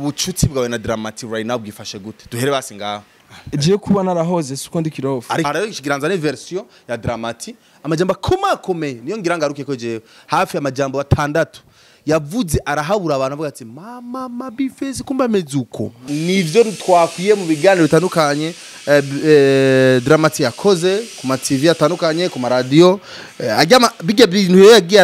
Ubucuti bwawe na Drama-T right now bwifashe gute? Duhere basi ngaho. Jewe kuba narahoze suko ndi kirofu. Ariko rero ikiganza ni version ya Drama-T, amajambo akomakomeye niyo ngira ngaruke ko jewe hafi amajambo atandatu yavuze arahabura abantu, avuga ati: "Mama ma B-Face kumba ameze uko." Nivyo twakwiye mu biganiro bitandukanye Drama-T yakoze ku ma TV atandukanye, ku ma radio, ajya bijya bintu rero yagiye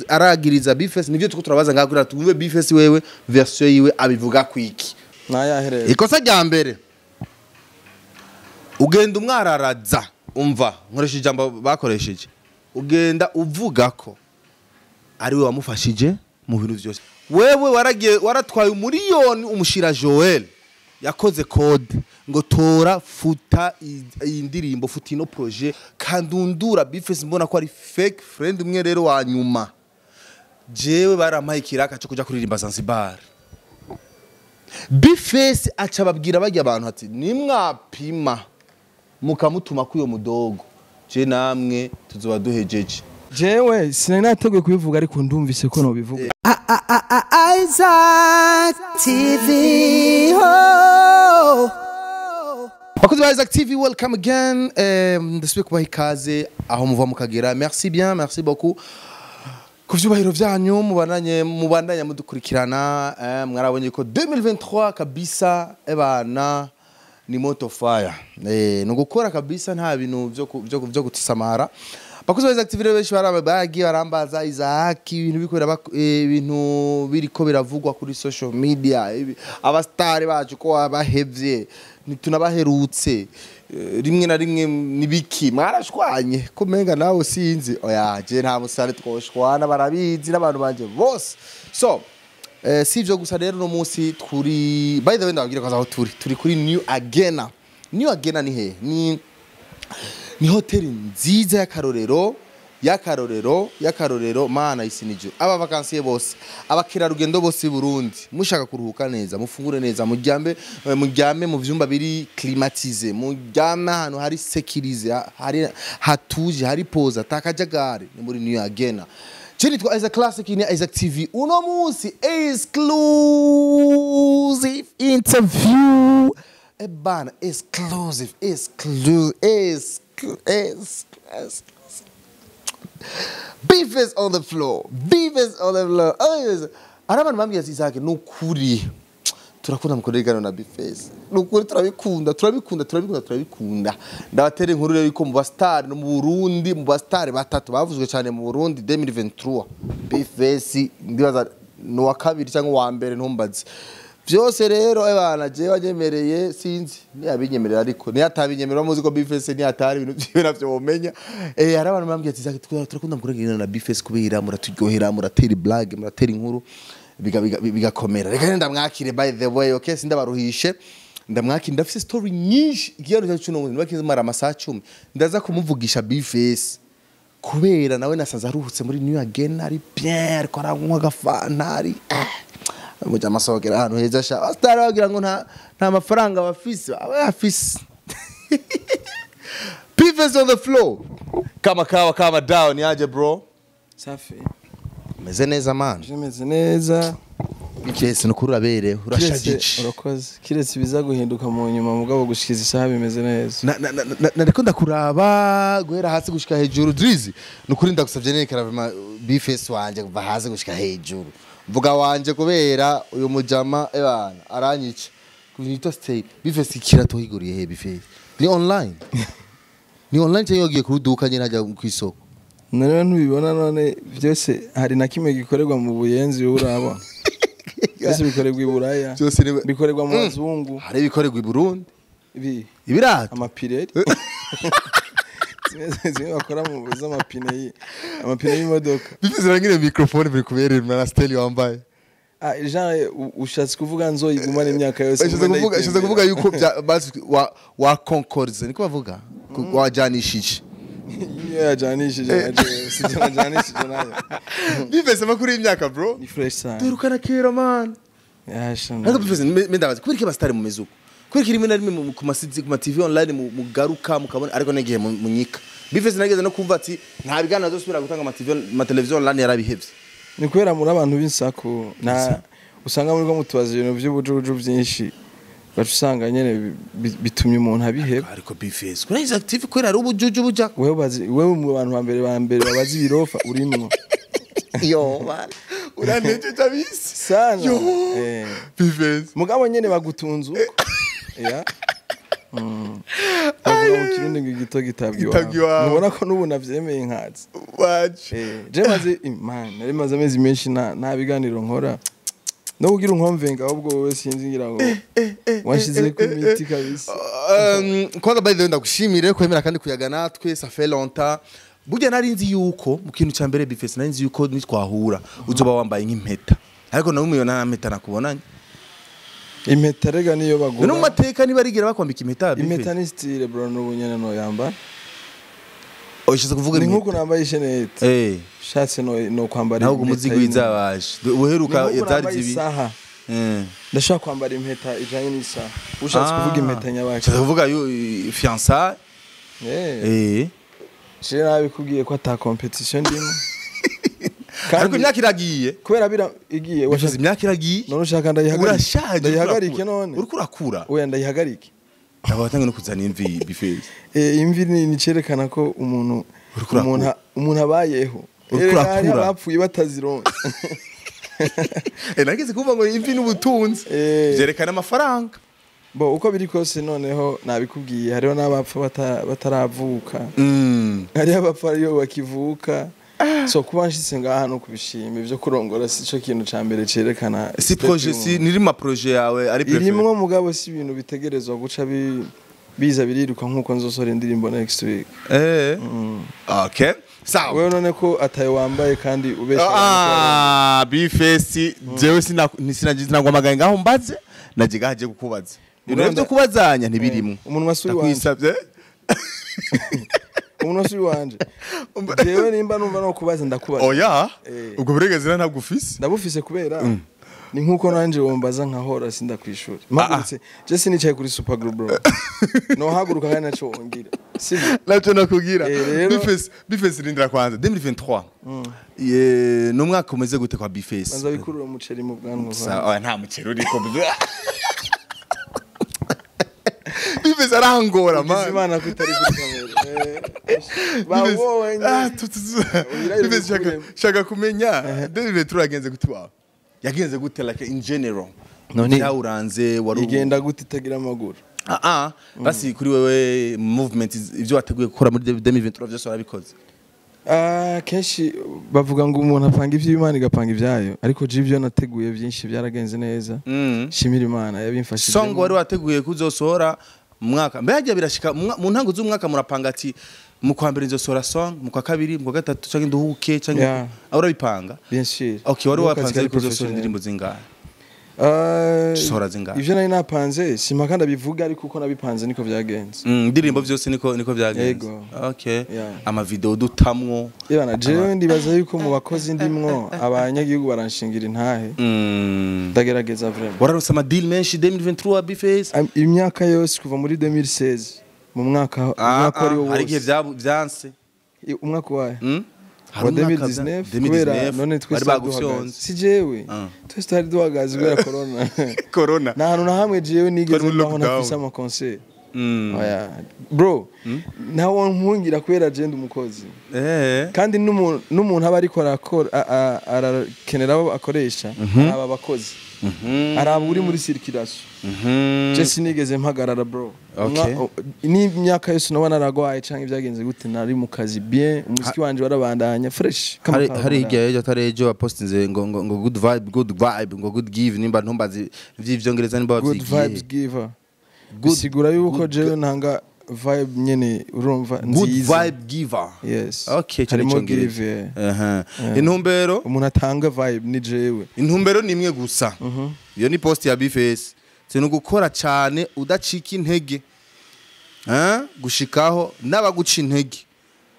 aragiriza B-Face. Nivyo tuko turabaza ngaho kugira twumve B-Face wewe version yiwe abivuga kwiki. Nayahereye. Ikosa rya mbere, ugenda umwararaza, umva nkoresha ijambo bakoresheje, ugenda uvuga ko ari we wamufashije mu bintu byose. Wewe waragiye waratwaye umuriyoni umushira Joel yakoze code ngo tora futa iyi ndirimbo, futa ino projet kandundura B-Face, mbona ko ari fake friend. Umwe rero wa nyuma, jewe barampaye ikiraka cyo kuja kuririmba Zanzibar. B-Face aca babwira bajya abantu ati: "Nimwapima mukamutuma kuri uyo mudogo, je namwe tuzoba duhejeje." Jewe sinari nateguye kubivuga, ariko ndumvise ko nobivuga. Isaac TV. Oh. Bakozi ba Isaac TV, welcome again. Ndasubiye kubaha ikaze aho muva mukagera. Merci bien, merci beaucoup ku vyubahiro vyanyu, mubandanya mudukurikirana. Mwarabonye ko 2023 kabisa ebana ni moto fire. No gukora kabisa, nta bintu vyo gutisamara. Bakozi ba Isaac TV rero, benshi bagiye barambaza: "Isaac, ibintu biriko ibintu biriko biravugwa kuri social media, abastari bacu ko wabahevye, ntitunabaherutse, rimwe na rimwe nibiki, mwarashwanye ko menga nawe sinzi?" Oya, je nta musare twoshwana, barabizi n'abantu banje bose. So si ivyo gusa rero, no munsi turi, by the way, ndababwira ko aho turi kuri New Agena. New Agena ni he? Ni hoteli nziza y'akarorero, y'akarorero, y'akarorero, mana isi n'ijuru. Aba vacanciers bose, abakerarugendo bose b'i Burundi, mushaka kuruhuka neza, mufungure neza, muryame mu vyumba biri climatisé, muryame ahantu hari sécurisé, hari hatuje, hari poza takajagari, ni muri New Agena. Je nitwa Isaac Classic, ni Isaac TV. Uno munsi exclusive interview ebana, exclusive, exclusive, exclusive. Beef is on the floor. Beef is on the floor. Oh, yes. Hari abantu bambwiye ati: "Isaac, ni ukuri turakunda mukorera ibiganiro na B-Face, ni ukuri turabikunda, turabikunda, turabikunda, turabikunda." Ndabatera inkuru rero yuko mu basitari no mu Burundi, mu basitari batatu bavuzwe cyane mu Burundi 2023, B-Face ndibaza ni uwa kabiri cyangwa uwa mbere, ntumbaze byose rero. Ebana, jewe wanyemereye, sinzi ntiyabinyemerera, ariko niyatabinyemerera muzi ko B-Face niyatari ibintu vyiwe navyo womenya. Hari abantu bambwiye ati: "Isaac, turakunda mukorera ibiganiro na B-Face kubera muraturyohera, muratera blague, muratera inkuru, bigakomera." Reka rero ndamwakire. By the way, okay, sindabaruhishe, ndamwakire. Ndafise story nyinshi. Ikiganiro cyacu cuno munsi mara amasaha 10 ndaza kumuvugisha B-Face, kubera nawe nasanze aruhutse muri New Again, ari bien, ariko aranywa agafanta, ari muja amasohokera ahantu heza. Sha, abasitari bagira ngo nta mafaranga bafise, aba yafise. B-Face on the floor, kama kawa kama down. Yaje bro? Safi. Meze neza man? Meze neza. B-Face, nukuri uraberewe, urashajije. Urakoze. Kiretse ibiza guhinduka mu nyuma, mugabo gushikiza isaha bimeze neza. Nariko ndakuraba guhera hasi gushika hejuru. Drizzy, nukuri ndagusavye, nerekana vraiment B-Face wanje kuva hasi gushika hejuru. Mvuga wanje kubera uyu mujama ebana aranyica kunyita stay. B-Face, ikirato higuriye he? B-Face, ni online, ni online cyangwa yagiye kuruduka nyine hajya ku isoko? None ntubibona? None byose hari na kimwe gikorerwa mu Buyenzi urabona? Byose bikorerwa i Buraya. Byose bikorerwa mu bazungu. Hari ibikorerwa i Burundi. Ibi Ibirato. Amapireri, zimwe bakora mu z'amapine amapine y'imodoka. B-Face, urangire microphone biri kuberera na style wambaye. Ah, genre ushatse kuvuga nzoyigumana imyaka yose? Ushatse kuvuga yuko wa concorde niko bavuga, wajanishije. Iyo yajanishije na jewe, sivyo najanishije nayo. B-Face, amakuru y'imyaka bro? Ni fresh sana. Duherukana kera man. Yasha. Ariko B-Face, ndabaza kubera iki abasitari mumeze uko? Kubera iki rimwe na rimwe ku masizi, ku ma TV online mugaruka mukabona, ariko n'igihe munyika? B-Face, nageze no kumva ati nta biganiro azosubira gutanga ama TV, ama televiziyo online, yarabihevye. Ni kubera muri abantu b'insaku, nta Usanga muri ko mutubaza ibintu by'ubujuju byinshi, gaca usanga nyene bitumye umuntu abiheba. Ariko B-Face kuri Isaac TV kubera ari ubujuju buja. Wewe bazi, wewe mu bantu ba mbere babazi ibirofa urimwo. Yo man, uranejeje abisi sana. Yo. B-Face. Mugabo nyene bagutunze uko. Ya. Bavuga mu Kirundi ngo igito gitabwa Gitabwa iwawe. iwawe. Mubona ko n'ubu navyemeye nkazi. Waje. Je maze man, nari maze amezi menshi nta biganiro nkora. No kugira unkomvenga ahubwo wowe sinzi ngira ngo wanshize ku miti kabisa. Kwanza by the way ndagushimire kwemera kandi kuyaga natwe, ça fait longtemps. Burya nari nzi yuko mu kintu cya mbere, B-Face, nari nzi yuko nitwahura uzoba wambaye nk'impeta, ariko nawe umuyona nta mpeta nakubonanye. Impeta rega niyo None mu bagura. mateka niba rigera bakwambika impeta, Impeta B-Face? ni style bro, n'ubu nyene no yambara. Ushize kuvuga Ni impeta. nkuko nambaye ishenete. Ushatse no kwambara Naho impeta umuzigo wizabaje uheruka Ni nkuko zari nambaye zibi. isaha. Ndashaka kwambara impeta ijanye n'isaha. Ushatse kuvuga impeta nyabaki. Ushatse kuvuga yo fiançailles. Je nabikubwiye ko ata competition ndimo. Ariko imyaka iragiye. Kubera bira igiye. Washize imyaka iragiye. None ushaka ndayihagarike? Urashaje. Ndayihagarike urakura. none? Uriko urakura. Oya, ndayihagarike. Aba batangiye no kuzana imvi, B-Face. Imvi ni cerekana ko umuntu Uriko urakura. umuntu abayeho. Uriko Erega hari urakura. abapfuye batazironka. Nageze kuvuga ngo imvi n'ubutunzi byerekana amafaranga. Bo uko biri kose noneho nabikubwiye, hariho n'abapfa bataravuka, hariho abapfa ariyo bakivuka. So kuba nshitse ngaha no kubishima, ibyo kurongora si cyo kintu ca mbere cerekana Si step projet, si y'umuntu. niri ma projet yawe ari préféré? Irimwo, mugabo si ibintu bitegerezwa guca biza biriruka nkuko nzosora indirimbo next week. Okay, sawa. Wewe none ko atayo wambaye kandi ubesha abantu ko Ah, B-Face, jewe sina sinagwamagaye ngaho mbaze, naje gahaje kukubaza ibintu Muganda- byo kubazanya ntibirimwo. Umunwa si uwanje. Ndakwisavye. Umunwa si uwanje. Jewe nimba numva no kubaza, ndakubaza. Oya. Eh. Ubwo burenganzira ntabwo ufise. Ndabufise kubera ni nkuko nanje wombaza nkahora sindakwishura mpagurutse. Je sinicaye kuri super glue bro, nohaguruka kandi naco wongira sibyo. Nacyo nakubwira. Rero- B-Face, B-Face, rindira kwanza, 2023 ye ni umwaka umeze gute kwa B-Face? Banza bikurura umuceri mu bwanwa. Oya, nta muceri uriko. B-Face arangora Ugize man. Imana ko utari kuri kamera. Ba wowe Ah, nyine. tu- B-Face, shaka kumenya 2023 yagenze gute wawe, yagenze gute like in general? None- Byawuranze wari Igenda gute itagira amaguru? Ah ah, basi kuri wewe movement, ibyo wateguye gukora muri 2023 byose warabikoze? Ah, kenshi bavuga ngo umuntu apanga iby'Imana igapanga ibyayo, ariko je ibyo nateguye byinshi byaragenze neza. Shimira Imana yabimfashije. Song wari wateguye kuzosohora mu mwaka, mbe hagiye birashika mu ntango z'umwaka murapanga ati mu kwa mbere nzosohora song, mu kwa kabiri, mu kwa gatatu, canke nduhuke, canke aho urabipanga? Bien sûr. Okay, wari Niko kazi wapanze kari ariko uzosohora professionnel. indirimbo zingahe? Ah, Sohora zingahe? Ivyo nari napanze simpaka ndabivuga, ariko uko nabipanze niko vyagenze. Indirimbo byose niko byagenze? Yego. Okay. Yeah. Ama video dutamwo? Ibana jewe ndibaza yuko mu bakozi ndimwo abanyagihugu baranshingira intahe. Ndagerageza vraiment. Wararonse ama deal menshi 2023, B-Face? Imyaka yose kuva muri 2016 mu mwaka, umwaka wari wo Hari igihe wose. vyanse. Umwaka wahe? Hari Wa umwaka 2019, kubera 2019, none twese bari twari duhagaze. bagufyonze. Si jewe, twese twari duhagaze kubera corona. Corona. Nta hantu na hamwe jewe nigeze Twari muri mbaho lockdown. ntafise ama concert. Oya bro, ntawe mpungira kubera je ndi umukozi. Kandi n'umuntu aba ariko arakora arakenera abo akoresha, araba abakozi, araba uri muri circulation. Je sinigeze mpagarara bro. Okay. N'imyaka yose noba naragwaye canke ibyagenze gute, nari mu kazi bien, umuziki wanje warabandanya fresh kama Hari kawa. hari hirya y'ejo atari ejo wapostinze ngo good vibe, good vibe, ngo good give, nimba ntumbazi ivy'ivyongereza nimba Good wavyigiye. vibes giver. Bisigura Bisigura yuko good jewe ntanga vibe nyene, urumva, Good nziza. vibe giver. Yes. Okay, icyo ni Harimo icyongereza. give, yeah. Aha. Intumbero Umuntu atanga vibe ni jewe. Intumbero ni imwe gusa. Iyo ni post ya B-Face, ni ugukora cyane udacika intege. Eh? Gushikaho n'abaguca intege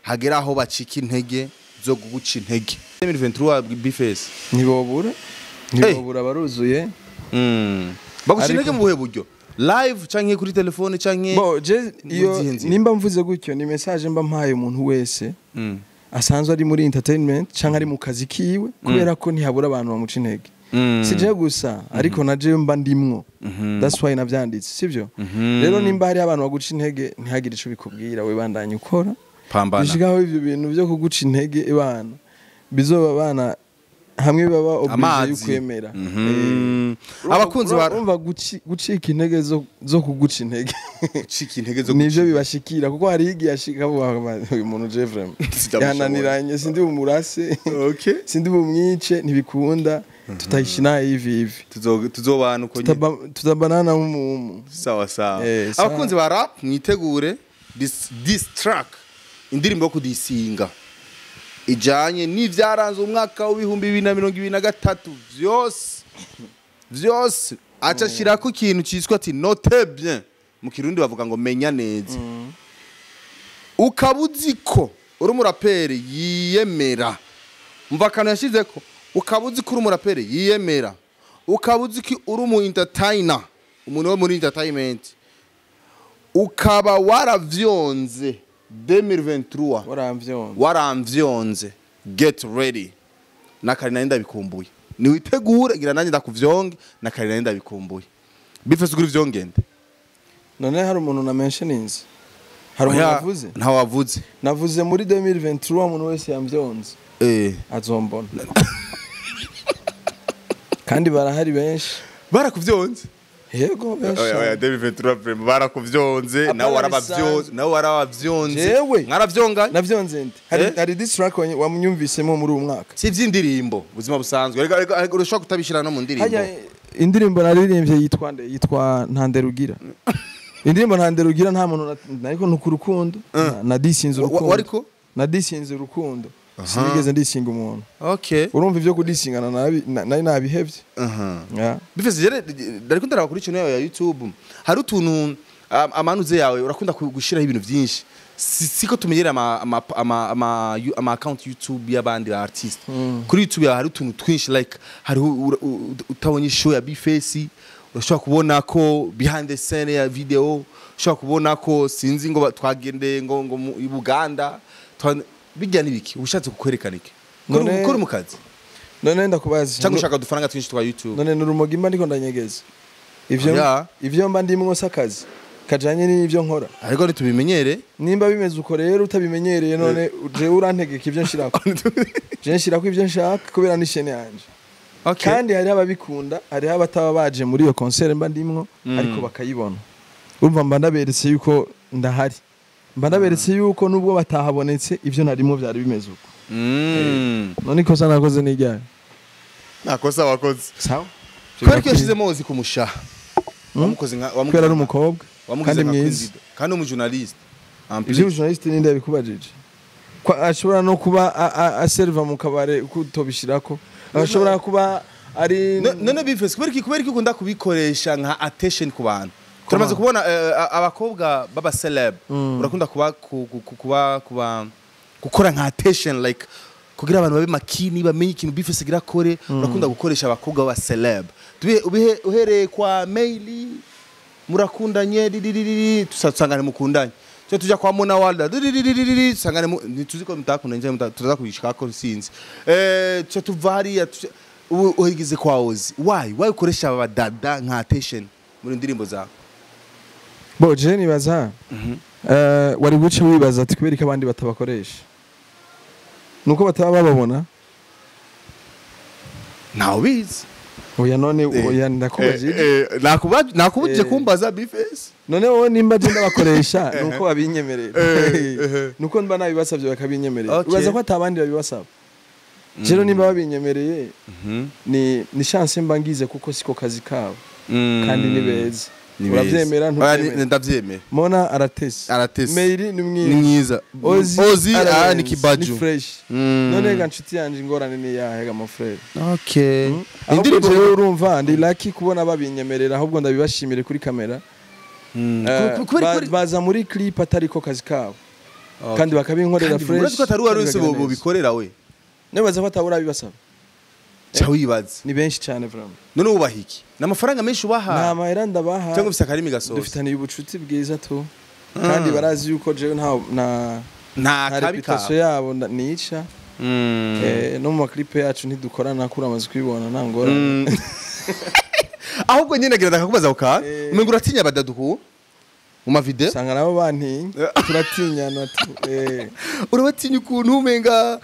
hagera aho bacika intege zo kuguca intege. 2023, B-Face. Ntibobura, ntibobura, baruzuye. Baguca Ariko- intege mu buhe buryo, live canke kuri telefone canke Bo je iyo mu zihe nzira? nimba mvuze gutyo ni message mba mpaye umuntu wese asanzwe ari muri entertainment canke ari mu kazi kiwe, kubera ko ntihabura abantu bamuca intege. Si je gusa, ariko na je mba ndimwo. That's why navyanditse, sivyo? Rero nimba hari abantu baguca intege, ntihagire ico bikubwira, we bandanye ukora. Pambana. Bishikaho ivyo bintu byo kuguca intege ibana bizoba bana hamwe baba obligé Amazi. y'ukwemera. Abakunzi ba Urumva, gucika intege zo kuguca intege gucika intege zo nivyo bibashikira, kuko hari igihe ashika avuga, "Uyu muntu je vraiment Sindamushobora." yananiranye, sindi bumurase, sindi bumwice, ntibikunda, tutayishina hivi hivi. Tuzobana uko nyine. Tutabanana nk'umumu. Sawa sawa. Sawa. Abakunzi ba rap, mwitegure this track, indirimbo yo kudisinga ijanye n'ivyaranze umwaka w'2023 vyose vyose. Aca ashirako ikintu ciswa ati "note bien", mu Kirundi bavuga ngo menya neza. Ukaba uzi ko uri umuraperi yiyemera, mva akantu yashizeko, ukaba uzi ko uri umuraperi yiyemera, ukaba uzi ko uri umu entertainer, umuntu wo muri entertainment, ukaba waravyonze 2023, Waramvyonze. Waramvyonze, get ready. Na kare nari ndabikumbuye, niwitegure gira nanjye ndakuvyonge. Na kare nari ndabikumbuye. B-Face, ugura ivyongende. None hari umuntu na mentioninze? Hari umuntu navuze? Ntawe wavuze. Navuze muri 2023, umuntu wese yamvyonze azombona, kandi barahari benshi. Barakuvyonze? Yego, benshi. Oya oya, 2023 vraiment barakuvyonze. Apana. Nawe warabavyonze. Bisanzwe. Nawe warabavyonze. Jewe? Mwaravyonganye. Navyonze nte? Hari Eh? hari diss track wamunyumvisemo muri uyu mwaka? Si ivy'indirimbo, ubuzima busanzwe. Ariko urashobora kutabishira no mu ndirimbo. Hajya indirimbo naririmbye yitwa nde? Yitwa Ntanderugira. Indirimbo Ntanderugira, nta muntu ariko nuko urukundo na disinze urukundo. Wariko? Na disinze urukundo, sinigeze ndisinga umuntu. Urumva, ivyo kudisingana nari nabihevye. Yeah. B-Face, jere dariko ndaraba kuri channel yawe ya YouTube, hari utuntu amanuze yawe urakunda gushiraho ibintu byinshi. Siko tumenyera ama account YouTube y'abandi ba artiste. Kuri YouTube yawe hari utuntu twinshi, like hari utabonye show ya B-Face, urashobora kubona ko behind the scene ya video, ushobora kubona ko sinzi ngo twagendeye ngo mu i Buganda. Bijya nibiki ushatse kukwerekana iki? Kuri mu kazi None ndakubaza. cyangwa ushaka udufaranga twinshi twa YouTube? None nurumogi mba ndiko ndanyegeza ivyo? Ivyo mba ndimwo si akazi kajanye n'ivyo nkora? Ariko ntitubimenyere. Nimba bimeze uko rero utabimenyereye, none jewe urantegeka ivyo nshirako? Je nshirako ivyo nshaka kubera ni chaîne yanje. Kandi hariho ababikunda, hariho abataba baje muri iyo concert mba ndimwo, ariko bakayibona. Urumva, mba ndaberetse yuko ndahari, mba ndaberetse yuko nubwo batahabonetse, ivyo narimo vyari bimeze uko. None ikosa nakoze ni ryari? Ntakosa wakoze. Sawa. Kubera ko yashizemo ozi ku mushaha, wamukoze nka wamukoze Kubera ari umukobwa wamugize kandi nka mwiza. Queen Zido. Kandi umujournaliste en plus. Ivyo journaliste ninde yabikubajije? Ko ashobora no kuba aserva mu kabare kutobishirako, ashobora kuba ari None B-Face, kubera iki ukunda kubikoresha nka attention ku bantu? Turamaze kubona abakobwa baba celeb, urakunda kuba kuba gukora nka attention, like kugira abantu babe makini, bamenye ikintu B-Face gira kore. Urakunda gukoresha abakobwa baba celeb. Uhereye kwa Maili, murakundanye, dididiriri, tusangane mukundanye, cyo tujya kwa Mona Walda, dididiriri, tusangane ntituzi ko mutakundanye cyangwa turaza kubishikako, sinzi. Cyo tuva hariya ubu uhigize kwa Ozi. Why ukoresha aba dada nka attention muri ndirimbo zawe? Bo je nibaza, wari guca wibaza ati kubera ko abandi batabakoresha nuko bataba bababona. Ntawe ubizi. Oya, none oya, ndakubajije. Nakubujije kumbaza, B-Face. None wowe nimba je ndabakoresha nuko babinyemerera, nuko mba nabibasabye bakabinyemerera. Ubaza ko atabandi babibasaba. Rero nimba babinyemereye, ni chance mba ngize, kuko siko kazi kabo kandi ni beza. Ni beza. Uravyemera? Oya, Ntuvyemera? Ndavyemera. Mona aratese. Aratese. Meiri ni Ni mwiza. mwiza. Ozi, Ozi ararenze, ni kibaju. ni fresh. None ga nshuti yanje, ingorane ni yahe ga mon frère? Indirimbo Indirimbo rero, urumva, ndi lucky kubona babinyemerera, ahubwo ndabibashimire kuri kamera. Baza muri clip atariko kazi kabo kandi bakabinkorera Kandi fresh. urazi ko atari uwari wese kandi bikagira neza. bubikorera we? Nibaza ko atabura bibasaba. Ca wibaza. Ni benshi cyane vraiment. None wubaha iki? Ni amafaranga menshi ubaha Nta mahera ndabaha. cyangwa ufise akarimi gasoza? Dufitaniye ubucuti bwiza tu, kandi barazi yuko jewe nta Nta nta kabi reputation kabo. yabo nica. No mu ma clip yacu ntidukorana, kuri amaze kubibona, nta ngorane. Ahubwo nyine agira ndakakubaza uka umenga uratinya badaduhu mu ma video. Usanga nabo bantinya, turatinyana tu. Urabatinya ukuntu umenga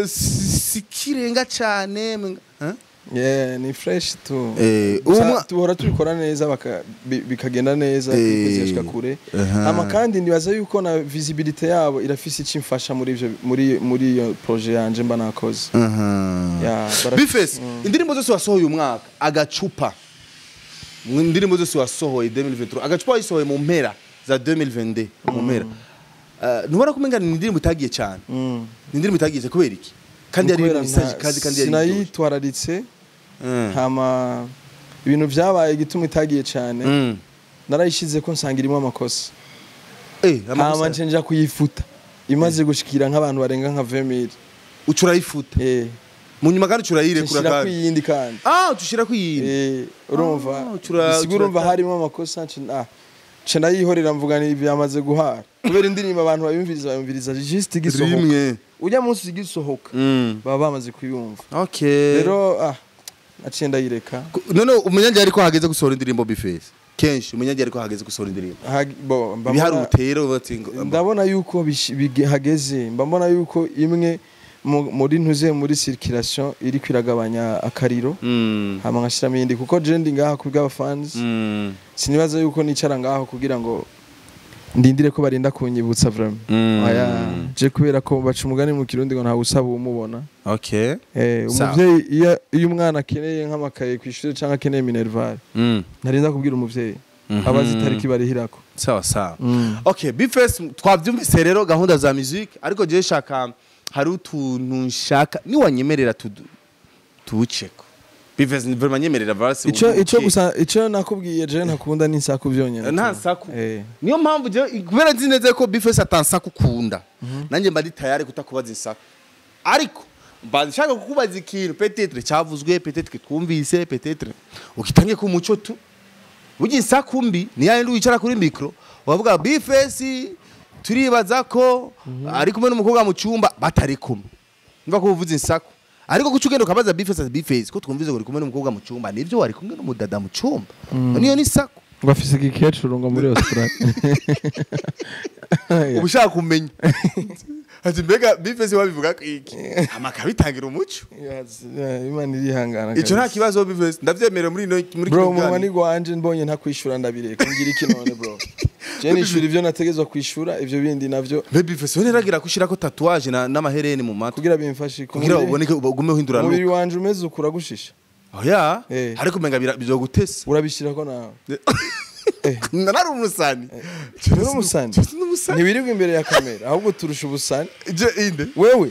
sikirenga cane umenga, huh? Yeah, ni fresh tu. Uwo Gusa tuhora tubikora neza, bikagenda neza, zigashika kure. Hama kandi nibaza yuko na visibility yabo irafise icyo imfasha muri ivyo, muri iyo projet yanje mba nakoze. Yeah, B-Face, indirimbo zose wasohoye uyu mwaka, agacupa, mu indirimbo zose wasohoye 2023, agacupa wayisohoye mu mpera za 2022, mu mpera. Ntubona ko umenga ni indirimbo itagiye cyane? Ni indirimbo itagiye cyane kubera iki? Kandi yari Kubera message kandi yari iryoshe. Sinayitwararitse. Hama ibintu vyabaye igituma itagiye cyane, narayishize ko nsanga irimo amakosa. Hama Amakosa. nce nja kuyifuta imaze gushikira nk'abantu barenga nka 20,000. Uca urayifuta? Eh. Mu nyuma kandi uca urayirekura? Nshira Kandi kwiyindi kandi. Ah, uca ushira kwiyindi. Urumva, Ah, bisigura urumva harimo amakosa, nce ndayihorera, mvuga ni byamaze guhara, kubera indirimbo abantu bayumviriza just igisohoka. Rimwe. Ujya munsi igisohoka, baba bamaze kuyumva. Rero naciye ndayireka. None umunyange ariko hageze gusohora indirimbo, B-Face, kenshi umunyange ariko hageze gusohora indirimbo, Bo, mba ibihari utera bati ndabona yuko hageze, mba mbona yuko imwe muri ntuze muri circulation iri kwiragabanya akariro, hama nkashiramo iyindi, kuko je ndi ngaha ku bw'abafans. Sinibaza yuko nicara ngaho kugira ngo ndindire ko barinda kunyibutsa vraiment. Oya, je kubera ko baca umugani mu Kirundi ngo ntawe usaba uwumubona. Sawa. Umuvyeyi iyo umwana akeneye nk'amakaye ku ishuri cyangwa akeneye minerval, ntarinda kubwira umuvyeyi, aba azi itariki barihirako. Sawa sawa. Okay, B-Face, twabyumvise rero gahunda za music, ariko je shaka hari utuntu nshaka niwanyemerera tuwuceko. B-Face, vraiment nyemerera basi. Ico gusa ico nakubwiye, je ntakunda n'insaku vyonyene. Nta nsaku. Eh. Niyo mpamvu je, kubera nzi neza ko B-Face atansaku ukunda, nanjye mba ndi tayari kutakubaza insaku, ariko mba nshaka kukubaza ikintu peut-être cyavuzwe, peut-être twumvise, peut-être ukitange ku muco tu. Burya insaku mbi ni yayindi wicara kuri micro wavuga B-Face turibaza ko ari kumwe n'umukobwa mu cyumba, batari kumwe. Niba ko uvuze insaku, ariko kuki ugenda ukabaza B-Face ati: "B-Face, ko twumvise ngo uri kumwe n'umukobwa mu cyumba, nibyo wari kumwe n'umudada mu cyumba?" Niyo ni isaku. Ngo afise igikecuru ngo muri Australia. Uba ushaka kumenya ati: "Mbega B-Face wabivuga ko iki?" Hama akabitangira umuco. Yes, yeah, Imana irihangana. Icyo nta Kabisa. kibazo, B-Face, ndavyemerewe muri ino muri Bro, kino umunwa kiganiro. ni gwanje, mbonye ntakwishura ndabireka, ngira iki none bro? Je nishura ivyo nategezwa kwishura, ivyo bindi navyo Mbe B-Face, we neragira gushirako tatouage n'amahereni mu matwi? Kugira bimfashe Kugira uboneke, ugume uhindura umubiri look. wanje umeze ukura gushisha. Oya. Eh. Ariko umenga bizogutesa. Urabishirako nawe. Nari umusani. Uri umusani? N'umusani. Ntiwirirwa imbere ya kamera, ahubwo turusha ubusani. Je inde? Wewe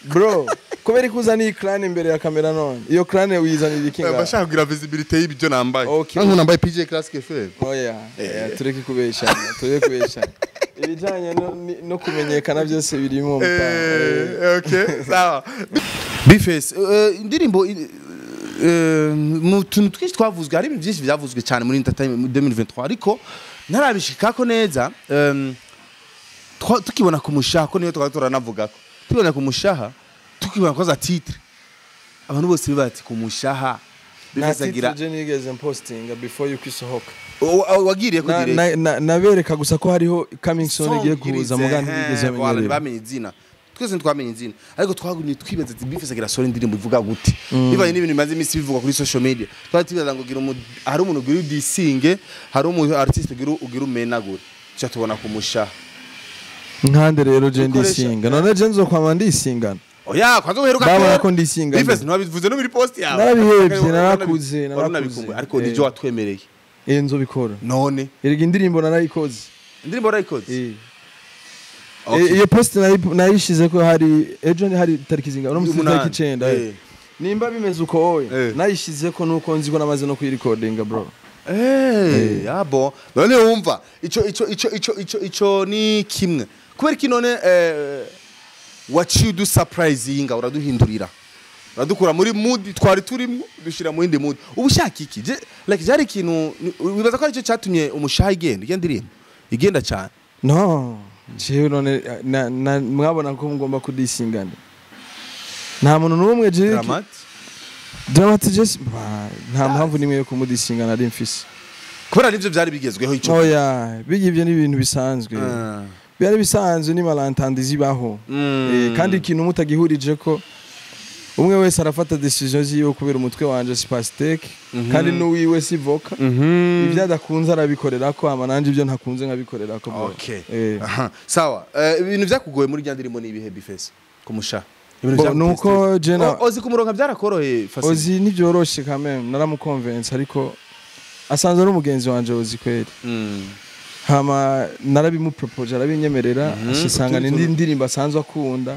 bro, kubera ko uzana iyi clan imbere ya kamera, none iyo clan uyizanira iki ngaho? Bashaka kugira visibility y'ibyo nambaye. Okay. Nkanku nambaye PJ Classic FM. Oya, oya, tureke kubeshanya, tureke kubeshanya. Ibijanye no kumenyekana byose birimo mutanga. Okay, sawa. B-Face, indirimbo mu tuntu twinshi twavuzwe, hari ibintu byinshi byavuzwe cyane muri entertainment muri 2023, ariko ntarabishikako neza, tukibona ku mushaha ko niyo twari turanavugako, tukibona ku mushaha, tukibona ko za titre, abantu bose bati ku mushaha. Nta B-Face agira titre je nigeze mpostinga before yuko isohoka. Wagiriye ko direct. Nabereka gusa ko hariho coming soon igiye kuza, muga ntibigeze bamenyerera. Bamenye izina, twese ntitwamenye izina, ariko twagumye twibaza ati: "B-Face agira sore indirimbo ivuga gute?" Bivanye n'ibintu bimaze iminsi bivugwa kuri social media, twari twibaza ngo gira hari umuntu ugira udisinge, hari umu artiste ugira umenagure, tuca tubona ku mushaha. Nkande rero je Dukoresha ndisinga, none je nzokwama ndisingana? Oya, kwanza uheruka Babona kera. ko ndisinga. B-Face, ntiwabivuze no muri post yawe. Narabihevye, narakuze, Wari narakuze. unabikumbuye, ariko Eh. nibyo watwemereye. Eh, nzobikora. None Erega indirimbo narayikoze. Indirimbo warayikoze? Eh. Okay. Eh, iyo post nayishize ko hari ejo, hari tariki zingahe uno musi? 8. Tariki 9. Nimba bimeze uko wowe, nayishize ko nuko nzi ko namaze no kuyirecordinga bro. Ah bon. None wumva ico ni kimwe. Kubera iki none waciye udu surprisinga, uraduhindurira, uradukura muri mood twari turimo, dushira mu yindi mood? Ubu ushaka iki? Like byari ikintu wibaza ko aricyo cyatumye umushaha igenda, igenda, indirimbo igenda cyane? No. Jewe none mwabona ko mugomba kudisingana, nta muntu n'umwe jewe. Dramati. Dramati je nta mpamvu nimwe yo kumudisingana ari mfise. Kubera nivyo byari bigezweho ico. Oya, bijya ivyo ni ibintu bisanzwe. Byari bisanzwe, ni malentendus zibaho. Kandi ikintu mutagihurije ko umwe wese arafata décision ziwe, kubera umutwe wanje si pastèque kandi n'uwiwe si voka. Ibyo adakunze arabikorera ko, hama nanje ibyo ntakunze nkabikorera ko, bro. Okay. Eh. Aha. Sawa. Ibintu byakugoye muri rya ndirimbo ni ibihe, Bface? Kumusha. Ibintu Bo, byaguteye nuko stress. je na Ozi kumuronka byarakoroheye facile? Ozi ntibyoroshe quand même, naramuconvince, ariko asanzwe ari umugenzi wanje Ozi kweri. Hama narabimupropose, arabinyemerera, ashisanga Utundi n'indi tuntu. ndirimbo asanzwe akunda.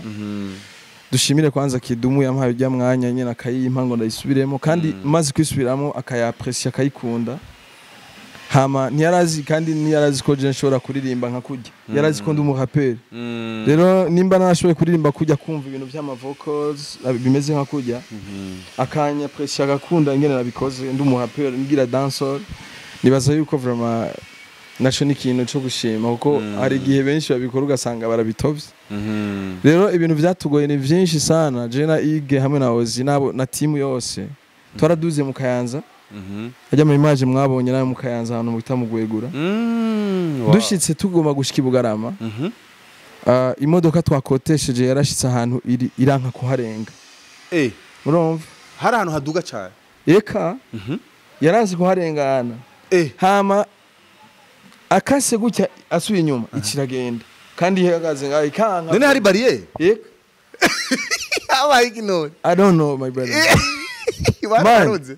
Dushimire kwanza Kidumu yampaye ujya mwanya nyine akayimpa ngo ndayisubiremo, kandi maze kwisubiramo akayapprécier, akayikunda. Hama ntiyarazi, kandi ntiyarazi ko je nshobora kuririmba nka kurya, yarazi ko ndi umuraperi. Rero nimba narashoboye kuririmba kujya, kumva ibintu by'ama vocals bimeze nka kurya, akanyapprécier, agakunda ingene nabikoze ndi umuraperi ngira dancehall, nibaza yuko vraiment naco ni ikintu co gushima, kuko hari igihe benshi babikora ugasanga barabitovye. Rero ibintu vyatugoye ni vyinshi sana. Je na Ige hamwe na Ozi nabo na team yose twaraduze mu Kayanza. Ajya mu image mwabonye nawe mu Kayanza, ahantu bita mu Gwegura. Wow. Dushitse tugomba gushika i Bugarama, imodoka twakotesheje yarashitse ahantu iri iranka kuharenga. Urumva? Hari ahantu haduga cyane. Eka, yaranze kuharengana. Hama akase gutya asubiye inyuma, ikiragenda kandi ihagaze ngaho ikanka. None hari barrière? Eka. Habaye iki none? I don't know, my brother. Bararuze.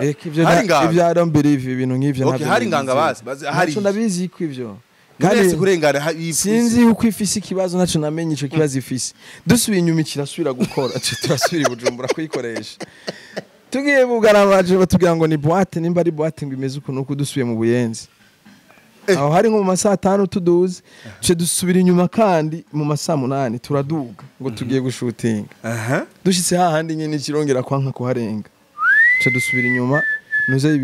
Eka, ivyo Hari inganga? Ivyo I don't believe, ibintu nk'ivyo Okay, ntabyo hari inganga nizera. basi hari. Ntaco ndabizi ko ivyo. Kandi Kandi kurengana sinzi yuko ifise ikibazo, naco namenye ico kibazo ifise. Dusubiye inyuma kirasubira gukora, ce turasubira i Bujumbura kuyikoresha. Tugiye Bugarama baje batubwira ngo ni boîte, nimba ari boîte ngo imeze uku nuku. Dusubiye mu Buyenzi aho hari nko mu masaha 5 tuduze, ce dusubira inyuma kandi mu masaha 8 turaduga ngo tugiye gushutinga. Dushitse hahandi nyene kirongera kwanka kuharenga, ce dusubira inyuma, nuze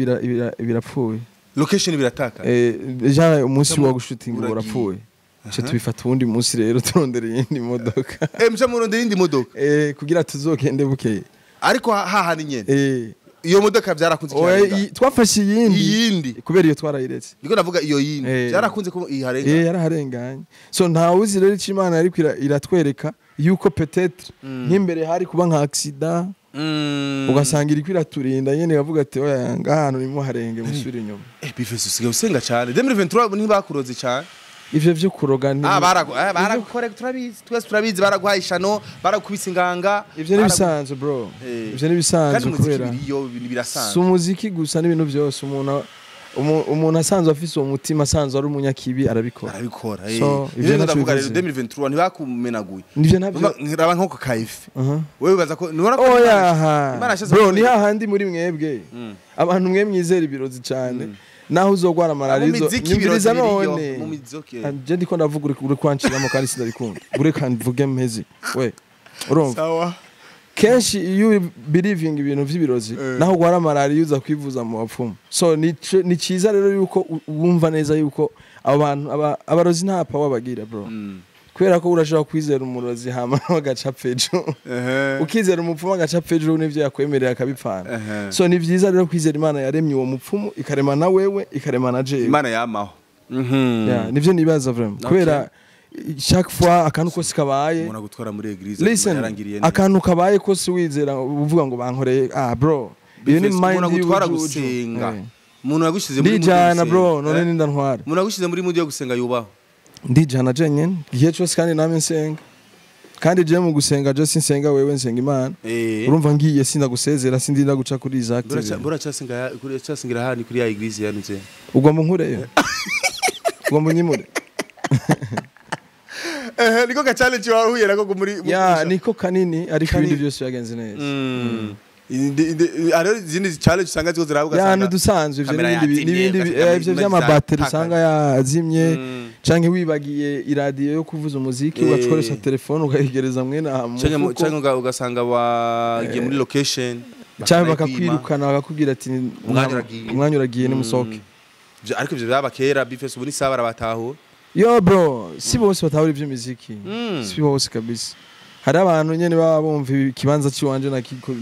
birapfuye. Location birataka. Déjà umunsi wa gushutinga Uragiye. urapfuye, ce tubifata uwundi munsi rero, turondera iyindi modoka. Mja murondera indi modoka. Kugira tuzogende bukeye. Ariko hahandi nyene. Iyo modoka byarakunze Oya, kiharenga? Twafashe iyindi. Iyindi. Kubera iyo twarayiretse. Niko navuga, iyo yindi. Byarakunze ko iharenga? Yaraharenganye. So ntawuzi rero icyo Imana ariko iratwereka yuko peut-être nk'imbere hari kuba nka accident, ugasanga iriko iraturinda nyene, iravuga ati: "Oya, ngahantu nimuharenge, musubire inyuma." Bface, usigaye usenga cyane. 2023 ntibakuroze cyane? Ivyo vyo kuroga ni Ah, baragukore, turabizi twese, turabizi, baraguhaye ishano, baragukubise inganga. Ivyo ni bisanzwe, bro. Ivyo ni Kandi bisanzwe umuziki kubera biriyo ibintu si birasanzwe. umuziki gusa, n'ibintu byose. Umuntu asanzwe afise uwo mutima, asanzwe ari umunyakibi, arabikora. Arabikora. So, ivyo ivyo ntaco ndavuga rero, bivuze. 2023 ntibakumenaguye? Nivyo ntabyo. Raba nk'uko kayife wewe wibaza ko nubona ko Oya, Imana yashatse bro, ni kukwereka. hahandi muri mwebwe abantu mwe mwizera ibirozi cyane, naho uzogwara malariya Mu miziki nyumviriza. ibirozi biriyo, None mu miziki. Ah, je ndiko ndavuga, uri kwanciramo kandi sindabikunda. Ureka mvuge mpeze we, urumva? Sawa. Kenshi iyo believing ibintu vy'ibirozi, naho ugwara malariya uza kwivuza mu bapfumu. So ni cyiza rero yuko wumva neza yuko abo bantu abarozi nta power bagira, bro, kubera ko urashobora kwizera umurozi hama agaca apfa ejo, ukizera umupfumu agaca apfa ejo, n'ivyo yakwemereye akabipfana. So ni vyiza rero kwizera Imana yaremye uwo mupfumu, ikarema na wewe, ikarema na jewe. Imana yamaho. Yeah, nivyo nibaza vraiment, kubera chaque fois akantu kose kabaye Umuntu agutwara muri église. Listen, Yarangiriye neza. akantu kabaye kose wizera uvuga ngo bankoreye, ah bro, iyo ni Bface, mind umuntu agutwara y'ubujuju. gusenga. Umuntu yagushize muri mood yo Ndijana, gusenga. bro, none Eh? ninda ntwara. Umuntu yagushize muri mood yo gusenga yubaho. Ndijana jenyene igihe cyose, kandi namwe nsenga, kandi je mu gusenga je sinsenga wewe, nsenga Imana. Urumva, ngiye sindagusezera, sindinda guca kuri Isaac TV. Buracasenga kuri casengira hani kuri ya église yanuze. Ugomba nkureyo, ugomba unyimure. Niko ka challenge wahuye nako muri Ya, niko kanini, ariko Kanini. ibindi byose byagenze neza. Hariho izindi challenge usanga ziko zirabuga. Ya, n'udusanzwe ivyo Kamera n'ibindi yazimye, n'ibindi ugasanga ivyo image vy'amabateri zatakaye. usanga yazimye, canke wibagiye iradiyo yo kuvuza umuziki, ugakoresha telefone ukayegereza mwene aha mu Canke mufuko. Canke ugasanga wagiye muri location, Canke bakanayipima. bakakwirukana, bakakubwira ati: Umwanya uragiye. "Umwanya uragiye, nimusohoke." Ariko ivyo byaba kera, Bface, ubu ni sawa, barabatahura. Yo bro, si bose batahura ivy'imiziki. Si bose kabisa. Hari abantu nyene baba bumva ikibanza ciwanje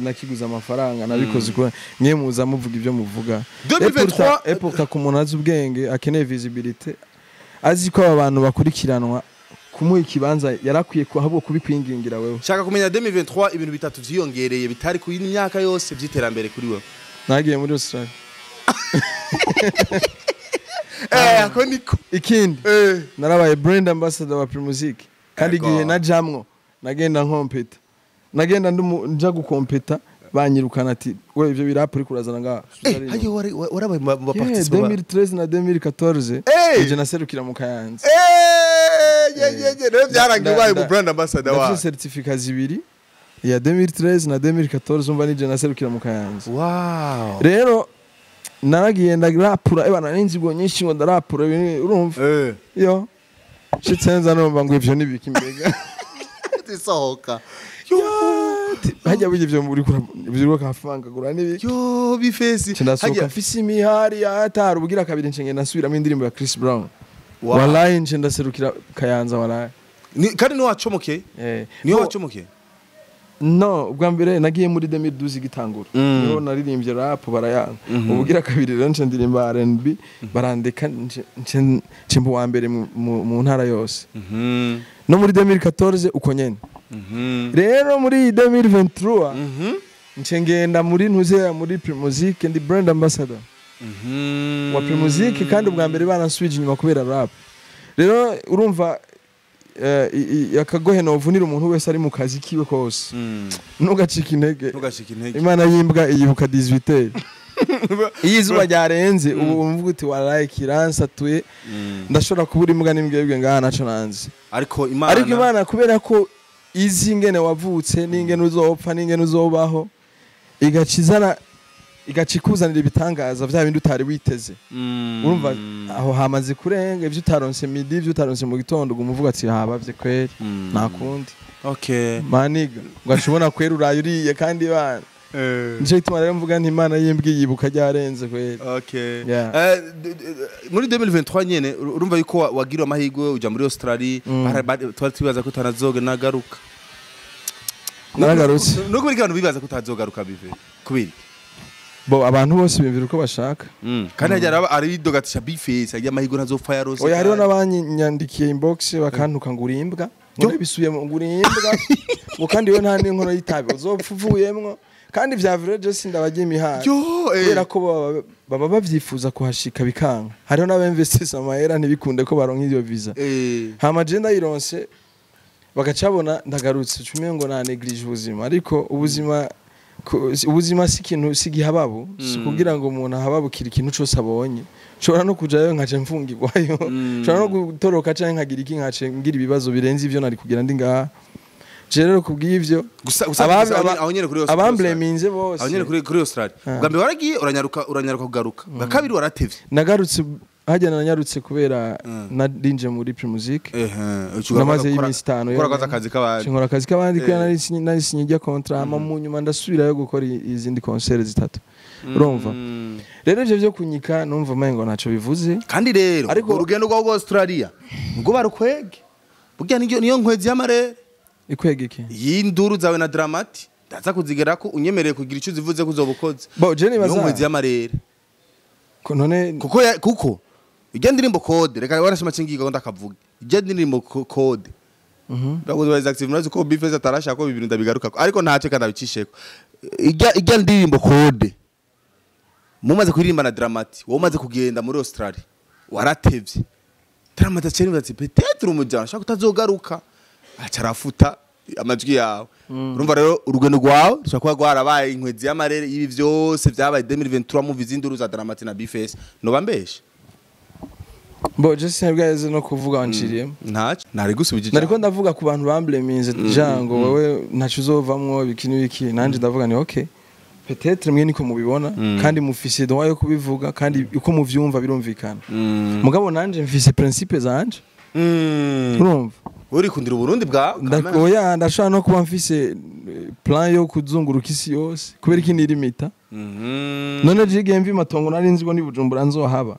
nakiguza amafaranga nabikoze ko mwe muza muvuga ibyo muvuga. 2023 Et pourtant ku muntu azi ubwenge akeneye visibilité, azi ko aba bantu bakurikiranwa, kumuha ikibanza yarakwiye ahubwo kubikwingingira wewe. Shaka kumenya 2023 ibintu bitatu vyiyongereye bitari ku myaka yose vy'iterambere kuri wewe. Nagiye muri Australia. Ako niko. Ikindi narabaye brand ambassador wa Primusic, kandi Ego. igihe najamwo nagenda nkompeta, nagenda nja gukompeta, banyirukana ati we ivyo birapu uri kurazana ngaha. Hayo warabaye mu Yeah, participants. 2013 na 2014 Eh! ije naserukira mu Kayanza. Ye ye ye, rero byarangiye ubaye mu brand ambassador wa. Ndafise certificat zibiri, iya 2013 na 2014, umva nije naserukira mu Kayanza. Wow. Rero naragiye ndarapura, eba nari inzigo nyinshi ngo ndarapura urumva. Yo shitse nza numva ngo ivyo nibiki mbega. Tisohoka. Hajya burya ivyo muri ivyo kafanga n'ibiki. Yo bifesi. Ndasohoka mfise imihari atari ubugira kabiri, nce ngenda nsubiramo indirimbo ya Chris Brown. Wow. Wallahi nce ndaserukira Kayanza, wallahi. Kandi niwe wacomokeye? Niwe wacomokeye? No, ubwa mbere nagiye muri 2012 igitangura. Niho naririmbye rap barayanga. Ubugira kabiri rero nce ndirimba R&B barandeka, nce mba uwa mbere mu ntara yose. No muri 2014 uko nyene. Rero muri 2023 nce ngenda muri ntuzeya muri Primusic, ndi brand ambassador wa Primusic, kandi ubwa mbere baransubije inyuma kubera rap. Rero urumva akagohe novunira umuntu wese ari mu kazi kiwe kose, ntugacike intege. Ntugashike intege. Imana y'imbwa iyibuka 18 iyo izuba ryarenze. Ubu umvuga uti waraye kiransatuye, ndashobora kubura imbwa n'imbwebwe ngaha naco nanze. Ariko Imana, ariko Imana kubera ko izi ingene wavutse n'ingene uzopfa n'ingene uzobaho, igaca izana, igaca ikuzanira ibitangaza vya bindi utari witeze. Urumva aho hamaze kurenga, ivyo utaronse midi, ivyo utaronse mu gitondo, uguma uvuga ati habavye kweri, nta kundi. Maniga ugaca ubona kweri uraye uriye kandi bana. Nico gituma rero mvuga nti Imana y'imbwa yibuka ryarenze kweri. Yeah. Muri 2023 nyene urumva yuko wagiriwe amahirwe uja muri Australia, twari twibaza ko utanazoga nagaruka. Naragarutse. No kubera abantu bibaza ko utazogaruka bive kubera iki? Bo abantu bose biyumvira uko bashaka. Kandi hajya araba aridogatisha Bface ajya amahirwe ntazopfa yarose. Oya, hariho n'abanyandikiye inbox bakantuka ngo uri imbwa, ngo bisubiyemo, ngo uri imbwa, ngo kandi we nta n'inkono y'itabi uzopfa uvuyemwo, kandi vya vrai je sindabajya imihanda. Yo. Kubera ko baba bavyifuza kuhashika bikanga, hariho n'abinvestisa amahera ntibikunde ko baronka iyo visa. Hama je ndayironse bagacabona ndagarutse cumi ngo na néglige ubuzima, ariko ubuzima si ikintu, si igihababu, si kugira ngo umuntu ahababukire ikintu cose abonye. Nshobora no kujayo nkaca mfungirwayo, nshobora no gutoroka canke nkagira iki, nkaca ngira ibibazo birenze ivyo nari kugira ndi ngaha. Je rero kubw'ivyo Gusa gusa aho nyene kuri Australia. Abambleminze bose. Aho nyene kuri Australia. Ubwa mbere waragiye uranyaruka kugaruka. Bwa kabiri waratevye. Nagarutse hajya, nanyarutse kubera narinje muri Primusic. Namaze iminsi 5 Gukora akazi k'abandi. Nkora akazi k'abandi kubera nari sinye ijya contrat, hama mu nyuma ndasubirayo gukora izindi concert zitatu. Urumva rero ivyo vyo kunyika numva umengo ntaco bivuze. Kandi rero urugendo rwa Australia ngo barukwege. Burya niyo nkwezi y'amarere. Ikwega iki? Y'induru zawe na Dramati. Ndaza kuzigera ko unyemereye kugira icyo uzivuze ko uzoba ukoze. Bo je Niyo nibaza nkwezi y'amarere. Ko none Kuko ijya ndirimbo code, reka warashima cingiga ngo ndakavuga. Ijya ndirimbo code. Bakoze ba active murazi ko Bface atarashaka ko ibintu ndabigaruka ariko ntacyo kandi abicisheko. Ijya ndirimbo code. Mumaze kuririmba na Dramati, wowe umaze kugenda muri Australia. Waratevye. Dramati aciye ati peut-être umujana ashaka kutazogaruka. Aca arafuta amajwi yawe. Urumva rero urugendo rwawe rushobora kuba rwarabaye inkwezi y'amarere y'ibi vyose vyabaye 2023 mu izinduru za Dramati na Bface. Noba mbeshe? Bo je sinabwaheze no kuvuga wanciriyemo. Ntacyo. Nari gusubije. Nariko ndavuga ku bantu bambleminze jango wowe ntaco uzovamwo ibiki n'ibiki, nanje ndavuga ni okay, peut-être mwe niko mubibona kandi mufise droit yo kubivuga, kandi uko muvyumva birumvikana, mugabo nanje mfise principe zanje. Urumva? Urikundira Uburundi bwawe. Oya, ndashobora no kuba mfise plan yo kuzunguruka isi yose, kubera iki nirimita? None je igihe mva imatongo nari nzi ko ni Bujumbura nzohaba.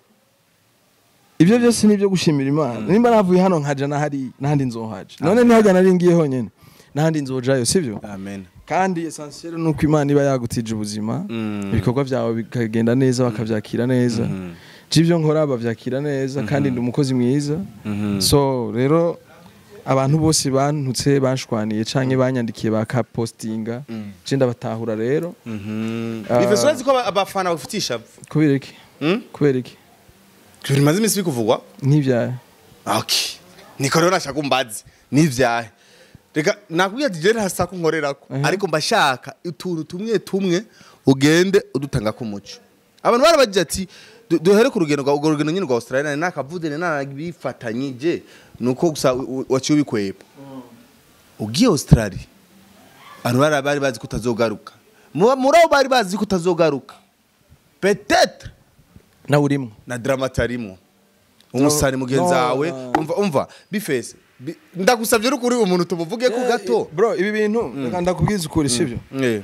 Ibyo byose ni ibyo gushimira Imana. Nimba navuye hano nkaja nahari nahandi nzohaja. None ntihajya nari ngiye honyene, nahandi nzojayo, sivyo? Amen. Kandi essentiel nuko Imana iba yagutije ubuzima, ibikorwa byawe bikagenda neza, bakavyakira neza. Jivyo nkora bavyakira neza, kandi ndi umukozi mwiza. So rero abantu bose bantutse, banshwaniye canke banyandikiye bakapostinga, je ndabatahura rero. B-Face, urazi ko abafana bafutisha? Kubera iki? Kubera iki? Bimaze iminsi bikuvugwa. Ntivyaye. Okay, niko rero nashaka umbaze nivyahe. Reka nakubwiye ati je ntasa nkorerako, ariko mbashaka utuntu tumwe tumwe ugende udutanga ku muco. Abantu barabagira ati duhere ku rugendo rwa urwo rugendo nyine rwa Australia, nakavuze nanabifatanyije nuko gusa waciye ubikwepa ugiye Australia. Abantu bari bazi ko utazogaruka. Muri abo bari bazi ko utazogaruka, peut-être nawe urimwo na Drama-T arimwo, umusani mugenzi No, wawe. no. Umva, umva B-Face, ndagusavye rukuri umuntu tumuvuge ko gato. Bro, ibi bintu reka ndakubwiza ukuri, sivyo? Eh.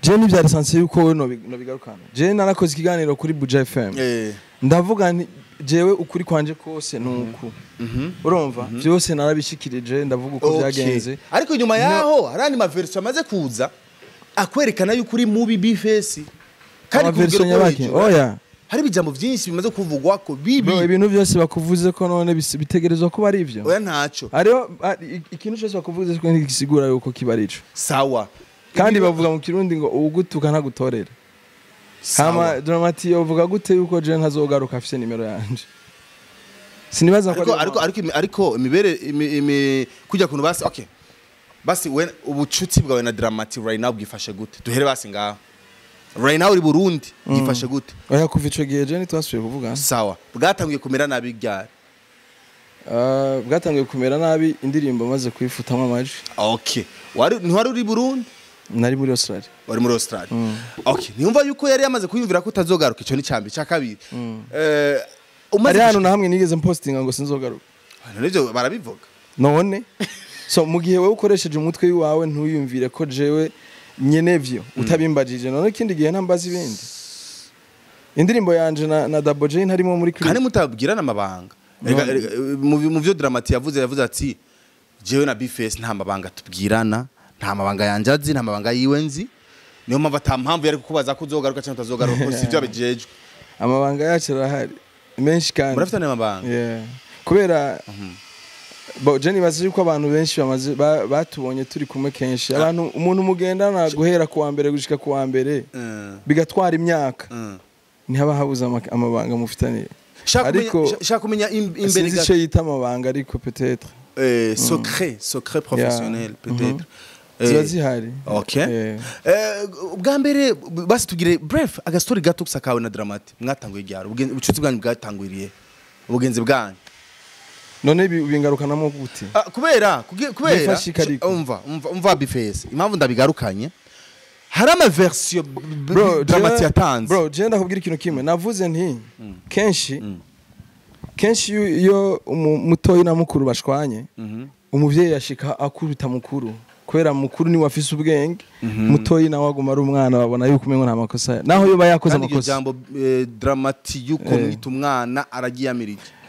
Je ntivyari sanse yuko wowe nobigarukana. Je narakoze ikiganiro kuri Buja FM, ndavuga nti jewe ukuri kwanje kose nuku, urumva, byose narabishikirije, ndavuga uko byagenze. Ariko inyuma yaho hari andi ma version amaze kuza akwerekana yuko uri mubi, B-Face, kandi ku Ama version rugero rwo nyabaki? hejuru. Oya. Hari ibijambo byinshi bimaze kuvugwa ko bibi. Bro, ibintu byose bakuvuze ko none bitegerezwa kuba ari ivyo? Oya, ntaco. Hariho ikintu cyose bakuvuze ko ntigisigura yuko kiba ari ico. Sawa. Kandi bavuga mu Kirundi ngo uwugutuka ntagutorera. Hama Drama-T yovuga gute yuko je ntazogaruka afise nimero yanje? Sinibaza ko Ariko ariyo ariko mpamvu. Ariko imibere imi kujya kuntu basi, okay, basi we ubucuti bwawe na Drama-T right now bwifashe gute? Duhere basi ngaho. Right now uri Burundi, bwifashe gute? Oya, kuva ico gihe je ntitwasubiye kuvugana. Sawa, bwatangiye kumera nabi ryari? Ah, bwatangiye kumera nabi indirimbo maze kuyifutamwo amajwi. Okay, wari ntiwari uri Burundi? Nari muri Australia. Wari muri Australia, okay. Niyumva yuko yari yamaze kuyumvira ko utazogaruka. Ico ni cyambi cya kabiri. Umaze Hari hantu na hamwe nigeze mpostinga ngo sinzogaruka? Nivyo barabivuga. None so mu gihe wewe ukoresheje umutwe wawe ntuyumvire ko jewe nyenevyo utabimbajije, none ikindi gihe ntambaza ibindi? Indirimbo yanje na Double J ntarimo muri clip. Kandi mutabwirana amabanga. Reka, mu byo Drama-T yavuze ati jewe na B-Face nta mabanga tubwirana, nta mabanga yanje azi, nta mabanga yiwe nzi, niyo mpamvu ata mpamvu yari kukubaza ko uzogaruka cyangwa utazogaruka, ko si ibyo abijejwe. Amabanga yacu arahari menshi kandi. Murafitanye amabanga? Yeah. Kubera bo je nibaza yuko abantu benshi bamaze batubonye turi kumwe kenshi. Abantu, umuntu mugendana guhera kuwa mbere gushika kuwa mbere, bigatwara imyaka, ntihaba habuze amabanga mufitaniye. Shaka Ariko shaka kumenya imbere sinzi gato. ico yita amabanga, ariko peut-être Secret professionnel peut-être. Ziba zihari. Okay. Ubwa mbere basi tugire bref agastori gato gusa kawe na Drama-T. Mwatanguye ryari? Ubucuti bwanyu bwatangwiriye, ubugenzi bwanyu? None bingarukanamo gute? Ah, kubera kubera Bifashika ariko. Umva, umva, umva B-Face, impamvu ndabigarukanye, hari ama version Bro, Drama-T yatanze. Bro, je ndakubwira ikintu kimwe. Navuze nti kenshi kenshi iyo mutoyi na mukuru bashwanye, umuvyeyi yashika akubita mukuru, kubera mukuru niwe afise ubwenge, mutoyi nawe aguma ari umwana, babona yuko umengo nta makosa naho yoba yakoze Kandi iryo amakosa. jambo Drama-T yuko mwita umwana aragiyamirije.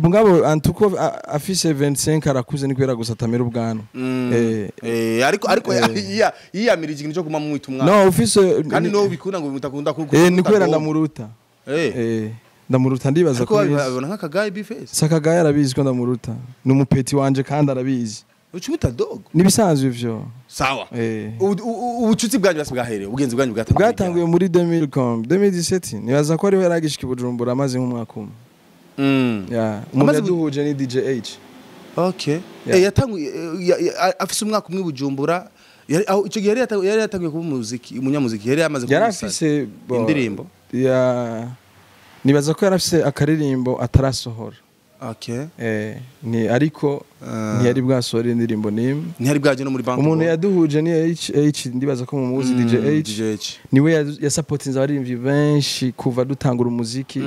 Mugabo antuko afise 25, arakuze, ni kubera gusa atamera ubwanwa. Ariko yiyamirije ikintu cyo kuma mwita umwana. No, ufise Kandi no bikunda ngo mutakunda kuko Ni kubera ndamuruta. Ndamuruta, ndibaza Ariko ko abizi. babibona nk'akagaye, B-Face. Sakagaye arabizi ko ndamuruta, ni umupeti wanje kandi arabizi. Ucumita dogo. Nibisanzwe ivyo. Sawa. Ubucuti bwanyu basi bwahereye, ubugenzi bwanyu bwatanguye? Bwatanguye muri 2000 com 2017, nibaza ko ariho yaragishika i Bujumbura, amaze nk'umwaka umwe. Yeah. Umuntu yaduhuje ni DJ H. Okay. Yeah. Yatanguye afise umwaka umwe i Bujumbura. Aho ico gihe yari yatanguye kuba umuziki, umunyamuziki, yari yamaze kuba Yari umusani. afise Indirimbo? Ya, nibaza ko yari afise akaririmbo atarasohora. Ni ariko ntiyari bwasohora indirimbo n'imwe. Ntiyari bwaje no muri banki. Umuntu yaduhuje ni H H, ndibaza ko mumuzi, DJ H. DJ H. Niwe yasapotinze abaririmbyi benshi kuva dutangura umuziki.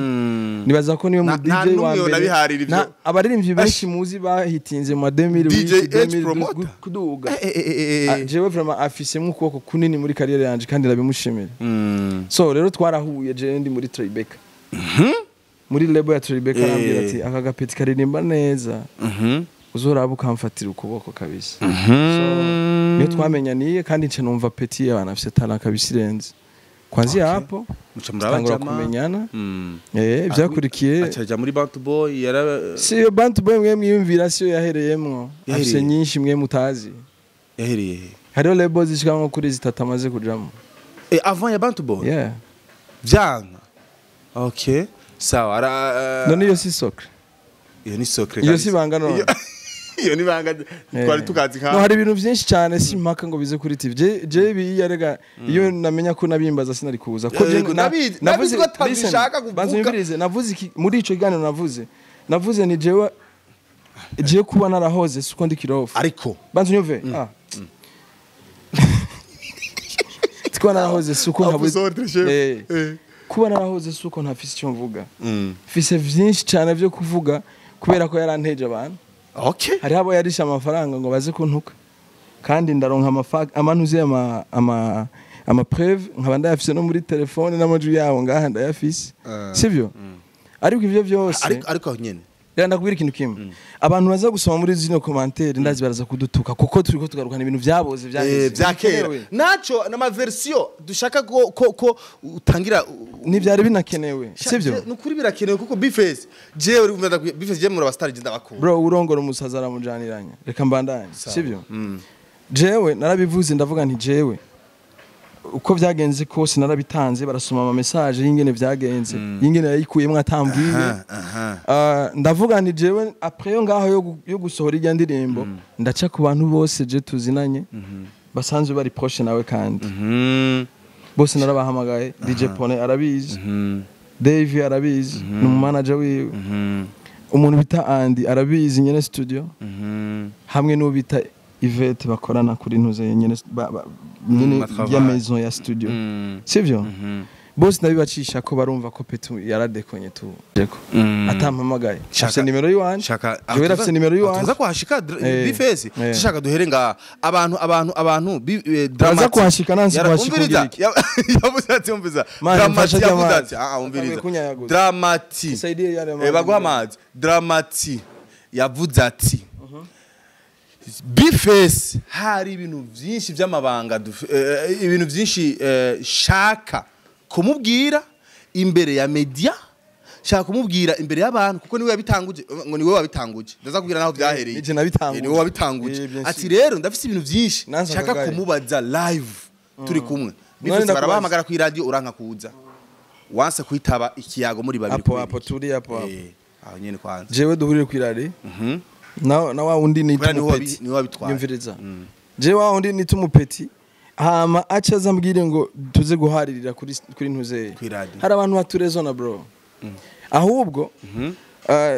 Nibaza ko niwe mu Nta DJ n'umwe wa mbere yonabiharira ivyo. Abaririmbyi benshi muzi bahitinze mu ma 2008, DJ H 2000 promoter. kuduga. Ah, jewe vraiment afisemo ukuboko kunini muri carrière yanje kandi ndabimushimira. So rero twarahuye, jewe ndi muri Tribeca. Muri label ya Tribeca, arambwira ati aka gapeti karirimba neza, uzoraba ukamfatira ukuboko kabisa. So niyo twamenyaniye, kandi nce numva petit abantu afise talent kabisa irenze. Kwanzia hapo Muca tutangura murabajama. kumenyana. Byakurikiye Acaja muri Bantu Boy yara si iyo Bantu Boy mwe mwiyumvira, siyo yahereyemwo. Yahereye. Afise nyinshi mwe mutazi. Yahereye he? Hariho label zishika nko kuri zitatu amaze kujamo. Avant ya Bantu Boy? Yeah. Vyanka. Okay, sawa, ara None iyo si secret? Iyo ni secret Iyo kabisa. si banga none? Iyo ni banga twari tukazi No, nka hari ibintu byinshi cyane si impaka ngo bize kuri TV. Je ibi yarega iyo namenya ko nabimbaza sinari kuza ko je Yego, ndabizi ko atabishaka kuvuga. Banza unyumvirize, navuze iki muri ico kiganiro? Navuze ni jewe je kuba narahoze suko ndi kirofu. Ariko Banza unyumve, kuba narahoze suko ntabuze. Ordre, chef. Kuba narahoze suko ntafise icyo mvuga. Mfise vyinshi cyane vyo kuvuga kubera ko yaranteje abantu. Hariho abo yarishe amafaranga ngo baze kuntuka, kandi ndaronka amanuze ama preuve, nkaba ndayafise no muri telefone n'amajwi yabo ngaha ndayafise. Sivyo? Ariko ivyo byose Ariko aho nyene reka ndakubwira ikintu kimwe: abantu baza gusoma muri zino commentaire, ndazi baraza kudutuka kuko turiko tugarukana ibintu vyaboze, vyaheze. Vya kera. Ntibikenewe. Naco n'ama version dushaka ko utangira. Ntivyari binakenewe, sivyo? Nukuri birakenewe kuko B-Face jewe uri kumva ndakwiye B-Face jewe muri abastari je ndabakunda. Bro, urongora umusazi aramujaniranya. Reka mbandanye, sivyo? Jewe narabivuze, ndavuga nti jewe uko vyagenze kose narabitanze, barasoma ama message y'ingene vyagenze, y'ingene yayikuyemwo atambwiye. Ndavuga nti jewe après yo ngaho yo gusohora irya ndirimbo, ndaca ku bantu bose je tuzinanye basanzwe bari proche nawe, kandi bose narabahamagaye. DJ Pone arabizi, Dave arabizi, ni umumanager wiwe, umuntu bita Andy arabizi nyene studio, hamwe n'uwo bita Yvette bakorana kuri ntuze nyene nyene Matravail. ya maison ya studio, sivyo? Bose ndabibacisha ko barumva ko Petu yaradekonye tu atampamagaye. Afise nimero yiwanje. Shaka Jewe afise nimero yiwanje. Tuza kuhashika, B-Face. Shaka duhere nga abantu Turaza kuhashika, nansi kuhashika. Umviriza. Ugira iki? Yavuze ati umviriza. Mani, Dramati mfasha yavuze amazi. ati umviriza. Atanguye kunyayaguza. Dramati. Nisaidie yale mazi. Baguha amazi. Dramati yavuze ati B-Face hari ibintu byinshi by'amabanga ibintu byinshi shaka kumubwira imbere ya media, shaka kumubwira imbere y'abantu kuko niwe yabitanguje, ngo niwe wabitanguje. Ndaza kubwira naho byahereye. Nije nabitanguje. Niwe wabitanguje. Bien Ati sûr. rero ndafise ibintu byinshi Nanze shaka akagaye. kumubaza live turi kumwe. None B-Face ndakubaza. barabahamagara ku radio uranka kuza, wanse kwitaba ikiyago muri babiri. Apo Kubera apo iki? turi apo apo. Aho nyene kwanza. Jewe duhurire kwirari na wa wundi nita Kubera niwe umupeti. Niwe wabitwaye. Nyumviriza, jewe wa wundi nita umupeti, hama aca aza ambwire ngo tuze guharirira kuri ntuzeye. Kw'iradiyo. Hari abantu baturezona bro, ahubwo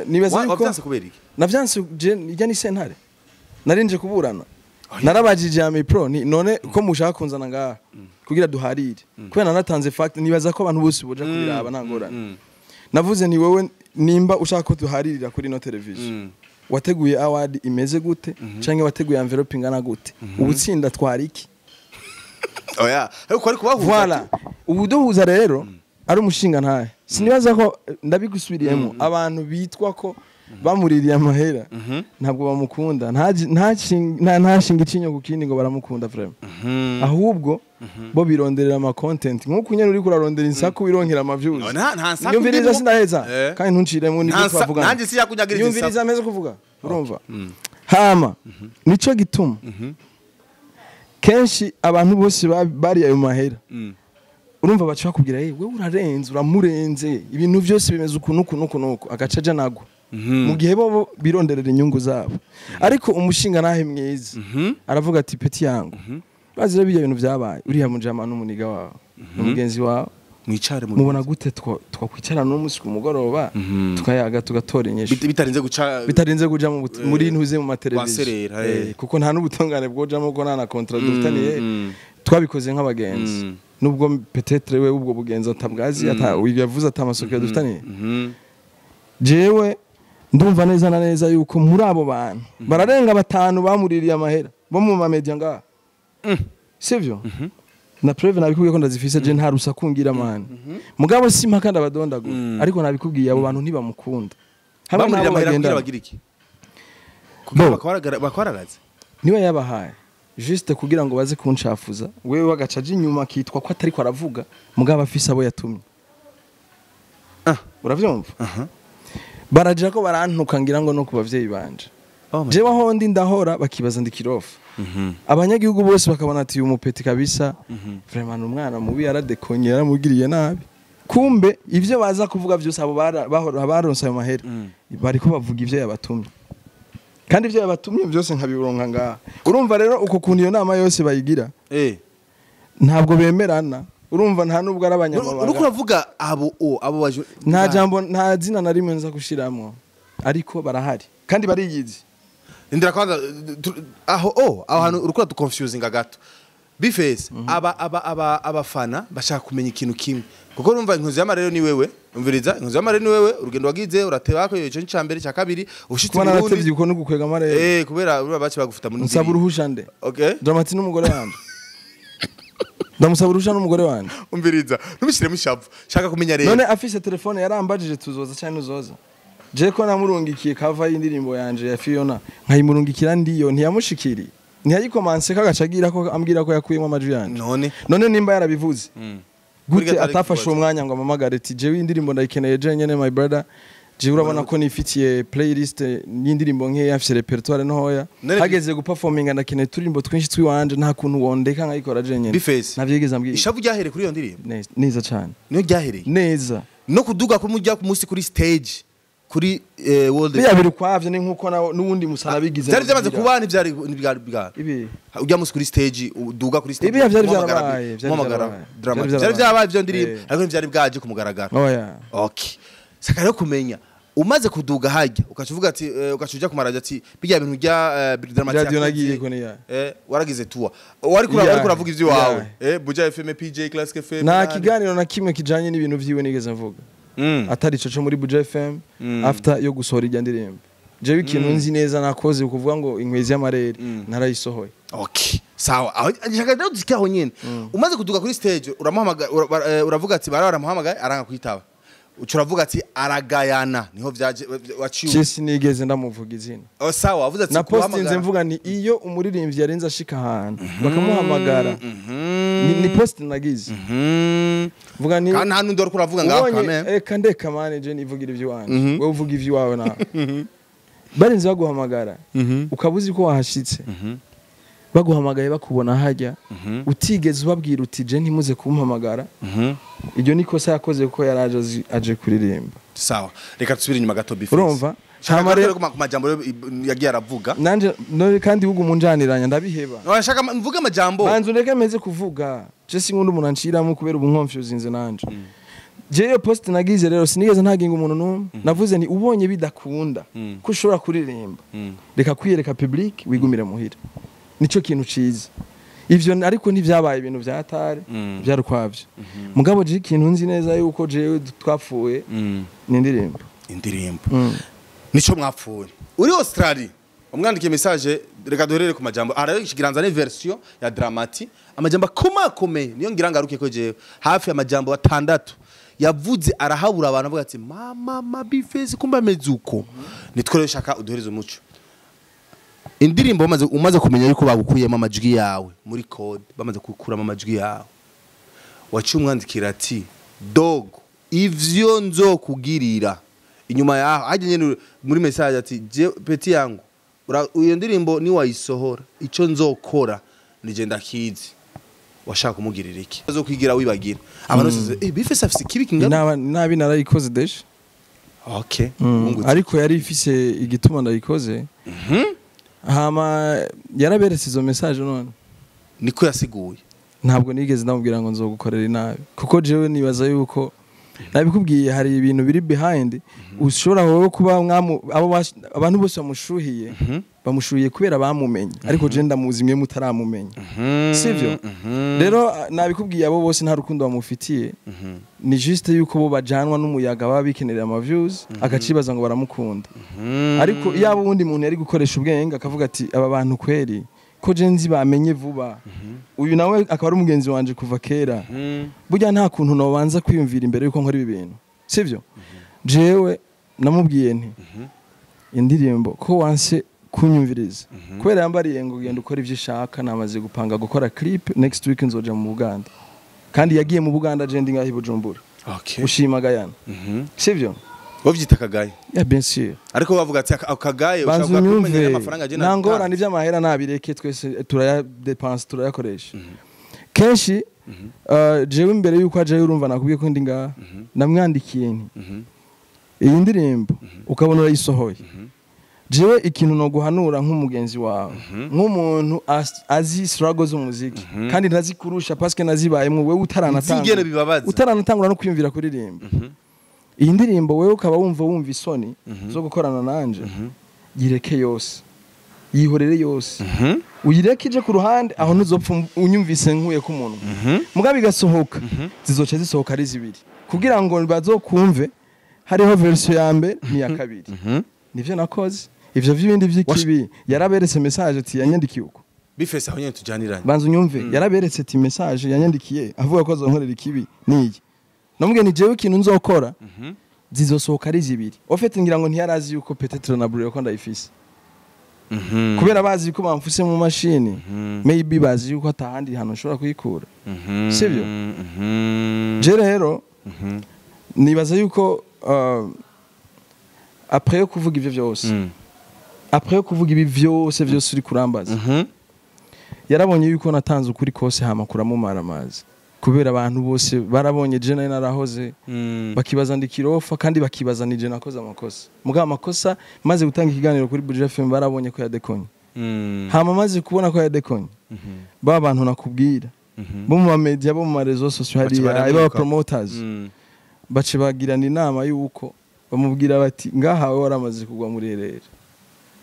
nibaza yuko Wavyanse kubera iki? Navyanse je ijya ni sentare narinje kuburana. Narabajije Ami Pro ni none ko mushaka kunzana ngaha kugira duharire, kubera nanatanze fact, nibaza ko abantu bose boja kubiraba, nta ngorane. Navuze ni wowe nimba ushaka ko duharirira kuri no television, wateguye award imeze gute canke wateguye envelope ingana gute? Ubutsinda twari iki? Oya, ariko ari kubahuza. Voilà, ubuduhuza rero ari umushinga ntahe. Sinibaza ko ndabigusubiriyemo, abantu bitwa ko bamuririye amahera ntabwo bamukunda. Nta shinga icinyo ku kindi ngo baramukunda vraiment. Ahubwo bo bironderera ama content nk'uko nyene uriko urarondera insaku wironkera ama views. No, nta nsaku Nyumviriza, ndimo. sindaheza. Kandi ntunciremo nibyo twavugana. Nanjye siyakunyagiriza insaku. Nyumviriza ameze kuvuga, urumva? Hama nico gituma kenshi abantu bose bari ayo mahera, urumva, baca bakubwira: "Hey, wewe urarenze, uramurenze, ibintu byose bimeze uku nuku nuku nuku," agaca aja nagwa mu gihe bo bironderera inyungu zabo. Ariko umushinga nahe mwiza aravuga ati petit yangu, bazi rero bijya bintu byabaye, uriya mujama n'umuniga wawe, n'umugenzi wawe. Mwicare mu Mubona gute twakwicarana n'umunsi ku mugoroba tukayaga, tugatora inyishu? Bitarinze guca Bitarinze kuja muri ntuze mu mateleviziyo. Waserera. Kuko nta n'ubutungane bwojamo, kuko nta na contrat dufitaniye. Twabikoze nk'abagenzi, nubwo peut-être we ubwo bugenzi atabwazi, yavuze ati amasoko dufitaniye. Jewe ndumva neza na neza yuko muri abo bantu bararenga batanu bamuririye amahera bo mu mamedia ngaha, sivyo? Na preuve nabikubwiye ko ndazifise, je nta rusaku ngira, man. Mugabo simpaka ndabadondagura, ariko nabikubwiye, abo bantu ntibamukunda. Hamwe Bamurira n'abo amahera kugira bagendana. bagira iki? Kugira Bo. bakwaragaze. Niwe yabahaye juste kugira ngo baze kuncafuza, wewe wagaca aja inyuma akitwa ko atariko aravuga, mugabo afise abo yatumye. Uravyumva, baraja ko barantuka, ngira ngo no ku bavyeyi banje. Oh my. Jewe aho ndi ndahora bakibaza ndi kirofa, abanyagihugu bose bakabona ati uyu mupeti kabisa, vraiment ni umwana mubi, yaradekonye, yaramugiriye nabi. Kumbe ivyo baza kuvuga vyose, abo bahora baronse ayo mahera, bariko bavuga ivyo yabatumye, kandi ivyo yabatumye byose nkabironka ngaha. Urumva rero uko kuntu iyo nama yose bayigira, ntabwo bemerana. Urumva, nta nubwo ari Uriko abanyamabanga. uravuga abo o abo baje. Nta jambo, nta zina na rimwe nza gushiramwo, ariko barahari kandi bariyizi. Ndira kwanza aho o aho hantu uriko duconfusinga gato, B-Face. Aba abafana bashaka kumenya ikintu kimwe, kuko urumva inkozi y'amarero ni wewe. Umviriza, inkozi y'amarero ni wewe. Urugendo wagize urateba ko ico ni mbere, cya kabiri ushitse Kuba i Burundi. naratevye uko no gukwega amarere? Kubera urumva baci bagufuta muri Nsaba uruhusha nde? Okay. Dramati n'umugore wanje, ndamusaba uruhusha n'umugore wanje? Umviriza, ntubishiremo ishavu, shaka kumenya rero. None afise telefone, yarambajije tuzoza cyangwa ntuzoza? Je ko namurungikiye cover y'indirimbo yanje ya Fiona, nkayimurungikira ndiyo, ntiyamushikiriye, ntiyayikomanse, kagaca agira ko ambwira ko yakuyemo amajwi yanje. None None nimba yarabivuze, Kuri gute gatari atafashe uwo kubaza. mwanya ngo amamagare ati jewe indirimbo ndayikeneye je nyene, my brother, jewe urabona ko nifitiye playlist y'indirimbo nkeya, mfise repertoire ntoya, hageze guperforminga ndakeneye turirimbo twinshi twiwanje, nta kuntu wondeka nkayikora je nyene? B-Face. Ntavyigeze ambwira. Ishavu ryahereye kuri iyo ndirimbo? Neza cane. Niyo ryahereye? Neza. No kuduga kumujya ku munsi kuri stage kuri World. Biriya biri ukwavyo, ni nkuko n'uwundi musana bigize. Byari byamaze kuba, ntibyari ntibyari bwa Ibi ujya munsi kuri stage, uduga kuri stage. Ibiya vyari umuhamagara vyarabaye, vyari umuhamagara vyarabaye. Drama. Vyari Byari vyarabaye. byabaye ibyo ndirimbo, ariko ntibyari bwaje ku mugaragaro. Oya. Okay, saka rero kumenya, umaze kuduga hajya ukaca uvuga ati ukaca uja ku maradiyo ati bijya bintu bya Drama T Radio yakoze, nagiye ko niya. Waragize tuwa wari kuri Yeah. wari kuravuga ivyo wawe, Buja FM, PJ Classic FM. Nta nani. kiganiro na kimwe kijanye n'ibintu vyiwe nigeze mvuga, atari ico co muri Buja FM, after yo gusohora irya ndirimbo. Jewe ikintu nzi neza nakoze, ukuvuga ngo inkwezi y'amarere narayisohoye. Okay, sawa. Aho nshaka rero dushike aho nyene. Umaze kuduga kuri stage uramuhamagara, uravuga ati baramuhamagaye aranga kwitaba. Uca uravuga ati aragayana, niho vyaje waciye. Je sinigeze ndamuvuga izina. Oh, sawa, wavuze ati Na postinze kuhamagara. mvuga ni iyo umuririmbyi yarenze ashika ahantu bakamuhamagara, ni post nagize, mvuga ni Kandi nta nundi wariko uravuga ngaho ubonye kame. eka ndeka mane, je nivugira ivy'iwanje, wewe uvuga ivy'iwawe. Nawe barinze baguhamagara, ukaba uzi ko wahashitse, baguhamagaye bakubona hajya, utigeze ubabwira uti je ntimuze kumpamagara. Iryo ni kosa yakoze kuko yaraje aje kuririmba. Sawa, reka dusubire inyuma gato, B-Face. Urumva? Shaka Hama gato ku majambo rero yagiye aravuga. Nanje none kandi ubu munjaniranya ndabiheba. Oya, shaka mvuge amajambo. Banza undeke meze kuvuga, je sinkunda umuntu anciramo kubera ubu nkonfuzinze nanje. Je iyo post nagize rero, sinigeze ntaginga umuntu n'umwe. Navuze ni ubonye bidakunda ko ushobora kuririmba, reka kwiyereka public, wigumire muhira, nico kintu ciza ivyo. Ariko ntivyabaye ibintu vyatari byari ukwavyo. Mugabo je ikintu nzi neza yuko jewe twapfuye ni indirimbo. Indirimbo nico mwapfuye. Uri Australia umwandikiye message. Reka duherere ku majambo arashikiranza ne version ya Dramati, amajambo akomakomeye niyo ngira ngaruke ko jewe hafi amajambo atandatu yavuze arahabura abantu, avuga ati mama ma B-Face kumba ameze uko. Nitwo rero shaka uduhereze umuco. Indirimbo umaze kumenya yuko bagukuyemo amajwi yawe muri code, bamaze kukuramo amajwi yawe, waciye umwandikira ati dog ivyo nzokugirira inyuma yaho hajya nyene muri message ati je petit yangu, iyo ndirimbo ni wayisohora, ico nzokora nije ndakizi. Washaka kumugirira iki? Azokwigira wibagira abantu bose B-Face afise ikibi kingana. Nabi narayikoze déjà. Okay. Wungutse. Ariko yari ifise igituma ndayikoze. Hama yaraberetse izo message none. Niko yasiguye. Ntabwo nigeze ndamubwira ngo nzogukorera inabi, kuko jewe nibaza yuko nabikubwiye, hari ibintu biri behind ushobora wowe kuba mwamu abo abantu bose bamushuhiye, bamushuhiye kubera bamumenye, ariko je ndamuzi mwe mutaramumenya, sivyo? Rero nabikubwiye, abo bose nta rukundo bamufitiye, ni juste yuko bo bajanwa n'umuyaga, baba bikenerera ama views, akacibaza ngo baramukunda. Ariko yaba uwundi muntu yari gukoresha ubwenge akavuga ati aba bantu kweri Ko je nzi bamenye vuba, uyu nawe akaba ari umugenzi wanje kuva kera, burya nta kuntu nobanza kwiyumvira imbere yuko nkora ibi bintu, sivyo? Jewe namubwiye nti indirimbo ko wanse kunyumviriza kubera yambariye ngo genda ukora ivyo ushaka, namaze gupanga gukora clip next week, nzoja mu Buganda. Kandi yagiye mu Buganda, je ndi ngaho i Bujumbura. Ushima Gayana, sivyo? Bavyita kagaye. Ya, bien sûr. Ariko bavuga ati akagaye Banza ushobora kumenya unyumve. amafaranga agenda. Nta ngorane, iby'amahera nabireke, twese turayadepanse, turayakoresha kenshi. Jewe imbere yuko ajayo, urumva nakubwiye ko ndi ngaha, namwandikiye nti iyi ndirimbo ukabona urayisohoye, jewe ikintu noguhanura nk'umugenzi wawe, nk'umuntu azi struggle z'umuziki kandi ntazikurusha parce que nazibayemwo, wewe utaranatangura Nzi ingene bibabaza. utaranatangura no kwiyumvira kuririmba iyi ndirimbo, wewe ukaba wumva isoni zo gukorana nanje, yireke yose, yihorere yose, uyireke ije ku ruhande aho, ntuzopfa unyumvise nkuye ku munwa. Mugabo igasohoka, zizoca zisohoka ari zibiri kugira ngo bazokumve hariho version ya mbere n'iya kabiri. Nivyo nakoze. Ivyo vy'ibindi vy'ikibi, yaraberetse message ati yanyandikiye uko. B-Face, aho nyene tujaniranye. Banza unyumve. Yaraberetse ati message yanyandikiye avuga ko azonkorera ikibi niyi. Namubwiye ni jewe ikintu nzokora, zizosohoka ari zibiri. Au fait, ngira ngo ntiyarazi yuko peut-être na Blu-ray ko ndayifise, kubera bazi ko bamfuse mu mashini, maybe bazi yuko atahandi hantu nshobora kuyikura, sibyo? Je rero nibaza yuko après yo kuvuga ivyo vyose, après yo kuvuga ibi vyose vyose uri kurambaza, yarabonye yuko natanze ukuri kose, hama kuramumara amazi, kubera abantu bose barabonye je nari narahoze, bakibaza ndi kirofa, kandi bakibaza nije nakoze amakosa. Mugabo amakosa, maze gutanga ikiganiro kuri Buja FM, barabonye ko yadekonye. Hama maze kubona ko yadekonye, ba bantu nakubwira bo mu media, bo mu ma réseaux sociaux, hariya baramwiruka. aba promoters, bace bagirana inama yuko bamubwira bati ngaha wewe waramaze kugwa muri erere,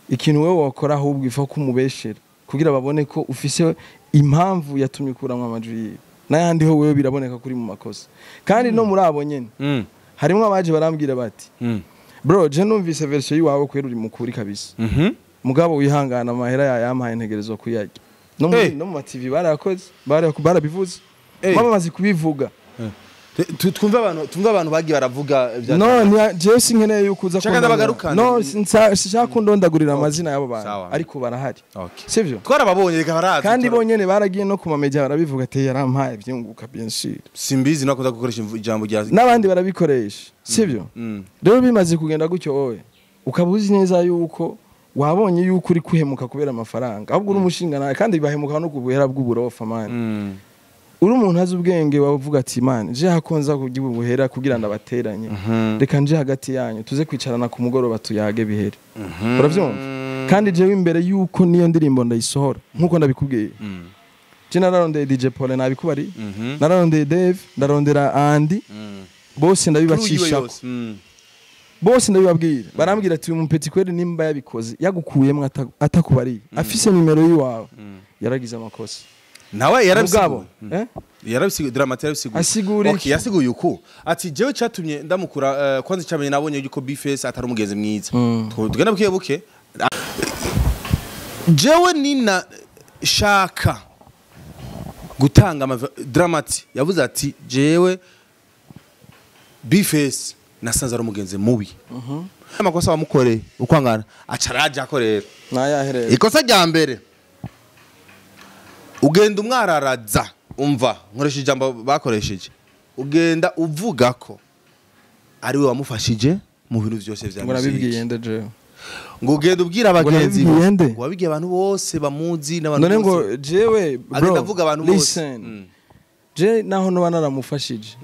ikintu wewe wakora ahubwo ifa kumubeshera kugira babone ko ufise impamvu yatumye ukuramwo amajwi yiwe, n'ayandi ho wewe biraboneka kuri mu makosa. Kandi no muri abo nyene harimwo abaje barambwira bati bro, je numvise version yiwawe, kwera uri mukuri kabisa, mugabo wihangana, amahera yayampaye, ntegerezwa kuyarya. No muri Hey. no mu ma TV barakoze, barabivuze. Hey. Bamaze kubivuga. Twumve abantu bagiye baravuga No, jewe sinkeneye yuko uza Shaka ndabagarukane. No, sinshaka kundondagurira amazina y'abo bantu, Sawa. ariko barahari, Okay. sivyo? Twarababonye, reka barazi. Kandi bonyene baragiye no ku mamedia barabivuga ati yarampaye byunguka, bien sûr. Simbizi no kuza gukoresha ijambo rya N'abandi barabikoresha, sivyo? Rero bimaze kugenda gutyo, wowe ukaba uzi neza yuko wabonye yuko uri kuhemuka kubera amafaranga, ahubwo uri umushinga nawe, kandi bahemuka no ku buhera bw'uburofa, man. Uri umuntu azi ubwenge, wavuga ati man, je hakonza kugira ubuhera kugira ndabateranye, reka nje hagati yanyu, tuze kwicarana ku mugoroba tuyage bihere. Uravyumva? Kandi jewe imbere yuko niyo ndirimbo ndayisohora, nkuko ndabikubwiye, je nararondeye DJ Paul, nabikubari, nararondeye Dave, ndarondera Andy, bose ndabibacishako, bose ndabibabwira, barambwira ati uyu mupeti kweri nimba yabikoze yagukuyemwo atakubariye, afise nimero yiwawe, yaragize amakosa. Nawe Mugabo yarabisiguye. eh? Yarabisiguye, Dramati yarabisiguye. Asigura iki? Okay, yasiguye uku ati jewe cyatumye ndamukura, kwanza cyamenye nabonye yuko B-Face atari umugenzi mwiza. Tugenda buke buke. Jewe nina shaka gutanga Dramati yavuze ati jewe B-Face nasanze ari umugenzi mubi, amakosa wamukoreye ukwangana aca araja ko rero. Nayahereye. Ikosa rya mbere, ugenda umwararaza, umva nkoresha ijambo bakoresheje, ugenda uvuga ko ari we wamufashije mu bintu byose vya Ngo nabibwiye muziki. nde jewe? Ngo ugenda ubwira abagenzi be. Nabibwiye nde? Ngo wabibwiye abantu bose bamuzi n'abantu None ngo bose. jewe, bro, Agenda avuga abantu bose. listen. Je naho noba naramufashije,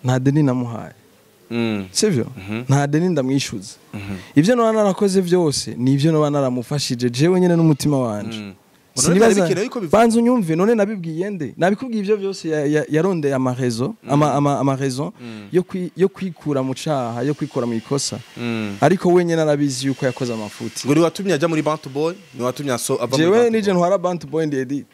nta deni namuhaye, sivyo? Nta deni ndamwishyuza. Ibyo noba narakoze byose ni ibyo noba naramufashije jewe nyine n'umutima wanje. None byari bikenewe yuko bivuga? Banza unyumve. None nabibwiye nde? Nabikubwiye ibyo byose, yarondeye amarezo ama yo kwikura mu caha, yo kwikura mu ikosa, ariko wenyine arabizi yuko yakoze amafuti. Ngo ni watumye ajya muri Bantu Boy, ni watumye aso ava muri Jewe Bantu nije Boy. ntwara Bantu Boy, ndi edit.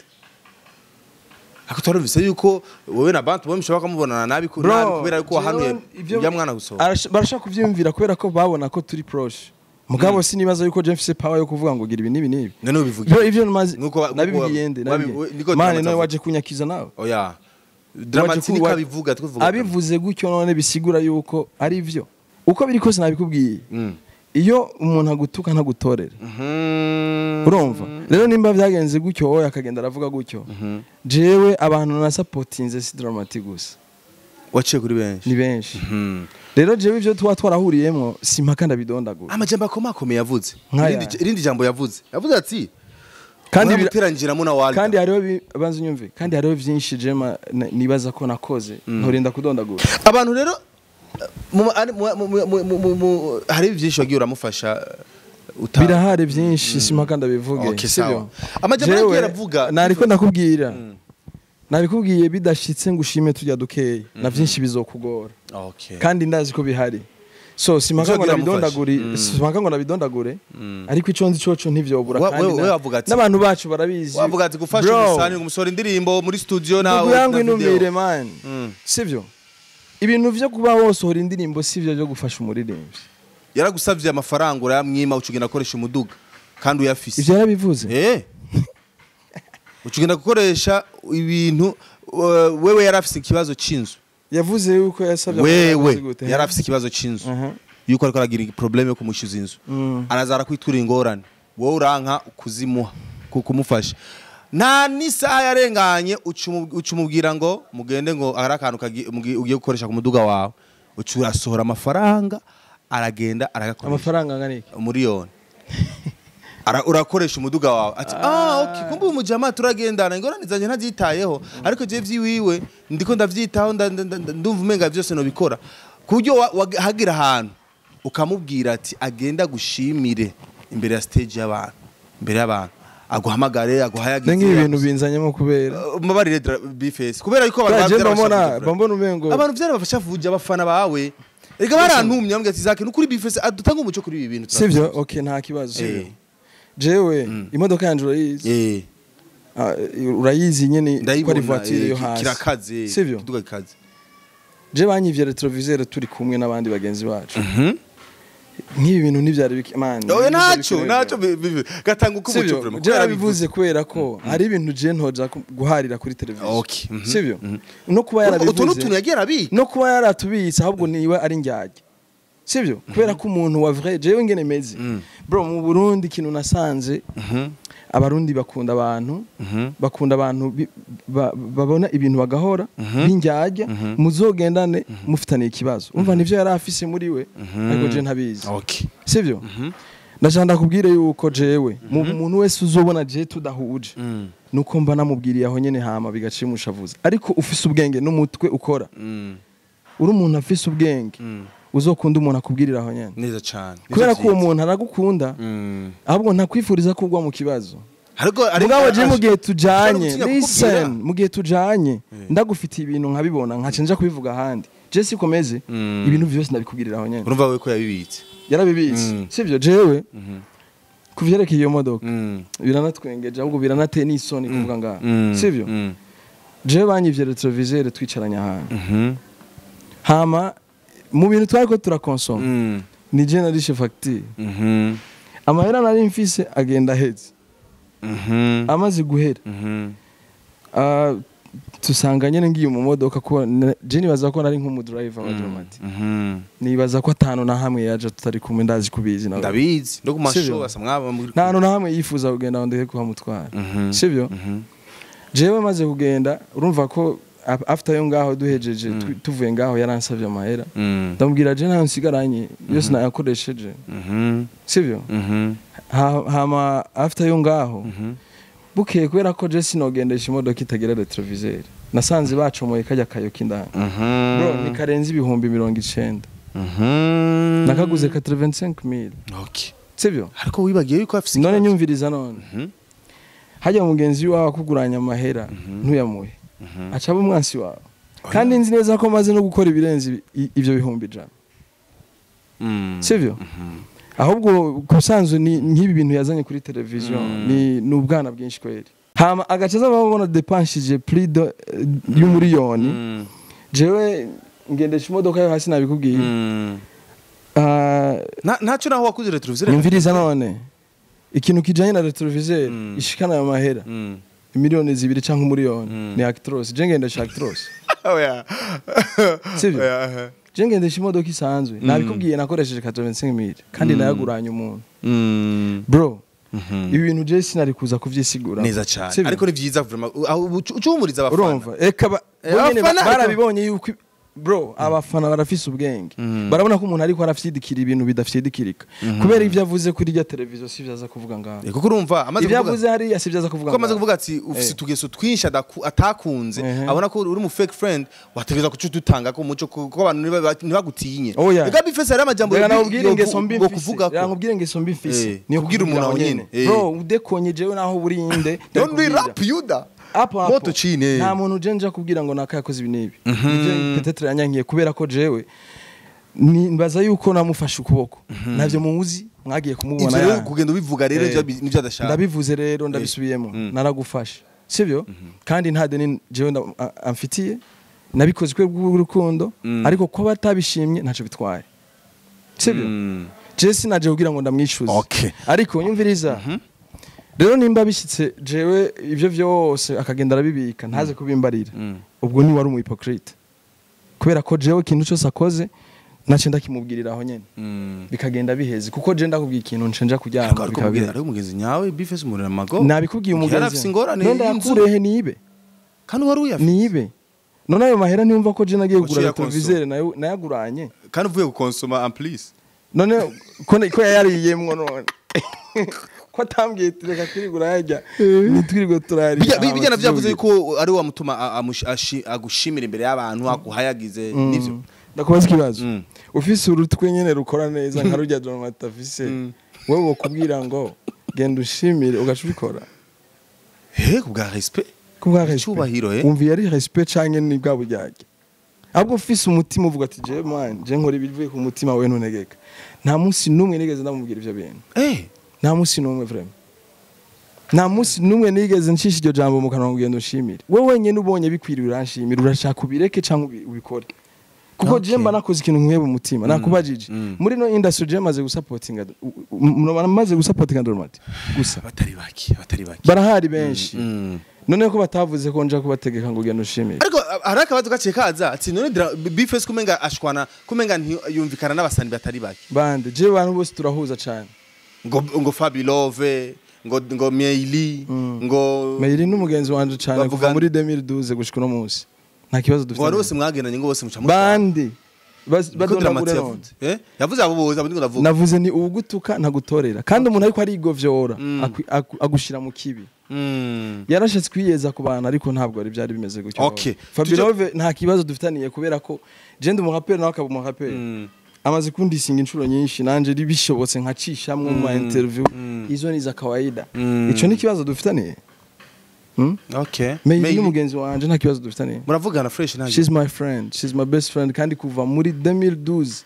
Ariko twarumvise yuko wowe na Bantu Boy mushobora kumubonana nabi nabi kubera yuko wahanuye Jewe ujya mwana gusohoka. Barashaka kuvyiyumvira kubera ko babona ko turi proche. Mugabo sinibaza yuko je mfise power yo kuvuga ngo gira ibi nibi nibi. None ubivuga Bro, ivyo nmaze Nuko nabibwiye nde? Niko Mane Drama nawe waje kunyakiza nawe. Oya, Drama T niko abivuga, twivuga. Abivuze gutyo none bisigura yuko ari vyo. Uko biri kose nabikubwiye. Iyo umuntu agutuka ntagutorera. Urumva rero nimba vyagenze gutyo wowe akagenda aravuga gutyo, jewe abantu nasapotinze si Drama T gusa. Waciye kuri benshi. Ni benshi. Rero jewe ivyo tuba twarahuriyemwo simpaka ndabidondagura. Amajambo akomakomeye yavuze. Nkaya. Irindi jambo yavuze ati Kandi muteranjiramo na Walda. Kandi hariho banze unyumve, kandi hariho vyinshi jema nibaza ko nakoze ntorinda kudondagura. Abantu rero hari byinshi wagiye uramufasha birahari byinshi simpaka ndabivuge. Okay, sawa. Amajambo yagiye aravuga nariko ndakubwira. Nabikubwiye bidashitse ngo ushime tujya dukeye na byinshi bizokugora. Okay. Kandi ndazi ko bihari. So simpaka ngo nabidondagure, simpaka ngo nabidondagure, ariko ico nzi coco ntivyobura kandi n'abantu bacu barabizi. Wavuga ati gufasha umusani ngumusora indirimbo muri studio nawe. Nawe inumire man. Sivyo? Ibintu vyo kuba wosohora indirimbo sivyo byo gufasha umuririmbyi. Yaragusavye amafaranga urayamwima ucugenda akoresha umuduga kandi uyafise. Ivyo yarabivuze. Ucugenda gukoresha ibintu wewe yarafise ikibazo c'inzu. Yavuze yuko yasavye wewe yarafise ikibazo c'inzu. Yuko ariko aragira problème yo kumushyuza inzu. Arazara kwitura ingorane. Wowe uranka kuzimuha kumufasha. Nta n'isaha yarenganye ucumubwira ngo mugende ngo ari akantu ugiye gukoresha ku muduga wawe. Ucurasohora amafaranga aragenda aragakoresha. Amafaranga angana iki? Miliyoni. Urakoresha umuduga wawe ati okay, kumbe umujama turagendana ingorane zanje ntazitayeho ariko je vyiwiwe ndiko ndavyitaho ndumva umenga byose no bikora kuburyo hagira ahantu ukamubwira ati agenda gushimire imbere ya stage y'abantu, imbere y'abantu aguhamagare aguhayagize. Ngi ibintu binzanyemo kubera mubabarire B-Face kubera yuko abantu bambona umengo abantu byarabafasha vuja abafana bawe. Ega barantumye ambwira ati Zaki nukuri B-Face adutanga umuco kuri ibi bintu. Sivyo? Okay, nta kibazo. Sivyo? Jewe imodoka yanje urayizi. Urayizi nyene ko ari voiture yo hasi. Kirakaze. Sivyo? Kiduga kikaze. Je banyivye retroviseur turi kumwe n'abandi bagenzi bacu. Nk'ibi bintu ntivyari biki man. Oya naco gatanga uko umuco vraiment. Je yarabivuze kubera ko hari ibintu je ntoja guharira kuri televiziyo. Okay. Sivyo? No kuba yarabivuze. Utuntu tuntu yagiye arabika. No kuba yaratubitse ahubwo niwe ari njyajya. Sivyo? Kubera ko umuntu wa vrai jewe ngene meze. Bro, mu Burundi kintu nasanze abarundi bakunda abantu, bakunda abantu babona ibintu bagahora binjyajya muzogendane mufitaniye ikibazo. Umva nivyo yari afise muri we ariko je ntabizi. Okay. Sivyo? Ndashaka ndakubwire yuko jewe mu muntu wese uzobona je tudahuje nuko mba namubwiriye aho nyene hama bigacimushavuza. Ariko ufise ubwenge n'umutwe ukora. Uri umuntu afise ubwenge. Uzokunda umuntu akubwirira aho nyene. Neza cyane. Kubera ko uwo muntu aragukunda ahubwo ntakwifuriza kugwa mu kibazo. Ariko mugabo je mu gihe tujanye, listen, mu gihe tujanye ndagufitiye ibintu nkabibona nkaca nja kubivuga ahandi. Je sikomeze ibintu byose ndabikubwirira aho nyene. Urumva wewe ko yabibitse. Yarabibitse. Sivyo jewe kuvyerekeye iyo modoka biranatwengeje ahubwo biranateye n'isoni kuvuga ngaha. Sivyo? Jewe banyivye retroviseur twicaranye ahantu. Hama mu bintu twariko turakonsoma ni je narishe facture. Amahera nari mfise agenda aheze. Amaze guhera tusanga nyene ngiye mu modoka ko je nibaza ko nari nk'umu driver wa Drama T. Nibaza ko atanu na hamwe yaje tutari kumwe ndazi kubizi nawe. Ndabizi ndo kumasho basa mwaba muri. Nta na hamwe yifuza kugenda ngo ndeke kuhamutwara. Sivyo? Jewe maze kugenda urumva ko after yo ngaho duhejeje tuvuye ngaho yaransavye amahera. Ndamubwira je ntayo nsigaranye yose nayakoresheje. Sivyo? Hama after yo ngaho bukeye kubera ko je sinogendesha imodoka itagira retroviseur nasanze bacomoye kajya kayo kindani. Bro ni karenze 90,000. Nakaguze 85,000. Okay. Sivyo? Ariko wibagiye yuko afise none nyumviriza none. Hajya mugenzi wawe akuguranya amahera ntuyamuhe. Aca aba umwansi wawe. Kandi nzi neza ko maze no gukora ibirenze ivyo 100,000. Sivyo? Ahubwo kusanzwe ni nk'ibi bintu yazanye kuri televiziyo ni nubwana bwinshi kweri. Hama agacaza babona dépenshije plus de y'umuriyoni. Jewe ngendesha imodoka yo hasi nabikubwiye. Ntacyo naho wakuze rétroviseur. Nyumviriza none, ikintu kijanye na rétroviseur ishikana ayo mahera 2 miliyoni canke 1 miliyoni ni Actros. Je ngendesha Actros? Oya. Sivyo? Oya. Je ngendesha imodoka isanzwe. Nabikubwiye, nakoresheje 85,000 kandi nayaguranye umuntu. Bro, ibi bintu je sinari kuza kuvyisigura. Neza cyane. Sivyo? Ariko ni vyiza vraiment, ucumuriza abafana. Urumva, eka bonyene abafana barabibonye yuko, bro, abafana barafise ubwenge, barabona ko umuntu ariko arafyidikira ibintu bidafyidikirika, kubera ivyo avuze kuri rya televiziyo sivyo aza kuvuga ngaho. Kuko urumva amaze Ivyo kuvuga avuze hariya sivyo aza kuvuga kuko amaze ngaho. kuvuga ati ufise utugeso twinshi atakunze, abona ko uri mu fake friend, wategereza kuca udutanga ko umuco, kuko abantu ntibagutinye. Oya. Ega B-Face, hari amajambo Reka nakubwire ingeso mbi yo mfise. kuvuga Reka ko nkubwire ingeso mbi mfise. Niyo kubwira umuntu aho nyene. Bro, udekonye jewe naho burinde. Don't be rap yuda. Apo apo. Moto chini. Nta muntu je nja kubwira ngo naka yakoze ibi n'ibi. Ivyo peut-être yanyankiye kubera ko jewe mbaza yuko namufashe ukuboko, navyo muzi, mwagiye kumubona. Ivyo rero kugenda ubivuga rero nivyo adashaka. Ndabivuze rero, ndabisubiyemo, naragufashe, sibyo? Kandi nta deni jewe amfitiye, nabikoze kwe bw'urukundo, ariko ko batabishimye ntacyo bitwaye, sibyo? Je sinaje kugira ngo ndamwishuze. Ariko nyumviriza rero, nimba bishyitse jewe ibyo byose akagenda arabibika ntaze kubimbarira, ubwo ni wari umu hypocrite, kubera ko jewe ikintu cyose akoze nace ndakimubwirira aho nyene, bikagenda biheze, kuko je ndakubwiye ikintu nce nja kuryama Ariko bikaba mubwira biheze. ariko umugenzi nyawe B-Face umurira amago. Nabikubwiye, umugenzi Yarafise ingorane none y'inzu. ndayakurehe nibe? Kandi wari uyafise. Nibe none ayo mahera? Ntiyumva ko je nagiye kugura Waciye rétroviseur nayo nayaguranye? Kandi uvuye gukonsoma en plus. None ko yayariyemwo, none ko atambwiye ati reka kwirigura yarya, nitwirirwe turayarya? Bijya navyo yavuze yuko ari wa mutuma agushimira imbere y'abantu, akuhayagize, nivyo? Ndakubaza ikibazo. Ufise urutwe nyene rukora neza nka rurya Dramati afise, wewe wokubwira ngo genda ushimire, ugaca ubikora? Kubwa respect. Kubwa respect. Icyubahiro. Wumva yari respect canke ni bwa buryarya? Ahubwo ufise umutima uvuga ati je man, je nkora ibivuye ku mutima, wewe ntuntegeka. Nta munsi n'umwe nigeze ndamubwira ivyo bintu. Nta munsi n'umwe, vraiment, nta munsi n'umwe nigeze ncisha iryo jambo mu kanwa ngo ugende ushimire. Wowe wenyine ubonye bikwiriye uranshimira, urashaka ubireke cyangwa ubikore, kuko je mba nakoze ikintu nkwiye mu mutima. Nakubajije, muri no industry je maze gusapotinga Dramati gusa? Batari bake, batari bake. Barahari benshi. None ko batavuze ko nja kubategeka ngo ugende ushimire? Ariko hari akabazo gaciye kaza ati none B-Face kumenga ashwana, kumenga ntiyumvikana n'abasani batari bake. Bande? Je bantu bose turahuza cyane. Ngo Fabilove, ngo Meili, ngo Meiri n'umugenzi wanje cyane kuva muri 2012 gushika uno munsi, nta kibazo ngo dufite. abantu bose mwagendanye, ngo bose muca mushwana. Bande? Niko Badondagura Dramati none. yavuze. Yavuze abo bose, abo ndiko ndavuga. Navuze ni ugutuka ntagutorera, kandi umuntu ariko arigovyora agushira mu kibi. Yarashatse kwiyeza ku bantu, ariko ntabwo ari byari bimeze gutyo. Fabilove nta kibazo dufitaniye, kubera ko je ndi umuraperi nawe akaba umuraperi. Amaze kundisinga inshuro nyinshi, nanje bishobotse nkacishamwo mu ma interview, izo ni za kawaida. Ico ni kibazo dufitaniye? Hmm? Okay. Meili Meili. n'umugenzi wanje, nta kibazo dufitaniye. Muravugana fresh nta? She's my friend, she's my best friend, kandi kuva muri 2012.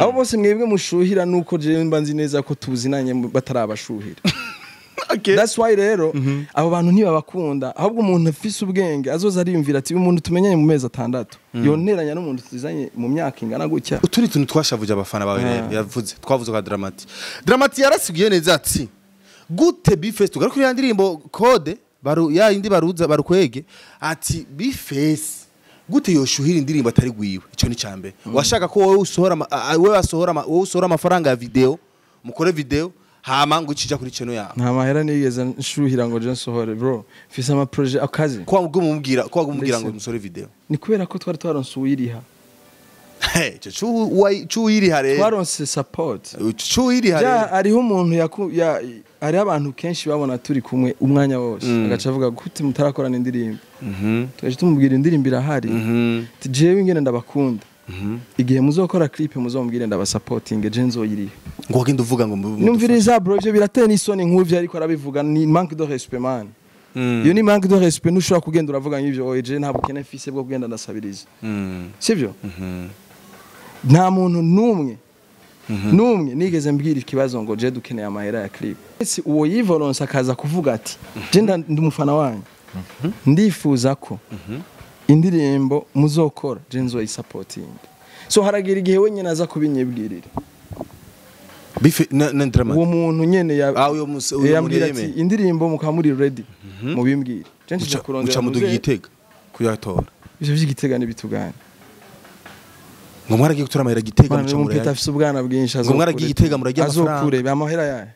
Abo bose mwebwe mushuhira nuko je mba nzi neza ko tuzinanye batarabashuhira. That's why rero abo bantu ntibabakunda. Ahubwo umuntu afise ubwenge azoza ariyumvira ati umuntu tumenyanye mu mezi 6 yonteranya n'umuntu tuzanye mu myaka ingana gutya. Utundi tuntu twashavuje abafana bawe rero, yavuze, twavuze kwa Dramati. Dramati yarasiguye neza ati gute B-Face, tugaruke kuri ya ndirimbo code baru ya indi baruza barukwege, ati B-Face gute yoshuhira indirimbo atari gwiwe? Ico ni cambere. Washaka ko wowe usohora wowe usohora amafaranga ya video, mukore video, hama ngo icija kuri channel yawe. Nta mahera nigeze nshuhira ngo je nsohore, bro. Mfise ama projet akazi. Ko wagumubwira ngo Listen. musore video. Ni kubera ko twari twaronse uwiriha. Hey, ico cuwiriha rero. Twaronse support. Cuwiriha Ja, rero. hariho umuntu yaku ya hariho abantu kenshi babona turi kumwe umwanya wose, agaca avuga gute mutarakorana indirimbo? Tugaca tumubwira indirimbo irahari. Ati jewe ingene ndabakunda, igihe muzokora clip muzomubwire ndabasapotinge, je nzoyiriha. Ngo wagenda uvuga ngo Numviriza bro, ivyo birateye n'isoni nk'uvyo ariko arabivuga, ni manque de respect man. Iyo ni manque de respect. Ntushobora kugenda uravuga nk'ivyo. Oye, je nta bukene mfise bwo kugenda ndasabiriza, sivyo? Nta muntu n'umwe n'umwe nigeze mbwira ikibazo ngo je dukeneye amahera ya clip. Ese uwo yivolonse akaza kuvuga ati je ndi umufana wanyu, ndifuza ko indirimbo muzokora je nzoyisapotinga, so haragira igihe wenyine aza kubinyibwirira. Bife na drama. Uwo muntu nyene ya uyo uyo yambwira ati indirimbo mukaba muri ready mubimbwire. Je nje kurondera muca muduga Igitega kuyatora. Ivyo vy'Igitega nibitugane. Ngo mwaragiye gutora amahera Gitega muca muri. Mpeta afise ubwana bwinshi azokure. Ngo mwaragiye Gitega muragiye amafaranga. Azokure amahera yaye.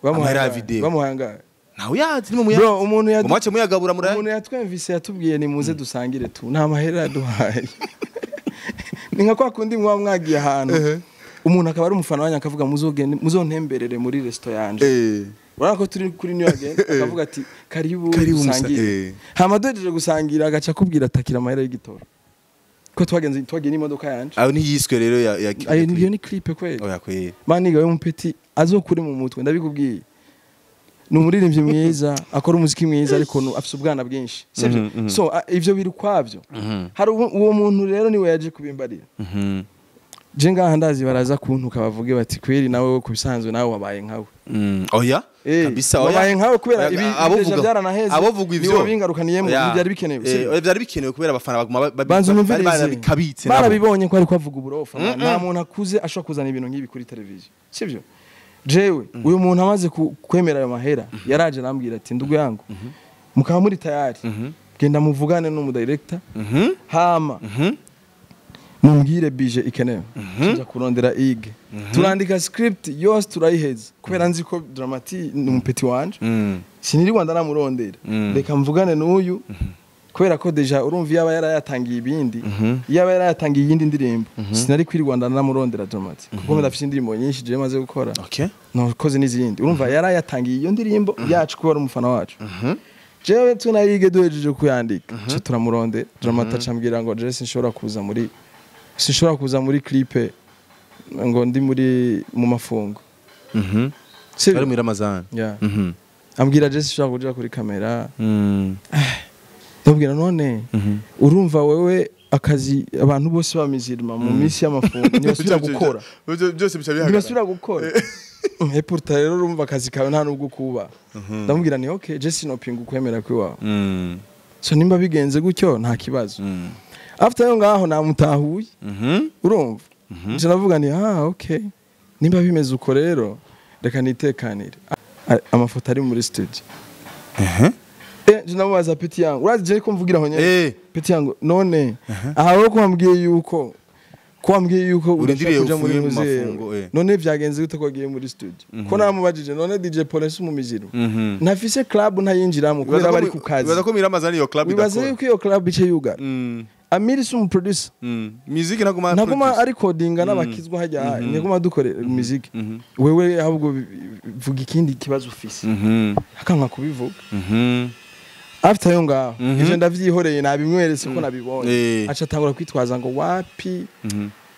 Bamuhaye amahera video. Bamuhaye angahe? Nawe yazi ni mu muyaga. Bro umuntu ya mwace muyagabura muraye. Umuntu yatwemvise yatubwiye ni muze dusangire tu. Nta mahera yaduhaye. Ni nka kwa kundi mwa mwagiye ahantu. Umuntu akaba ari umufana wanyu akavuga muzogende muzontemberere muri resto yanje. Urabona ko turi kuri New Again akavuga ati karibu dusangire. Hama duhejeje gusangira agaca kubwira atakira amahera y'igitoro. Ko twagenze twagiye n'imodoka yanje. Ayo ntiyiswe rero ya ayo niyo ni clip kweli. Oya kweli. Maniga we mupeti azokuri mu mutwe ndabikubwiye. Ni umuririmbyi mwiza akora umuziki mwiza ariko afise ubwana bwinshi. Sivyo? So ivyo biri kwavyo. Hari uwo muntu rero niwe yaje kubimbarira. Je ngaha ndazi baraza kuntuka bavuge bati kweli nawe kubisanzwe nawe wabaye nkawe. Oya kabisa oya. Wabaye nkawe kubera ibi deja byaranaheze. Abovuga ivyo bingarukaniyemo byari bikenewe. Byari bikenewe kubera abafana baguma barabikabitse nabo. Barabibonye ko ari kwavuga uburofa. Nta muntu akuze ashobora kuzana ibintu nk'ibi kuri televiziyo. Sivyo? Jewe uyu muntu amaze kwemera ayo mahera yaraje arambwira ati ndugu yangu mukaba muri tayari genda muvugane n'umu director hama mumbwire bije ikenewe tuja kurondera ige turandika script yose turayiheza kubera nzi ko Dramati ni umupeti wanje siniri Rwanda namurondera reka mvugane n'uyu kubera ko deja urumva yaba yarayatangiye ibindi yaba yarayatangiye iyindi ndirimbo sinari kwiri Rwanda namurondera Dramati kuko ndafite indirimbo nyinshi je maze gukora nakoze n'izindi urumva yarayatangiye iyo ndirimbo yacu kuba ari umufana wacu jewe tunayige duhejeje kuyandika cyo turamurondera Dramati acambwira ngo je sinshobora kuza muri clip ngo ndi muri mu mafungo. Bari muri Ramazan. Ambwira je sinshobora kuja kuri kamera. Ndabwira none urumva wewe akazi abantu bose bamizirima mu minsi y'amafungo ntibasubira gukora. Byose bica bihagarara. Ntibasubira gukora. Et pourtant rero urumva akazi kawe nta nubwo kuba. Ndamubwira ni okay je sinopinga ukwemera kwiwawe. So nimba bigenze gutyo nta kibazo. After yo ngaho namutahuye. Urumva? Nje navuga ni okay. Nimba bimeze uko rero reka nitekanire. Amafoto ari muri studio. Je namubaza peti yangu. Urazi je ko mvugira aho nyene. Peti yangu none aha wo kwambwiye yuko urindiriye kuja muri mafungo none vyagenze gute ko agiye muri studio. Ko namubajije none DJ Police mu miziro. Ntafise club ntayinjiramo kubera bari ku kazi. Bibaza ko miramazani iyo club idakora. Bibaza yuko iyo club ice yugara. Amiri si umu producer. Music naguma ari codinga n'abakizwa hajya naguma dukorera music. Wewe ahubwo vuga ikindi kibazo ufise. Akanka kubivuga. After yo ngaho ivyo ndavyihoreye nabimweretse ko nabibonye. Aca atangura kwitwaza ngo wapi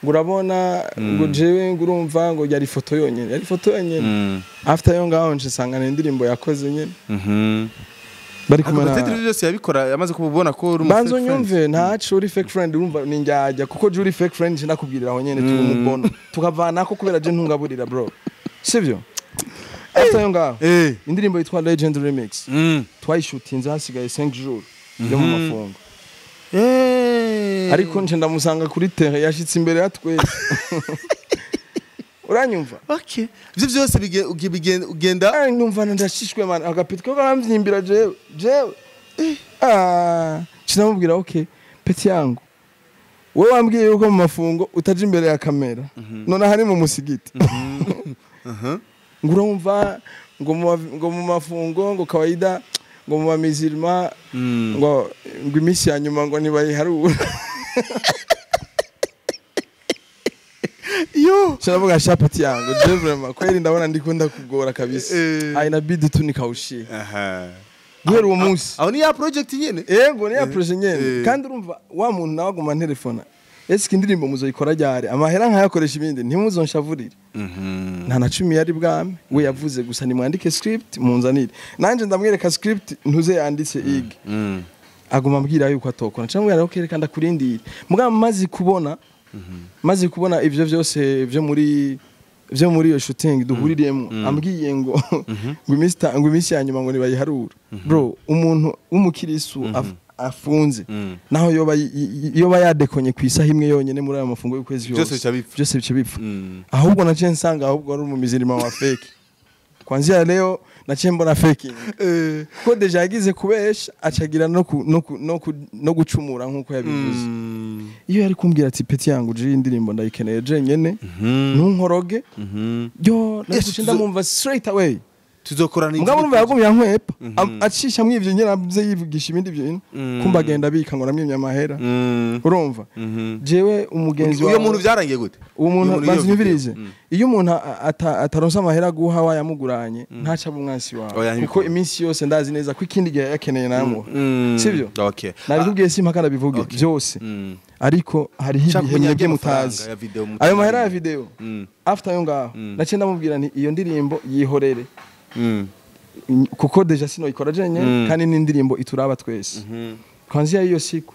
ngo urabona ngo jewe ngo urumva ngo yari foto yonyene yari foto yonyene. After yo ngaho nje sangana indirimbo yakoze nyene. Bari kumana Tetri byose yabikora yamaze kububona ko uri banzo nyumve ntacu uri fake friend urumva ninjyajya kuko je uri fake friend nje nakubwirira aho nyene turi umubono tukavana ko kubera je ntungaburira bro sivyo. After yo ngaho indirimbo yitwa Legend Remix twayishutinze hasigaye 5 jours yo mu mafungo. Ariko nje ndamusanga kuri terre yashitse imbere ya twese. Uranyumva? Okay. Ivyo byose bigenda ndumva ndashishwe man agapeti ko karamvyimbira jewe. Jewe. Kinamubwira okay peti yangu. Wewe wambwiye yuko mu mafungo utaje imbere ya kamera. None hari mu musigiti. Ngurumva ngo mu mafungo ngo kawaida ngo mu bamizirima ngo imisi ya nyuma ngo ntibayiharura. Yo cyaravuga shapeti yangu je vraiment kweli ndabona ndikunda kugora kabisa. Inabidi tu nikawushie. Guhera uwo munsi aho ni ya project nyene. Yego ni ya project nyene kandi urumva wa muntu nawe aguma telefona ese indirimbo muzoyikora ryari amahera nkayakoresha ibindi ntimuzonshavurire. Nta na 10 yari bwame we yavuze gusa nimwandike script munzanire nanje ndamwereka script ntuze yanditse ige aguma ambwira yuko atokora cyangwa yarakereka ndakurindira mugabo maze kubona ivyo vyose vyo muri iyo shooting duhuririyemo ambwiye ngo ngo iminsi ya nyuma ngo nibayiharura bro umuntu w'umukirisu afunze, naho yoba yadekonye ku isaha imwe yonyene muri ayo mafungo y'ukwezi Byose yose, bica bipfa. Byose bica bipfa. Ahubwo naciye nsanga ahubwo ari umumizirima wa fake. Kwanzia leo naciye mbona fake, kuko déjà yagize kubesha, acagira no gucumura nkuko yabivuze. Iyo yari kumbwira ati: "Petit yangu, je indirimbo ndayikeneye je nyene, ntunkoroge," yo Yes, naguce ndamwumva straight away. Tuzokorana. Mugabo urumva yagumye ankwepa, acisha mwivyo nyene, avuze yivugisha ibindi bintu, kumba agenda abika ngo namwimye amahera. Urumva, jewe umugenzi Uyo wawe muntu byarangiye gute? Uwo muntu, Uyu banza iyo video. unyumvirize. Iyo umuntu ataronse amahera aguha wayamuguranye, ntaca aba umwansi wawe, Oya, kuko ntibikunda. iminsi yose ndazi neza ko ikindi gihe yakeneye namuha. Sibyo? Okay. Nabikubwiye, simpaka ndabivuge byose, ariko hariho Nshaka ibihe kumenya mwebwe amafaranga mutazi. ya video. Ayo mahera ya video, after ayo ngaho, naciye ndamubwira nti iyo ndirimbo yihorere, kuko déjà sinoyikora jenyine, kandi n'indirimbo ituraba twese. Kwanzia hiyo siku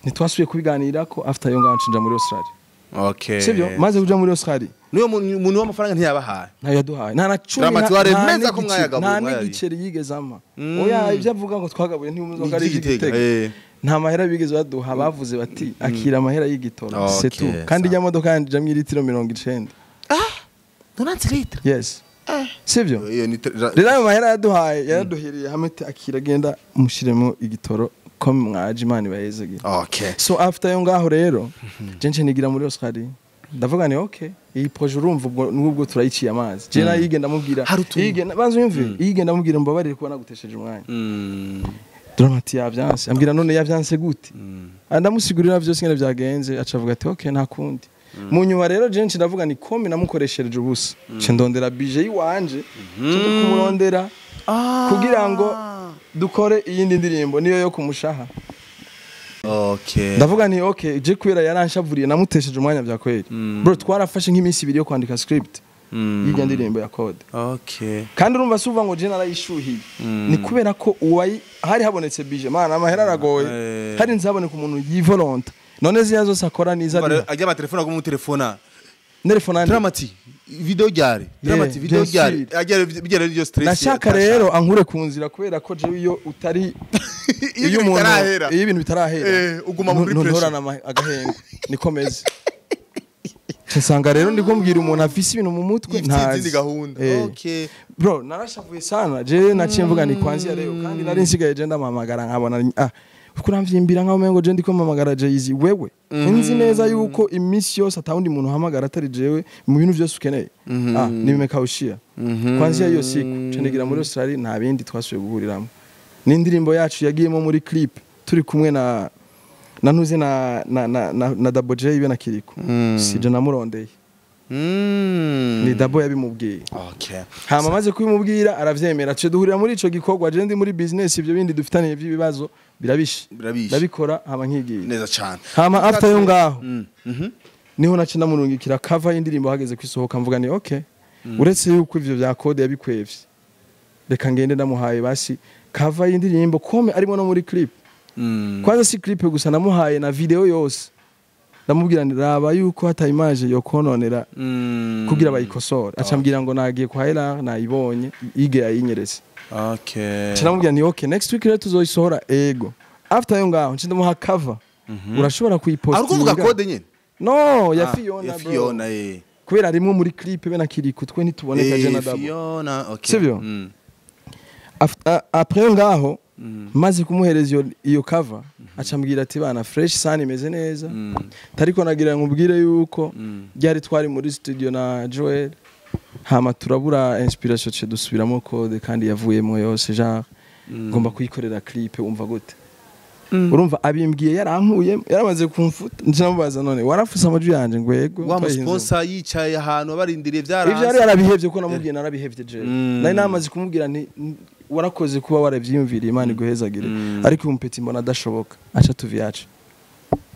ntitwasubiye kubiganirako. After ayo ngaho ncinja muri Australia. Sibyo? Maze kuja muri Australia, Niyo muntu w'amafaranga ntiyabahaye? Ntayo yaduhaye, nta na cumi. Dramati, waremeza ko mwayagabuye, nta mwayariye. n'igiceri yigeze ampa. Oya, ibyo avuga ngo twagabuye ntiwumva ko ari Iby'Igitega, iby'Igitega. Nta mahera bigeze baduha. Bavuze bati: "Akira amahera y'igitoro." C'est tout. Kandi sawa. ijya modoka yanje ijamwo iritiro 90. 90 litres? Yes, sibyo? Iyo ni Rero ayo mahera yaduhaye, yaraduhiriye hamwe ati: "Akira, genda mushiremo igitoro, ko mwaje, Imana ibahezagire." So after ayo ngaho rero, je nce nigira muri Australia. Ndavuga ni okay, iyi projet, urumva ubwo nubwo turayiciye amazi, je nayige ndamubwira. Hari utuntu. Yige, banza uyumve, yige ndamubwira: "Mbabarire kuba nagutesheje umwanya." Dramati yavyanse. Ambwira: "None yavyanse gute?" Ndamusigurira vyose ngene vyagenze, aca avuga ati: "Okay, nta kundi." Mu nyuma rero je nce ndavuga ni comme namukoreshereje ubusa, nce ndondera budget yiwanje, nce kumurondera kugira ngo dukore iyindi ndirimbo, niyo yo kumushaha. Ndavuga nti okay, je kubera yaranshavuriye, namutesheje umwanya bya kweli. Bro, twarafashe nk'iminsi 2 yo kwandika script y'irya ndirimbo ya code. Kandi urumva si uvuga ngo je narayishuhiye, ni kubera ko uwayi hari habonetse budget. Mana, amahera aragoye. Hari nzaboneka umuntu yivolonta, none ziya zose akora niza ariha. Ajya amatelefone aguma umutelefona. Nelefone ande? Dramati, video ryari? Dramati, Yeah, video bien ryari? sûr. Ajya bijya rero stress. Nashaka rero ankure ku nzira, kubera ko jewe iyo utari Iyo ibintu bitarahera. Iyo ibintu bitarahera, Uguma muri pressure. ntorana agahenge, niko meze. Nsanga rero ndiko mbwira umuntu afise ibintu mu mutwe Ifite ntazi. izindi gahunda. Bro, narashavuye sana. Je naciye mvuga ni kwanzia leo, kandi nari nsigaye je ndamuhamagara nkabona kuramvyimbira nkaho umengo je ndiko mpamagara Jay-Z. Wewe nzi neza yuko iminsi yose atawundi muntu uhamagara atari jewe mu bintu byose ukeneye. Nimekawushia. Kwanzia hiyo siku nca nigira muri Australia, nta bindi twasubiye guhuriramo. N'indirimbo yacu yagiyemo muri clip turi kumwe na ntuze na Double J be na Kiriko, sije namurondeye, ni Double yabimubwiye. Hama amaze kubimubwira aravyemera, ce duhurira muri ico gikorwa. Je ndi muri business, ivyo bindi dufitaniye by'ibibazo birabishe. Birabishe. Ndabikora hama nkigiye. Neza cyane. Hama after yo ngaho, niho nace ndamurungikira cover y'indirimbo hageze kwisohoka. Mvuga ni okay, uretse yuko ivyo vya code yabikwevye, reka ngende ndamuhaye basi cover y'indirimbo comme arimo no muri clip. Kwanza si clip gusa, namuhaye na video yose. Ndamubwira nti: "Raba yuko hata image yo kononera kugira bayikosore." Acambwira ngo nagiye kwa Hera, nayibonye, yige yayinyeretse. Nca nti okay, next week rero tuzoyisohora. Ego, after yo ngaho nca ndamuha cover, urashobora Ari kuvuga kuyipostinga. code nyine? No, ya Ah, Fiona, ya bro. Fiona. Kubera arimwo muri clip be na Kiriku, twe ntituboneka, je na Double. Fiona, okay. Sivyo? Après yo ngaho, maze kumuhereza iyo cover, acambwira ati: "Bana, fresh sana, imeze neza, tariko nagira nkubwire yuko ryari twari muri studio na Joel, hama turabura inspiration, ce dusubiramo code kandi yavuyemo yose, genre ngomba kuyikorera clip, umva gute?" Urumva abimbwiye yarankuye, yaramaze kumfuta. Nje none warafuse amajwi yanje? Ngo yego. Wa Twayihinze. Musponsor yicaye ahantu barindiriye byaranze. Ivyo yari yarabihevye, ko namubwiye narabihevye je. Nari namaze kumubwira nti: "Warakoze kuba waravyiyumviriye, Imana iguhezagire, ariko uyu mupeti mbona adashoboka, aca tuviace."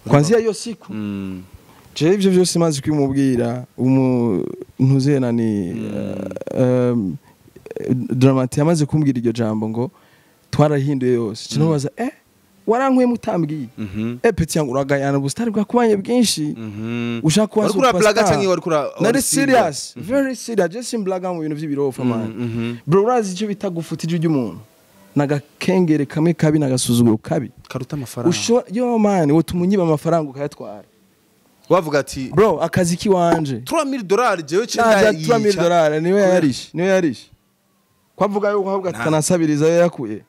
Kwanzia iyo siku, je ivyo vyose maze kubimubwira, umuntu ni Dramati yamaze kumbwira iryo jambo ngo twarahinduye yose, kinabaza warankuye mutambwiye? Petit yangu, uragayana, ubusitari bwakubanye bwinshi, ushaka kuba Wariko urablaga superstar. canke wariko Nari wari serious, very serious. Je simblaga mu bintu vy'ibirofa, man. Bro, urazi icyo bita gufuta ijwi ry'umuntu? Nagakengere kamwe kabi nagasuzuguro kabi karuta amafaranga. Yo man, wotuma unyiba amafaranga ukayatwara. Wavuga ati bro, akazi kiwanje $3000 jewe cenda yica $3000 niwe yarishe, niwe yarishe. Kwavuga yuko ahubwo atanasabiriza yo yakuye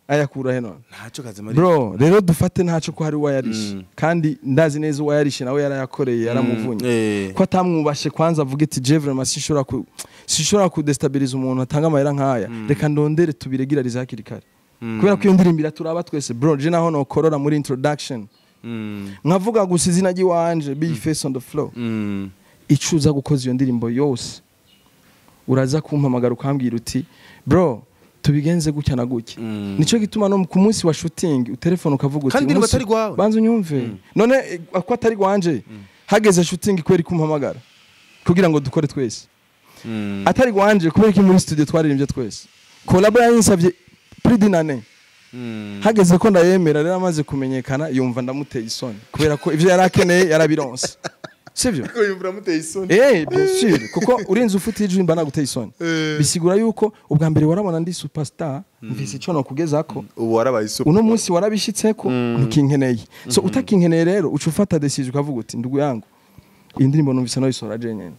ayakura he none ntaco kazima. Bro, rero dufate ntaco ko hari uwayarishe, kandi ndazi neza uwayarishe nawe yarayakoreye, yaramuvunye ko atamwubashe. Kwanza avuga ati je vraiment sinshobora kudestabiliza umuntu atanga amahera nkaya, reka ndondere tubiregirarize hakiri kare, kubera ko iyo ndirimbira turaba twese. Bro, je naho nokorora muri introduction nkavuga gusa izina ry'iwanje, Big Face on the floor, icuza gukoza iyo ndirimbo yose, uraza kumpamagara ukambwira uti bro, tubigenze gutya na gutya. Nico gituma no ku munsi wa shooting utelefone ukavuga uti kandi ndirimbo atari gwawe, banza unyumve. None ko atari gwanje, hageze shooting kweri kumpamagara kugira ngo dukore twese, atari gwanje kubera ko muri studio twaririmbye twese, collab yayinsavye plus d'une année, hageze ko ndayemera rero amaze kumenyekana yumva ndamuteye isoni kubera ko ivyo yarakeneye yarabironse, sivyo? Yumva muteye isoni. Bien sûr, kuko urinze ufite ijwi mba naguteye isoni. Bisigura yuko ubwa mbere warabona ndi superstar, mvise ico nokugezako, ubu warabaye super. Uno munsi warabishitseko, ntukinkeneye. So utakinkeneye rero uca ufata decision ukavuga uti ndugu yangu, iyi ndirimbo numvise no isora je nyene.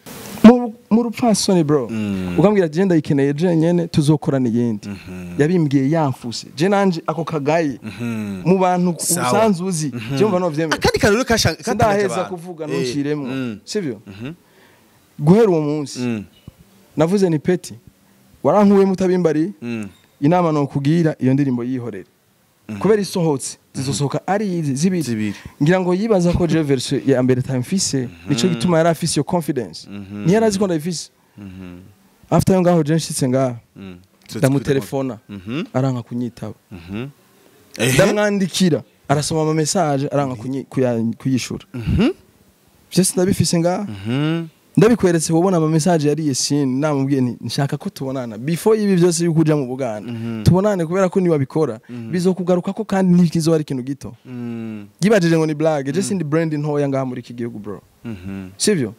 Mu rupfasoni bro, ukambwira je ndayikeneye je nyene, tuzokorana iyindi. Yabimbwiye yamfuse je nanje ako kagaye mu bantu usanzwe uzi, je mva no vyemera. Akandi kantu kashaka ndaheza kuvuga ntushiremo, sivyo? Guhera uwo munsi navuze ni Peti warankuye mutabimbari, inama no kugira iyo ndirimbo yihorere, kubera isohotse zizosohoka ari izi zibiri. Ngira ngo yibaza ko je version ya mbere time mfise, nico gituma yari afise iyo confidence, niyo yarazi ko ndayifise. After yo ngaho je nshitse ngaha ndamutelefona, aranka kunyitaba, ndamwandikira arasoma ama message aranka kuyishura. Byose ndabifise ngaha, ndabikweretse ubona ama message yariye sin, namubwiye nti nshaka ko tubonana before ibi byose yuko uja mu Buganda, tubonane kubera ko niba bikora bizokugaruka ko, kandi ntikizo ari ikintu gito. Yibajije ngo ni blague, je sindi brand ntoya ngaha muri iki gihugu bro, sivyo?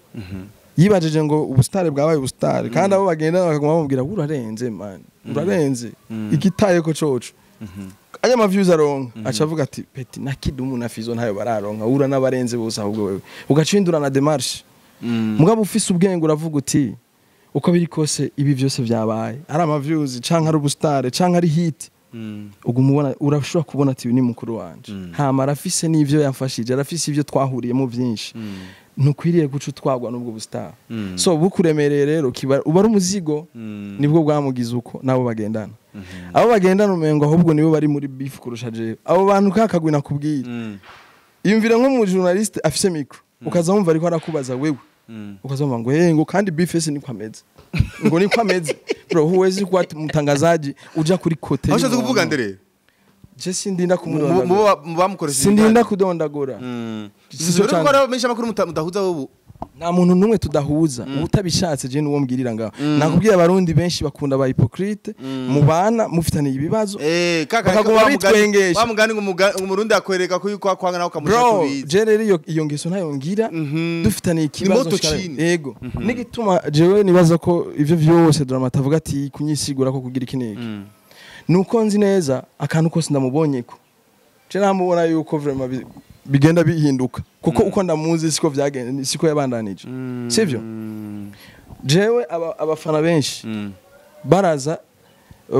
Yibajije ngo ubustare bwabaye ubustare, kandi abo bagenda bakaguma bamubwira urarenze man, urarenze, igitaye ko coco aya ma views aronka, aca avuga ati Peti na Kidumu na Fizo ntayo bararonka, ura n'abarenze bose, ahubwo wewe ugacindura na démarche. Mugabo ufise ubwenge uravuga uti uko biri kose ibi byose byabaye ari ama views canke ari ubustare canke ari hit, ugumubona urashobora kubona ati ni mukuru wanje, hama arafise n'ivyo yamfashije, arafise ivyo twahuriyemo byinshi, ntukwiriye guca utwagwa n'ubwo bustar. So bukuremereye rero uba ari umuzigo, nibwo bwamugize uko nabo bagendana. Abo bagendana umengo ahubwo nibo bari muri beef kurusha jewe. Abo bantu kakagwi nakubwira, iyumvira nko mu journaliste afise micro, ukaza wumva ariko arakubaza wewe, ukaza wumva ngo ngo kandi beef niko ameze, ngo niko ameze bro, huwezi kuwa mtangazaji uja kuri kote. Aho kuvuga ndere je sindinda kumudondagura, bamukoresha sindinda kudondagura. Sio ko menshi amakuru mudahuza wowe, nta muntu numwe tudahuza, utabishatse je nuwo mbwirira ngaho. Nakubwiye abarundi benshi bakunda ba hypocrite, mubana mufitaniye ibibazo, bakaguma bitwengesha. Bamugani ngo umurundi akwereka ko yuko akwanga nawe ukamusha kubiza. Je rero iyo ngeso ntayo ngira, dufitaniye ikibazo. Yego, nigituma jewe nibaza ko ivyo vyose Drama atavuga ati kunyisigura ko kugira iki niki, nuko nzi neza akantu kose ndamubonye ko je namubona yuko vraiment bigenda bihinduka, kuko uko ndamuzi siko byagenze, siko yabandanije, sivyo? Jewe abafana benshi baraza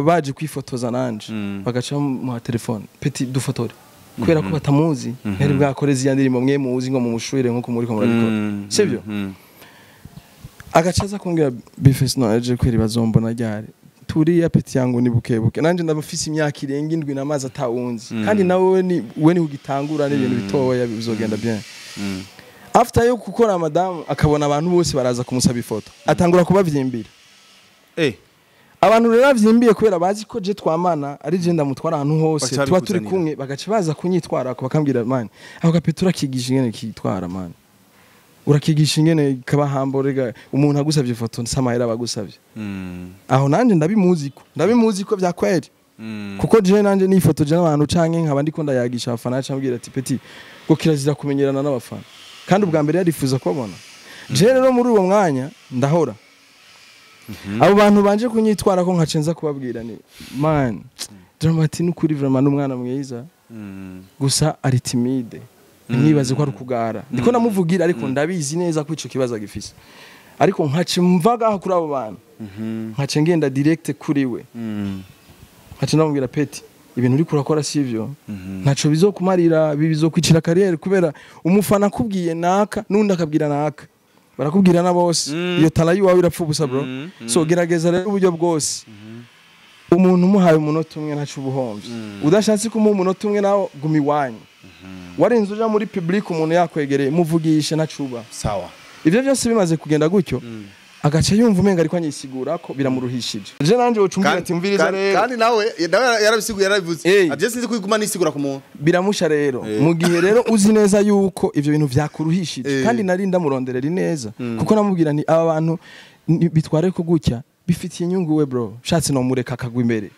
baje kwifotoza nanje, bagaca mu telefone Peti dufotore, kubera ko batamuzi, ntari bwakoreze iya ndirimbo mwe muzi ngo mumushuire nko kumuriko murabikora, sivyo? Agacaza kumbwira Bface no aje kweri bazombona ryari, turiya Peti yangu ni bukebuke, nanje ndabafise imyaka irenga 7 namazi atawunzi, kandi nawe ni we ni ugitangura n'ibintu bitoya bizogenda bien. After yo gukora madam akabona abantu bose baraza kumusaba ifoto, atangura kubavyimbira. Abantu rero bavyimbiye kubera bazi ko je twamana ari je ndamutwara ahantu hose tuba turi kumwe, bagaca baza kunyitwara ko bakambwira man, aho Gapeti urakigisha ingene kitwara man, urakigisha ingene kabahamborega umuntu agusavye ifoto nsamahera bagusavye. Aho nanje ndabimuzi ko vya kweri, kuko je nanje ni ifoto je n'abantu canke nkaba ndiko ndayagisha abafana, cyambwira ati Peti ngo kirazira kumenyerana n'abafana, kandi ubwa mbere yarifuza kubabona. Je rero muri uwo mwanya ndahora abo bantu banje kunyitwara ko nkacenza kubabwira ni man, Dramati n'ukuri vraiment n'umwana mwiza, gusa ari timide, ntimwibaze ko ari ukugara. Ndiko namuvugira, ariko ndabizi neza ko ico kibazo agifise, ariko nkaca mvaga kuri abo bantu, nkaca ngenda direct kuri we, nkaca ndamubwira: "Petit, ibintu uriko urakora sivyo, ntaco bizokumarira, bizokwicira carrière, kubera umufana akubwiye naka, n'undi akabwira naka, barakubwira na bose, iyo talent yiwawe irapfa ubusa, bro. So gerageza rero uburyo bwose. Umuntu umuhaye umunota umwe ntaco ubuhomvye. Udashatse kumuha umunota umwe nawe, guma iwanyu. Warinze uja muri public, umuntu yakwegereye, muvugishe, ntacuba." Sawa. Ivyo byose bimaze kugenda gutyo, agaca yumva umenga ariko anyisigura ko biramuruhishije. Je nanje wocumbira ati: "Mviriza rero." Kandi nawe yarabisiguye, yarabivuze. Ati: "Sinzi kwiguma nisigura ku muntu." Biramusha rero mu gihe rero uzi neza yuko ivyo bintu vyakuruhishije. Kandi nari ndamuronderera ineza, kuko namubwira nti: "Aba bantu bitware ko gutya bifitiye inyungu we, bro." Shatse no mureka akagwa imbere,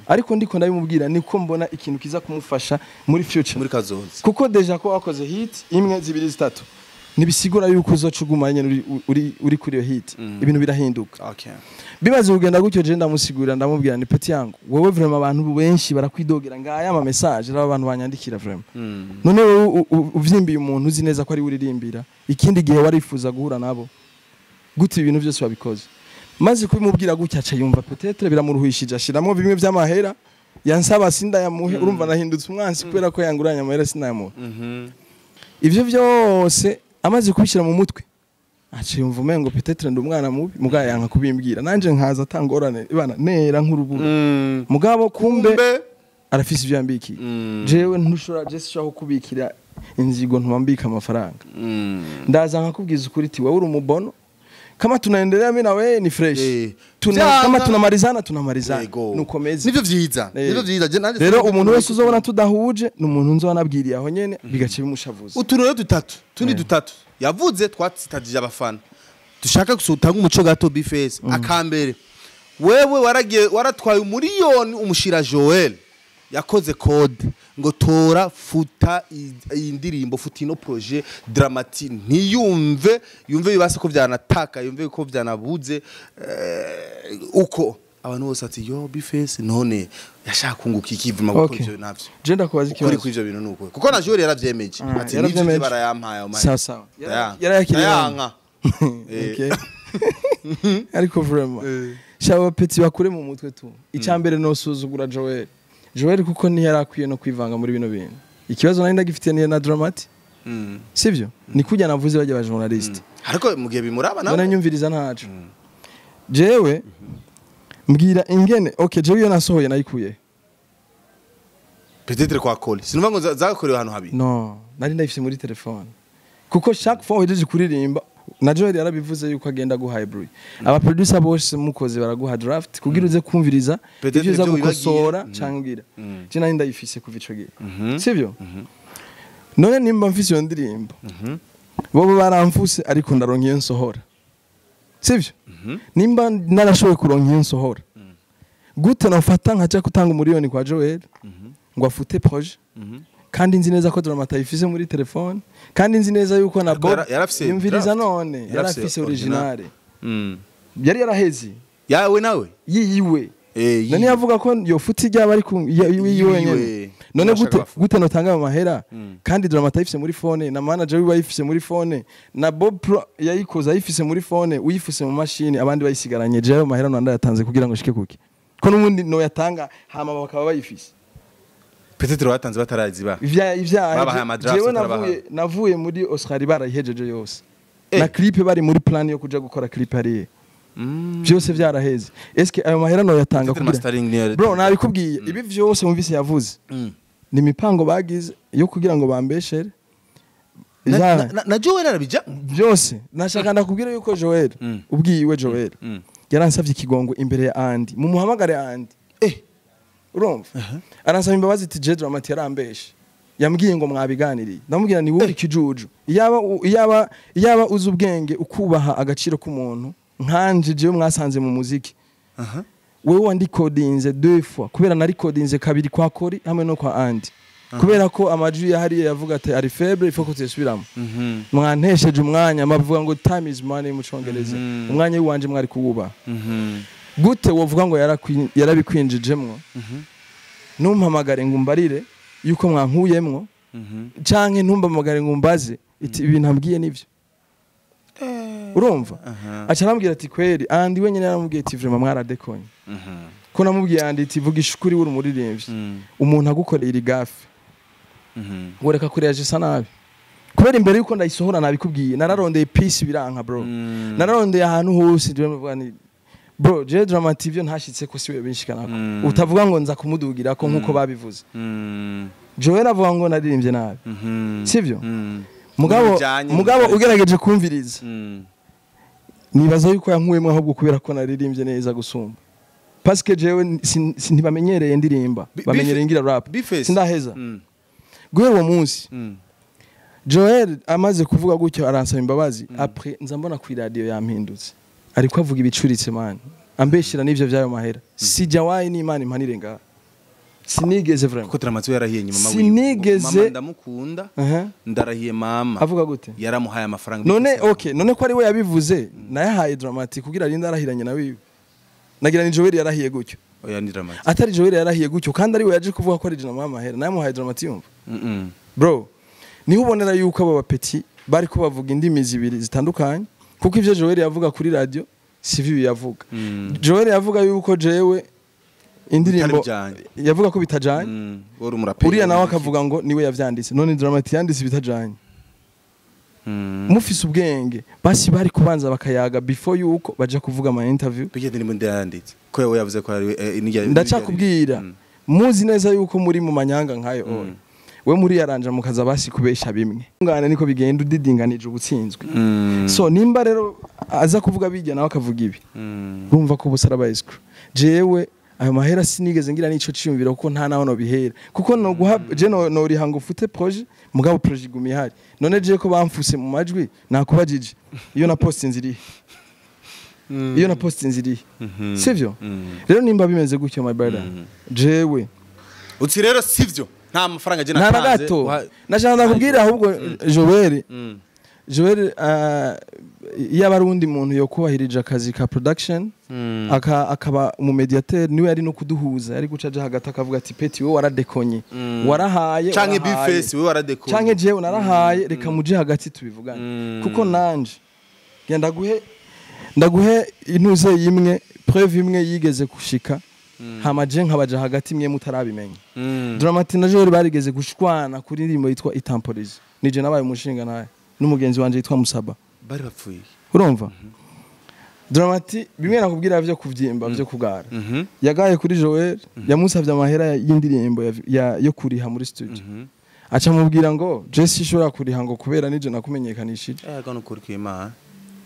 ariko ndiko ndabimubwira niko mbona ikintu kiza kumufasha muri future, muri kazoza. Kuko déjà ko wakoze hit imwe, zibiri, zitatu, ntibisigura yuko uzoca uguma nyene uri kuri iyo hit. Ibintu birahinduka. Bimaze kugenda gutyo, je ndamusigurira, ndamubwira ni: "Petit yangu, wewe vraiment abantu benshi barakwidogera, ngaya ama message raba abantu banyandikira vraiment. None wewe uvyimbiye umuntu uzi neza ko ari uririmbira, ikindi gihe warifuza guhura nabo gute? Ibintu byose wabikoze." Maze kubimubwira gutya, aca yumva peut-être biramuruhishije, ashiramo bimwe vy'amahera yansaba sindayamuhe. Urumva nahindutse umwansi kubera ko yanguranye amahera sindayamuhe. Ivyo byose amaze kubishyira mu mutwe, aca yumva umengo peut-être ndi umwana mubi, mugabo yanka kubimbwira. Nanje nkaza atangorane bana nera nk'urubura, mugabo kumbe kumbe arafise ivyo yambikiye. Jewe ntushobora, je sinshobora kukubikira inzigo, ntuma amafaranga. Ndaza nkakubwiza ukuri ti: "Wewe uri umubono, kama tunaendelea mimi na wewe ni fresh." Kama tunamalizana, tunamalizana. Nukomeze. Nivyo vyiza. Nivyo vyiza. Je nanje Rero umuntu wese uzobona tudahuje ni umuntu nzoba nabwiriye aho nyene, bigaca bimushavuza. Utuntu rero dutatu, tundi dutatu yavuze twatsitagije abafana, dushaka gusutanga umuco gato, B-Face. Akambere, wewe waragiye waratwaye umuriyoni, umushira Joel yakoze code ngo tora futa iyi ndirimbo, futa ino projet, Dramati ntiyumve, yumve bibase ko vyanataka, yumve ko vyanabuze. Uko abantu bose ati: "Yo, B-Face none yashaka kunguka iki vuma gukora ivyo navyo?" Je ndakubaza Ukuri ikibazo. Kuri ivyo bintu nuko kuko na Joel yaravyemeje ati nivyo yaravyemeje. Barayampaye ayo mahera. Sawa sawa. Yarayakiriye. Ndayanka. Okay. Ariko vraiment, shaba petit, bakure mu mutwe tu. Icyambere, no suzugura Joel. Joel kuko ntiyari no kwivanga muri bino bintu. Ikibazo nari ndagifitiye ni na Dramati. Sivyo? Ni kujya navuze bajya ba journaliste. Ariko mu gihe bimuraba None nawe nyumviriza, ntaco. Jewe mbwira ingene, okay, jewe iyo nasohoye nayikuye. Peut-être kwa Koli, sinumva ngo zakorewe ahantu habiri. No, nari ndayifise muri telefone. Kuko chaque fois uhejeje kuririmba, na Joel yarabivuze yuko agenda guha bruit. Aba producer bose mukoze baraguha draft kugira uze kumviriza Peut-être ivyo uza ivyo wibagiye. gukosora cangira. Je nari ndayifise kuva ico gihe. Sivyo? None nimba mfise iyo ndirimbo, bobo baramfuse, ariko ndaronka iyo nsohora. Sivyo? Nimba narashoboye kuronka iyo nsohora, gute nofata nkaja gutanga umuriyoni kwa Joel ngo afute projet, kandi nzi neza ko Dramata ayifise muri telefone, kandi nzi neza yuko na Ariko Bob yarafise yumviriza draft. none Yarafise yarafise original. originale, yari yaraheze. Yawe nawe. Yiyiwe. None Yiwe. yavuga ko yofuta ijyaba ari ku yiwe Yiwe. wenyene. None Nashaka gute bafuta. gute notanga ayo mahera kandi Dramata ayifise muri phone, na manager wiwe ayifise muri phone, na Bob Pro yayikoze ayifise muri phone, uyifise mu mashini, abandi bayisigaranye? Je ayo mahera nanda yatanze kugira ngo shike kuki, ko n'ubundi no yatanga hama bakaba bayifise? Peut-être batanze bataraziba. Ivya Babahaye ama drafts jewe batarabaha. navuye muri Oscar barayihejeje yose, na clip bari muri plan yo kuja gukora clip hariya, byose vyaraheze. Eske ayo mahera no yatanga Peut-être kugira mastering niyo. Bro, nabikubwiye, ibi vyose mumvise yavuze ni imipango bagize yo kugira ngo bambeshere. Na Joel arabija. Byose nashaka ndakubwira yuko Joel ubwiwe, Joel yaransavye ikigongo imbere ya Andy, mumuhamagare Andy. Urumva, aransaba imbabazi ati: "Je Dramati yarambeshe, yambwiye ngo mwabiganiriye." Ndamubwira ni wowe ikijuju, iyaba uzi ubwenge, ukubaha agaciro k'umuntu nkanje jewe mwasanze mu muziki, wewe wandikodinze deux fois, kubera narikodinze kabiri kwa Kori hamwe no kwa Andy, kubera ko amajwi yahariye yavuga ati ari faible, il faut ko tuyasubiramo. Mwantesheje umwanya, bavuga ngo time is money mu Congereza. Umwanya w'iwanje mwari kuwubaha. Gute wovuga ngo yarabikwinjijemwo? Ntumpamagare ngo umbarire yuko mwankuyemwo, canke ntumpamagare ngo umbaze iti ibintu ambwiye nivyo. Urumva? Aca arambwira ati kweri Andi wenyine yaramubwiye ati vraiment mwaradekonye. Ko namubwiye Andi ati vugisha ukuri, uri umuririmbyi, umuntu agukoreye iri gafe ngo reka kureyagisa nabi, kubera imbere yuko ndayisohora nabikubwiye, nararondeye peace biranka, bro. Nararondeye ahantu hose, jewe mvuga ni bro, je Drama T ivyo ntashitse ko siwe binshikanako, utavuga ngo nza kumudugira ko nkuko babivuze. Joel avuga ngo naririmbye nabi, sivyo? Mugabo Bijanye mugabo ugerageje kumviriza, nibaza yuko yankuyemo ahubwo kubera ko naririmbye neza gusumba, parce que jewe ntibamenyereye ndirimba, bamenyereye ngira rap. Bface. Sindaheza. Guhera uwo munsi Joel amaze kuvuga gutyo aransaba imbabazi, après nza mbona ku radio yampindutse, ariko avuga ibicuritse, man, ambeshira n'ivyo vyayo mahera. Sijawayi n'Imana impanire ngaha, sinigeze vraiment. Kuko Drama T yarahiye nyuma mama wiwe. Mama ndamukunda. Ndarahiye mama. Avuga gute? Yaramuhaye amafaranga. None okay, none ko ari we yabivuze, nayahaye Drama T kugira arinde arahiranye na wiwe. Nagira ni Joel yarahiye gutyo. Oya, ni Drama T. Atari Joel yarahiye gutyo kandi ari we yaje kuvuga ko ari namuhaye amahera, nayamuhaye Drama T yumva. Bro, niho ubonera yuko abo bapeti bari ko bavuga indimi zibiri zitandukanye, kuko ivyo Joel yavuga kuri radio si vyo yavuga. Joel yavuga yuko jewe indirimbo Bitari bijanye. yavuga ko bitajanye. Wari umuraperi. Uriya nawe akavuga ngo niwe yavyanditse. None Drama T yanditse ibitajanye? Mufise ubwenge basi bari kubanza bakayaga before yuko baja kuvuga ama interview. Bijya ndirimbo ndayanditse ko yawe yavuze ko ari Ndacakubwira, muzi neza yuko muri mu manyanga nkayo, oya, we muri yaranja mukaza basi kubesha bimwe ngana niko bigenda, udidinganije ubutsinzwe. So nimba rero aza kuvuga bijya nawe akavuga ibi, urumva ko ubusa arabaye escroc. Jewe ayo mahera sinigeze ngira n'ico ciyumvira, kuko nta naho no bihera, kuko no guha je no noriha ngo ufute projet, mugabo projet iguma ihari. None je ko bamfuse mu majwi, nakubajije, iyo na postinze irihe? Iyo na postinze irihe? Sivyo? Rero nimba bimeze gutyo, my brother, jewe Uti rero sivyo, nta mafaranga je nta na natanze. gato. Nashaka ndakubwira ahubwo Joel, Joel, iyo aba ari uwundi muntu yokubahirije akazi ka production, akaba umumediateur, niwe yari no kuduhuza, yari guca aja hagati akavuga ati petit, wowe waradekonye, warahaye, Canke warahaye. Bface, wewe waradeko. Canke jewe narahaye, reka muje hagati tubivugane. Kuko nanje genda ndaguhe intuze yimwe, preuve imwe yigeze gushika, hama je nkabaja hagati mwe mutarabimenya. Drama T na Joel barigeze gushwana kuri indirimbo yitwa Itampolize, nije nabaye umushinga naye n'umugenzi wanje yitwa Musaba. Bari bapfuye. Urumva, Drama T, bimwe nakubwira vyo kuvyimba vyo kugara, yagaye kuri Joel, yamusavye amahera y'indirimbo yo kuriha muri studio, aca mubwira ngo je sishobora kuriha ngo kubera nije nakumenyekanishije. Ego, nukuri kw'Imana.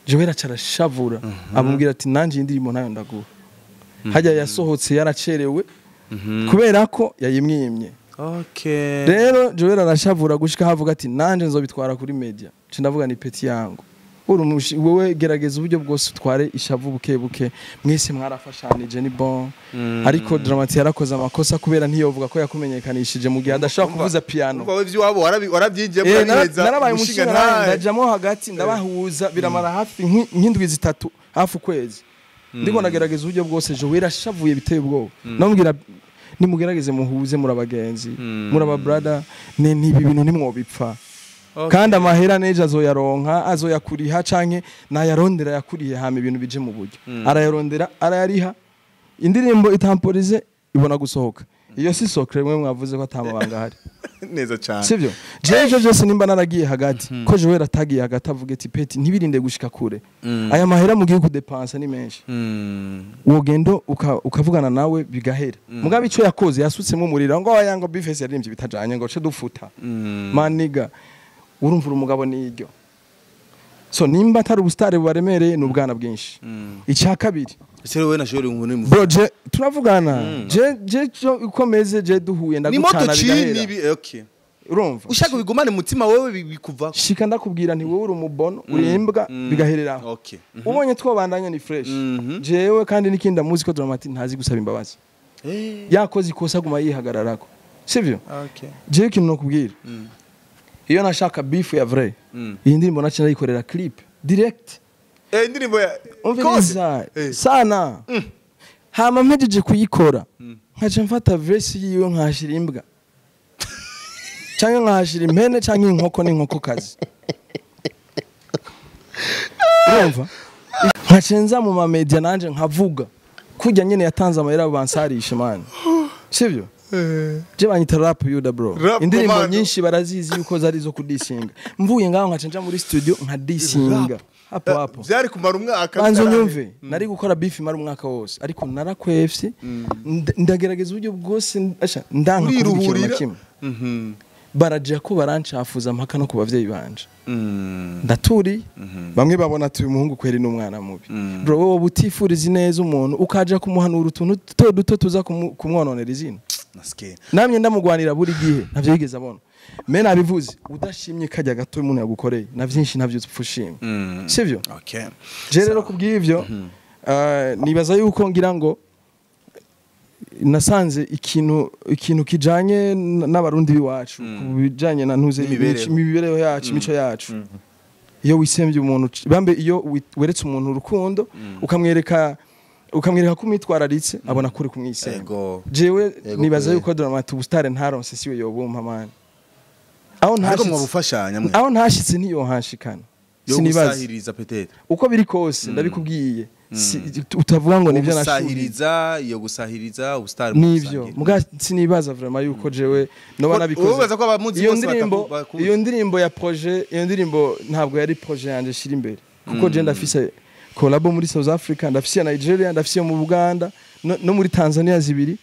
Joel aca arashavura, amubwira ati nanje iyi ndirimbo ntayo ndaguha. Hajya yasohotse yaracerewe kubera ko yayimwimye. Rero Joel arashavura gushika havuga ati nanje nzobitwara kuri media. Nca ndavuga ni petit yangu, uri wewe gerageza uburyo bwose utware ishavu buke buke, mwese mwarafashanije, ni bon. Ariko Drama T yarakoze amakosa, kubera ntiyovuga ko yakumenyekanishije mu gihe adashobora kuvuza piano. Umva, wewe ivy'iwabo warabyinjiyemo, urabiheza. Narabaye umushinga umushinga ntahe. Ndajamo hagati ndabahuza, biramara hafi nk'indwi 3, hafi ukwezi, ndiko ndagerageza uburyo bwose. Joel ashavuye biteye ubwoba, namubwira nimugerageze muhuze, muri abagenzi, muri aba brother, ne ntibi bintu ntimwobipfa. Kandi amahera nejo azoyaronka, azoyakuriha canke nayarondera yakuriye, hama ibintu bije mu buryo. Arayarondera, arayariha, indirimbo Itampolize ibona gusohoka. Iyo si secret mwe mwavuze ko atamabanga ahari. Neza cyane. Sivyo? Jewe ivyo byose nimba naragiye hagati, ko Joel atagiye hagati avuga ati petit, ntibirinde gushika kure, aya mahera mugiye kudepansa ni menshi, wogendo ukavugana nawe bigahera. Mugabe ico yakoze, yasutsemo umuriro ngo aya ngo Bface yaririmbye bitajanye, ngo ce dufuta. Maniga, urumva uri umugabo niryo. So nimba atari ubustare bubaremereye, ni ubwana bwinshi. Icya kabiri, Ese wowe na Joel ngo ni bro, je turavugana, je cyo uko meze, je duhuye ni moto ndagucana chini bigahera. Okay. Urumva? Ushaka bigumane mutima wewe bikuva. Shika ndakubwira nti wowe uri umubono, uri imbwa, bigahereraho. Ubonye twobandanya ni fresh. Jewe kandi n'ikindi, amuzi ko Drama T ntazi gusaba imbabazi. Yakoze ikosa aguma yihagararako, sivyo? Jewe ikintu nokubwira, iyo nashaka beef ya vrai, iyi ndirimbo naci nayikorera clip direct. Indirimbo ya Umviriza Kose. sana. Hama mpejeje kuyikora, Nkaca mfata verse yiwe nkahashira imbwa canke nkahashira impene canke inkoko n'inkokokazi, urumva? Nkaca nza mu mamedia nanje nkavuga kurya nyene yatanze amahera bansarishe, man, sivyo? Je banyita Rap Yuda, bro. Rap Indirimbo Commando. nyinshi barazizi yuko zari zo kudisinga. Mvuye ngaho nkaca nja muri studio nkadisinga hapo hapo. Byari kumara umwaka. Banza bitarangiye. unyumve, nari gukora beef imara umwaka wose, ariko narakwefye, ndagerageza uburyo bwose, asha ndanka kuvuga ikintu na Uriruhurira. kimwe. Baraja ko barancafuza mpaka no ku bavyeyi banje. Ndaturi bamwe babona ati uyu muhungu kweri n'umwana mubi. Bro, wowe utifuriza neza umuntu, ukaja kumuhanura utuntu duto duto tuza kumwononera izina. Nasikiye. Namye ndamugwanira buri gihe, ntavyo yigeze abona. Me nabivuze, udashimye kajya gato umuntu yagukoreye, na vyinshi ntavyo upfa ushimye, sivyo? Okay. Je rero kubw'ivyo, nibaza yuko ngira ngo nasanze ikintu kijanye n'abarundi b'iwacu ku bijanye na ntuze N'imibereho. imibereho yacu, imico yacu, iyo wisembye umuntu, bambe iyo weretse umuntu urukundo, ukamwereka ko umwitwararitse, abona ko uri kumwisemba. Jewe Ego nibaza kweli. yuko Dramati ubustare ntaronse siwe yobumpa, man. Aho Ariko ntashitse, mwabufashanya mwe. aho ntashitse ntiyohanshikana. Yo Sinibaza. gusahiriza peut-être. Uko biri kose ndabikubwiye. Utavuga ngo nivyo nashuhiye. Gusahiriza, iyo gusahiriza ubustar. Nivyo muga sinibaza vraiment yuko jewe noba nabikoze. Ubaza ko abamuzi Iyo bose ndirimbo, bakuzi. iyo ndirimbo ya projet, iyo ndirimbo ntabwo yari projet yanje shira imbere, kuko je ndafise collabo muri South Africa, ndafise iya Nigeria, ndafise iyo mu Buganda, no muri Tanzania zibiri,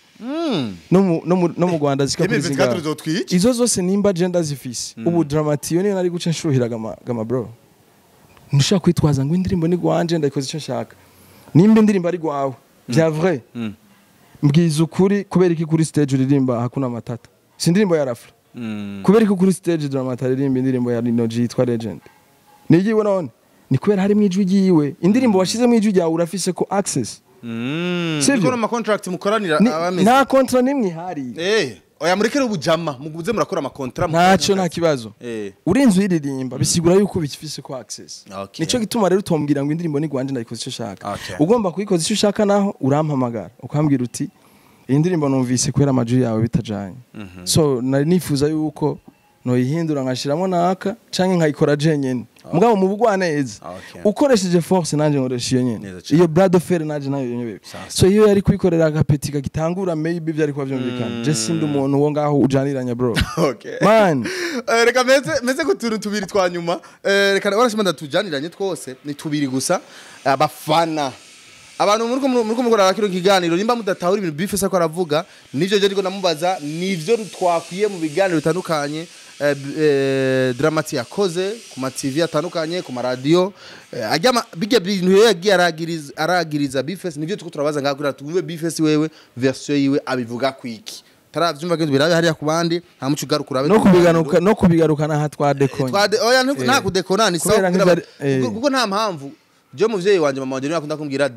no mu Rwanda zika kuri 2024 zingahe. Uzotwica. Izo zose nimba je ndazifise ubu, Dramati iyo niyo nari guca nshuhira gama. Bro, ntushobora kwitwaza ngo indirimbo ni gwanje, ndayikoze icyo nshaka. Nimba indirimbo ari gwawe bya vrai, mbwiza ukuri, kubera iki kuri stage uririmba Hakuna Matata? Si indirimbo ya Rafla? Kubera iki kuri stage Dramati aririmba indirimbo ya Lino G yitwa Legend? Niyiwe none ni kubera harimo ijwi ryiwe. Indirimbo washizemo ijwi ryawe urafise ko access. Sivyo? Niko no contract mukoranira abameze. Nta contrat nimwe ihari. Oya, murekere ubujama, muguze murakora ama contrat. Ntacyo, nta kibazo. Urinze uyiririmba bisigura yuko bifise ko access. Nico gituma rero utombwira ngo indirimbo ni gwanje, ndayikoze icyo ushaka. Ugomba kuyikoza icyo ushaka naho urampamagara ukambwira uti iyi ndirimbo numvise kubera amajwi yawe bitajanye, so nari nifuza yuko noyihindura nkashiramo naka canke nkayikora jenyene, mugabo mu bugwaneza, ukoresheje force nanje nkoresha iyo nyene. Neza cane. Iyo bras de fer nanje nayo nyene. So iyo yari kuyikorera agapeti kagitangura, maybe byari kuba vyumvikana. Je sindi umuntu wo ngaho ujaniranya, bro. Man. Reka meze ku tuntu tubiri twa nyuma. Reka warashima ndatujaniranye twose, ni tubiri gusa. Abafana, abantu muriko mukora kino kiganiro, nimba mudatahura ibintu Bface ko aravuga, nivyo je ariko namubaza, nivyo twakwiye mu biganiro bitandukanye Dramati yakoze ku ma TV atandukanye, ku ma radio, ajya bijya bintu rero yagiye aragiriza Bface, nivyo tuko turabaza ngaho kugira twumve Bface wewe version yiwe abivuga kwiki. Taravyumva kandi birabe hariya ku bandi nta muco ugarukura. No kubigarukana aha twadekonye. Twade oya, nta kudekona, ni sawa Kubera kugira nk'ivyo kuko nta mpamvu. Je muvyeyi wanje, mama wanje, niwe akunda kumbwira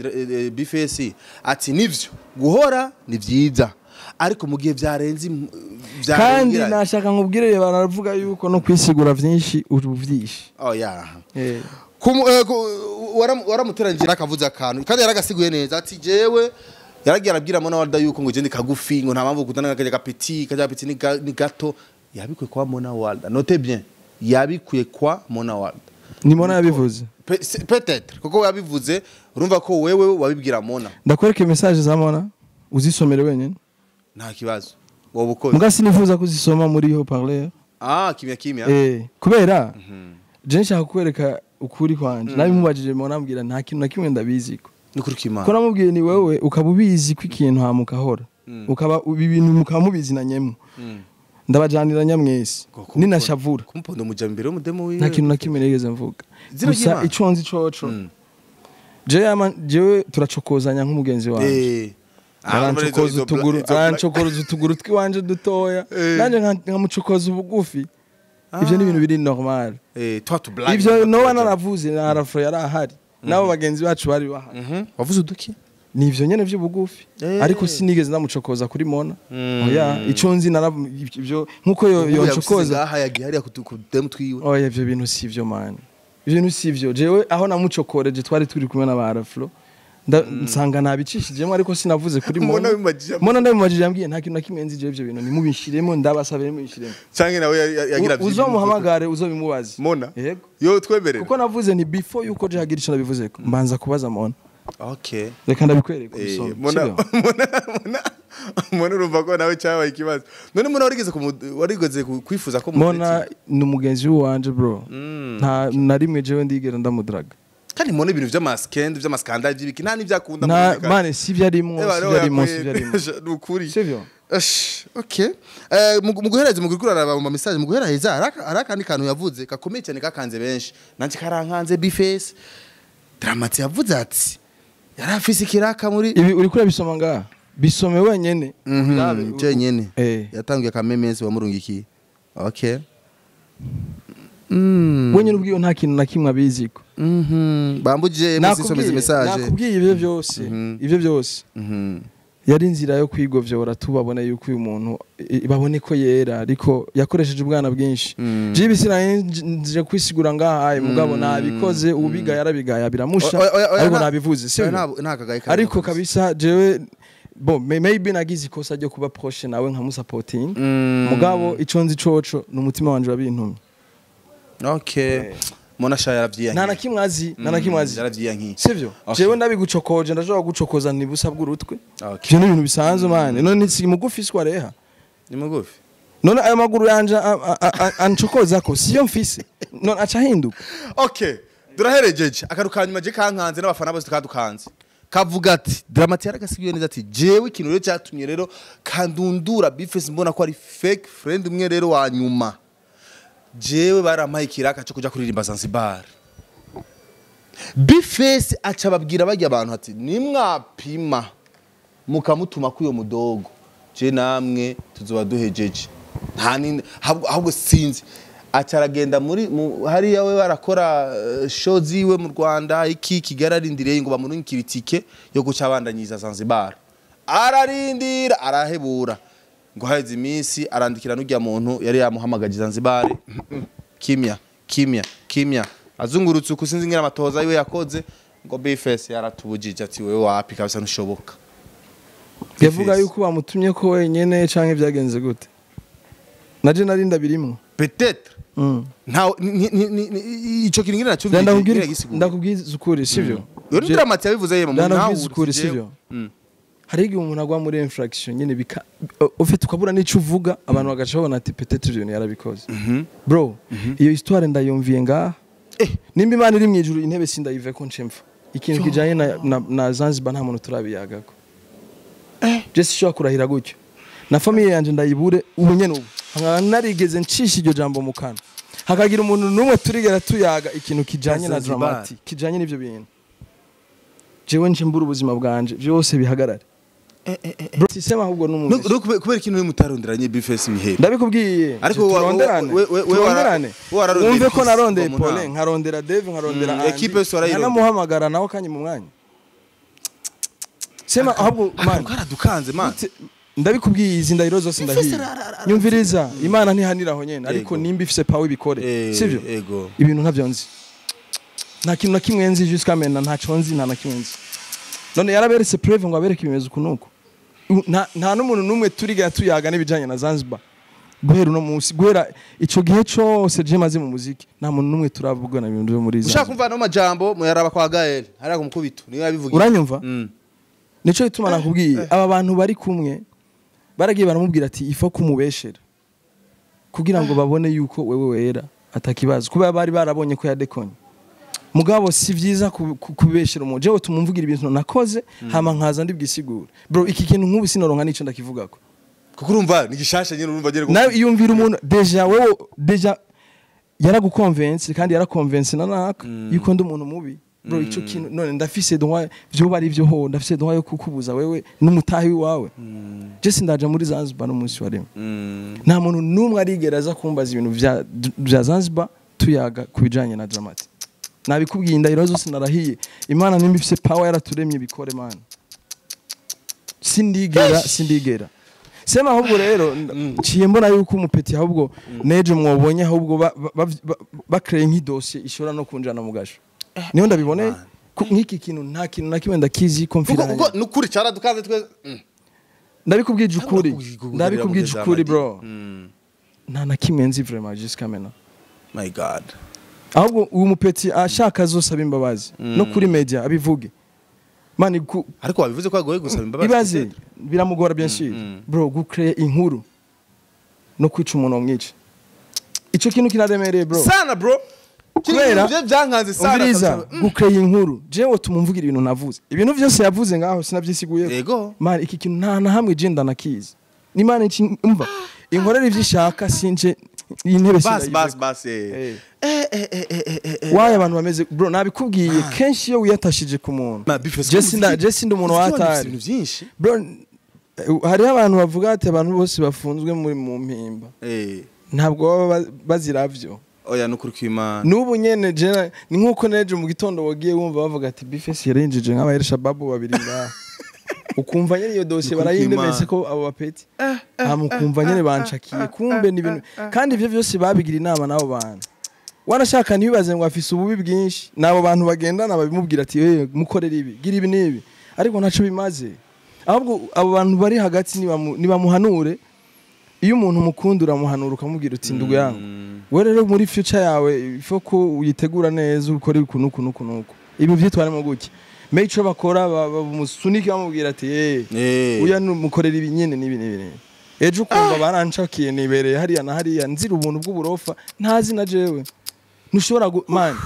Bface ati nivyo guhora ni vyiza, ariko mu gihe vyarenze Kandi vyarengiranye. nashaka nkubwire, baravuga yuko no kwisigura vyinshi ubu vyinshi. Oya. Waramuteranije nakavuze akantu kandi yaragasiguye neza, ati jewe yaragiye arabwira Mona Walda yuko ngo je ndi kagufi, ngo nta mpamvu kudana kajya gapeti, kajya gapeti ni gato. Yabikuye kwa Mona Walda, note bien, yabikuye kwa Mona Walda. Ni Mona yabivuze? Peut-être kuko yabivuze, urumva ko wewe wabibwira Mona. Ndakwereka message za Mona uzisomere wenyine. Nta kibazo, wowe ukoze. Muga sinifuza kuzisoma muri haut parleur. Ah, kimya kimya. Kubera je nshaka kukwereka ukuri kwanje. Nabimubajije Mona, ambwira nta kintu na kimwe ndabiziko. Nukuri kimana. Ko namubwiye ni wewe ukaba ubizi ko ikintu hama ukahora, ukaba ibi bintu mukaba mubizi na nyemwe, ndabajanira nyamwese ninashavura. Kumuponda umuja imbere y'umudemo wiwe. Nta kintu na kimwe nigeze mvuga. Zina Gusa ry'Imana. ico nzi coco, jewe jewe turacokozanya nk'umugenzi wanje. Arancokoza utuguru, arancokoza utuguru twiwanje dutoya, nanje nkamucokoza ubugufi. Ivyo ni ibintu biri normal. Twa tu blague. Ivyo noba naravuze na Arafro yari ahari, nabo bagenzi bacu bari bahari. Wavuze uduki? Ni ivyo nyene vy'ubugufi. Ariko sinigeze ndamucokoza kuri Mona, oya. Ico nzi ivyo nkuko yoncokoza. Ngaha yagiye hariya ku demu twiwe. Oya, ivyo bintu si ivyo, man, ivyo bintu si ivyo. Jewe aho namucokoreje twari turi kumwe na ba Arafro. Nsanga nabicishijemo, ariko sinavuze kuri Mona. Mona. Bimubajije. Mona ndabimubajije, yambwiye nta kintu na kimwe nzi jewe, ivyo bintu nimubishiremo, ndabasabye nimubishiremo. Canke nawe yagira Uzomuhamagare, uzobimubaze. Mona. Yego. Yo twemerera. Kuko navuze ni before yuko je hagira ico nabivuzeko, mbanza kubaza Mona. Okay. Reka ndabikwereka, ubisome. Mona. Sibyo? Mona urumva ko nawe cyabaye ikibazo. None Mona warigeze kwifuza ko Mona ni umugenzi wanje, bro. Nta na rimwe jewe ndigera ndamudraga. Kandi Mona ibintu vy'amaskende, vy'amaskandali, by'ibiki, nta n'ivyakunda. Nta mane, sivyo arimwo, sivyo arimwo, sivyo arimwo. Ni ukuri. Sivyo. Ash, okay. Mu guhereza, mu gukurara mu message, mu guhereza hari akandi kantu yavuze gakomeye cyane, kakanze benshi, nanje karankanze. B-Face, Dramati yavuze ati yari afise ikiraka muri Ibi uriko urabisoma ngaha, bisome wenyene. Urabe. Cyenyene. Yatangiye akamemezi wamurungikiye. Okay. Wenyene ubwiwe nta kintu na kimwe abiziko. Bambujije MC someze message. Nakubwiye ibyo byose, ibyo byose yari inzira yo kwigovyora, tubabona yuko uyu muntu babone ko yera, ariko yakoresheje ubwana bwinshi. Jibi sinari nje kwisigura ngaha aye, mugabo nabikoze, ubiga yarabigaya biramusha. Oya, oya, oya, Ariko nabivuze, oya, sibyo? Nta kagaye karimo. Ariko kabisa jewe bo maybe nagize ikosa ryo kuba proche nawe nkamusapoting, mugabo ico nzi coco ni umutima wanje wabintumye. Okay. Mona sha yaravyiyankiye. Nta na kimwe azi, nta na kimwe azi. Yaravyiyankiye. Sivyo? Okay. Jewe ndabigucokoje, ndashobora gucokoza nibusa bw'urutwe. Okay. Ivyo ni ibintu bisanzwe, man. None si mugufi swareha? Ni mugufi. None ayo maguru yanje ancokozako siyo mfise? None aca ahinduka? Okay. Turaherejeje. Akaru kanyuma je kankanze n'abafana bose tukadukanze. Kavuga ati Dramati yaragasigiye neza ati jewe ikintu rero cyatumye rero kandundura B-Face, mbona ko ari fake friend umwe rero wa nyuma. Jewe barampaye ikiraka cyo kuja kuririmba Zanzibar. B-Face aca babwira bajya abantu ati nimwapima mukamutuma kuri uyo mudogo, je namwe tuzoba duhejeje, nta nini ahubwo sinzi. Aca aragenda muri hariya we barakora show ziwe mu Rwanda iki Kigali, arindiriye ngo bamurungikire itike yo guca abandanyiza Zanzibar. Ararindira arahebura, ngo haheze iminsi arandikira n'urya muntu yari yamuhamagaje Zanzibar, kimya kimya kimya, azungurutse uku sinzi ngira amatoza yiwe yakoze, ngo B-Face yaratubujije ati wewe wapi kabisa, ntushoboka. Yavuga yuko bamutumye ko wenyene canke byagenze gute? Naje nari ndabirimwo. Peut-être. Nta ico kintu ngira nacumvise. Ndakubwiza ukuri, sivyo? Yo ni Dramati yabivuze yema mu Ndakubwiza ukuri, sivyo? Hari igihe umuntu agwa muri infraction nyene, bika ufite ukabura n'ico uvuga, abantu bagaca babona ati peut-être ibyo bintu yarabikoze. Bro, iyo histoire ndayumviye ngaha. Nimba Imana iri mu ijuru, intebe sindayive ko nce mfa. Ikintu kijanye na Zanzibar nta muntu turabiyagako. Je sishobora kurahira gutyo na famille yanje ndayibure ubu nyene, ubu nkaba narigeze ncisha iryo jambo mu kanwa, hakagira umuntu n'umwe turigera tuyaga ikintu kijanye na Zanzibar. Dramati, kijanye n'ivyo bintu, jewe nce mbura ubuzima bwanje, byose bihagarare. Bro, sisema ahubwo n'umuntu. No kubera ikintu mutaronderanye B-Face mihera. Ndabikubwiye. Ariko turonderane, turonderane. we wararondeye Wumve ko Peace narondeye kuva mu Paulin, ntango. nkarondera Dave, nkarondera Andy. Equipe yose warayirondeye. Nkanamuhamagara nawe kanya mu mwanya. Sema ahubwo man. Karadukanze, man. Ndabikubwiye, izi ndahiro zose ndahiye. Nyumviriza, Imana ntihaniraho nyene, ariko Yego. nimba ifise power ibikore. Sivyo? Ego. Ibintu ntavyo nzi. Nta kintu na kimwe nzi jusqu'à maintenant, ntaco nzi, nta na kimwe nzi. None yaraberetse preuve ngo abereke ibimeze uku nuku. Nta n'umuntu n'umwe turigera tuyaga n'ibijanye na Zanzibar. Guhera uno munsi, guhera ico gihe cose je maze mu muziki, nta muntu n'umwe turavugana ibintu byo muri Ushaka Zanzibar. kumva no majambo muyaraba kwa Gael hariya ku mukubito niyo yabivugiye. Uranyumva? Nico gituma nakubwiye, aba bantu bari kumwe baragiye baramubwira ati ifo kumubeshera kugira ngo babone yuko wewe wera atakibazo, kuba bari barabonye ko yadekonye. Mugabo si vyiza kubeshera umuntu. Jewe tumumvugira ibintu nakoze, hama nkaza ndibwisigure. Bro, iki kintu nk'ubu sinoronka nico ndakivugako. Kuko urumva ni gishasha nyine, urumva nyine. Nawe iyumvira umuntu déjà, wewe déjà yaragukonvense kandi yarakonvense na naka yuko ndi umuntu mubi. Bro, ico kintu none ndafise droit, vyoba ari vyo ho, ndafise droit yo kukubuza wewe n'umutahi wawe? Je sindaja muri Zanzibar n'umunsi wa rimwe. Nta muntu n'umwe arigera aza kumbaza ibintu vya Zanzibar tuyaga ku bijanye na Dramati. Nabikubwiye, indahiro zose narahiye, Imana nimba ifise power yaraturemye bikore, man. Sindigera, sindigera. Sema ahubwo rero nciye mbona yuko umupeti ahubwo nejo mwobonye ahubwo bakreye nk'idosiye ishobora no kunjana mu gasho, niho ndabiboneye. Nk'iki kintu nta kintu na kimwe ndakizi ko mfiranye. Kuko nukuri caradukaze twe. Ndabikubwije ukuri. Ndabikubwije ukuri bro. Nta na kimwe nzi vraiment jusqu'à maintenant. My God. Ahubwo uyu mupeti ashaka azosaba imbabazi no kuri media abivuge. Mani ariko wabivuze ko agoye gusaba imbabazi. Ibaze biramugora bien sûr. Bro gucreate inkuru no kwica umuntu wamwica. Ico kintu kinaremereye bro. Sana bro. Kubera byankanze sana. Umviriza gucreate inkuru. Jewe tumumvugira ibintu navuze. Ibintu byose yavuze ngaho sinavyisiguye. Yego. Mani iki kintu nta na hamwe je ndanakizi. Ni mani umva inkorera ivyishaka sinje intebe bas bas bas. Waye abantu bameze bro nabikubwiye kenshi iyo wiyatashije ku muntu. Je sinda umuntu watari. Ibintu byinshi. Bro hari abantu bavuga ati abantu bose bafunzwe muri mu mpimba. Ntabwo baba baziravyo. Oya nukuri kwimana. Nubu nyene je ni nkuko neje mu gitondo wagiye wumva bavuga ati Bifesi yarenjeje nk'abaheresha babu babiri ngaha. Ukumva nyene iyo dossier barayindemese ko abo bapeti. Amukumva nyene bancakiye kumbe ni ibintu kandi ivyo byose babigira inama nabo bantu. Wanashaka ntibibaze ngo afise ububi bwinshi nabo bantu bagendana babimubwira ati eh mukorera ibi gira ibi nibi ariko ntaco bimaze. Ahubwo abo bantu bari hagati nibamuhanure. Iyo umuntu mukunda uramuhanura ukamubwira uti ndugu yangu we rero muri future yawe ifo ko uyitegura neza ukora ibi nuku nuku nuku ibi vyitwaremo guki make sure bakora bamusunike bamubwira ati eh uya mukorera ibi nyene nibi nibi ejo ukumva barancakiye nibereye hariya na hariya nzira ubuntu bw'uburofa ntazi na jewe ntushobora man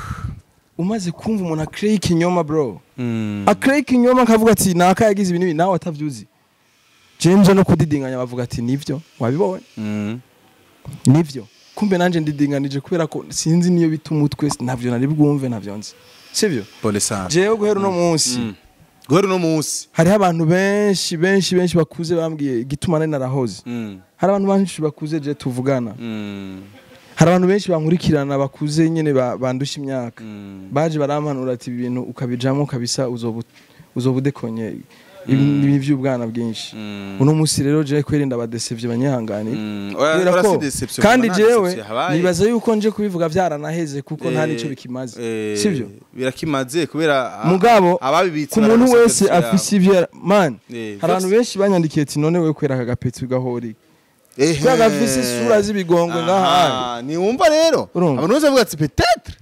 umaze kumva umuntu acreye ikinyoma bro acreye ikinyoma akavuga ati naka yagize ibi nibi nawe atavyuzi. Jenje no kudidinganya bavuga ati nivyo wabibonye nivyo kumbe nanje ndidinganije kubera ko sinzi niyo bita umutwe navyo nari bwumve navyo nzi sivyo. Pole sana. Jewe guhera no munsi guhera no munsi hariho abantu benshi benshi benshi bakuze bambwiye igituma nari narahoze. Hari abantu benshi bakuze je tuvugana. Hari abantu benshi bankurikirana bakuze nyene bandusha imyaka baje barampanura ati ibintu ukabijamo kabisa uzobudekonye ibi by'ubwana bwinshi. Uno munsi rero je kwirinda abadesevye banyihanganira. Kandi jewe nibaza yuko nje kubivuga byaranaheze kuko nta nico bikimaze. Sivyo? Birakimaze kubera mugabo ababibitse ku muntu wese afise ivyo man. Hari abantu benshi banyandikiye ati none wewe kwera akagapeti ugahori. Kubera gafise isura z'ibigongwe ngaha. Ni wumva rero abantu bose bavuga ati peut-être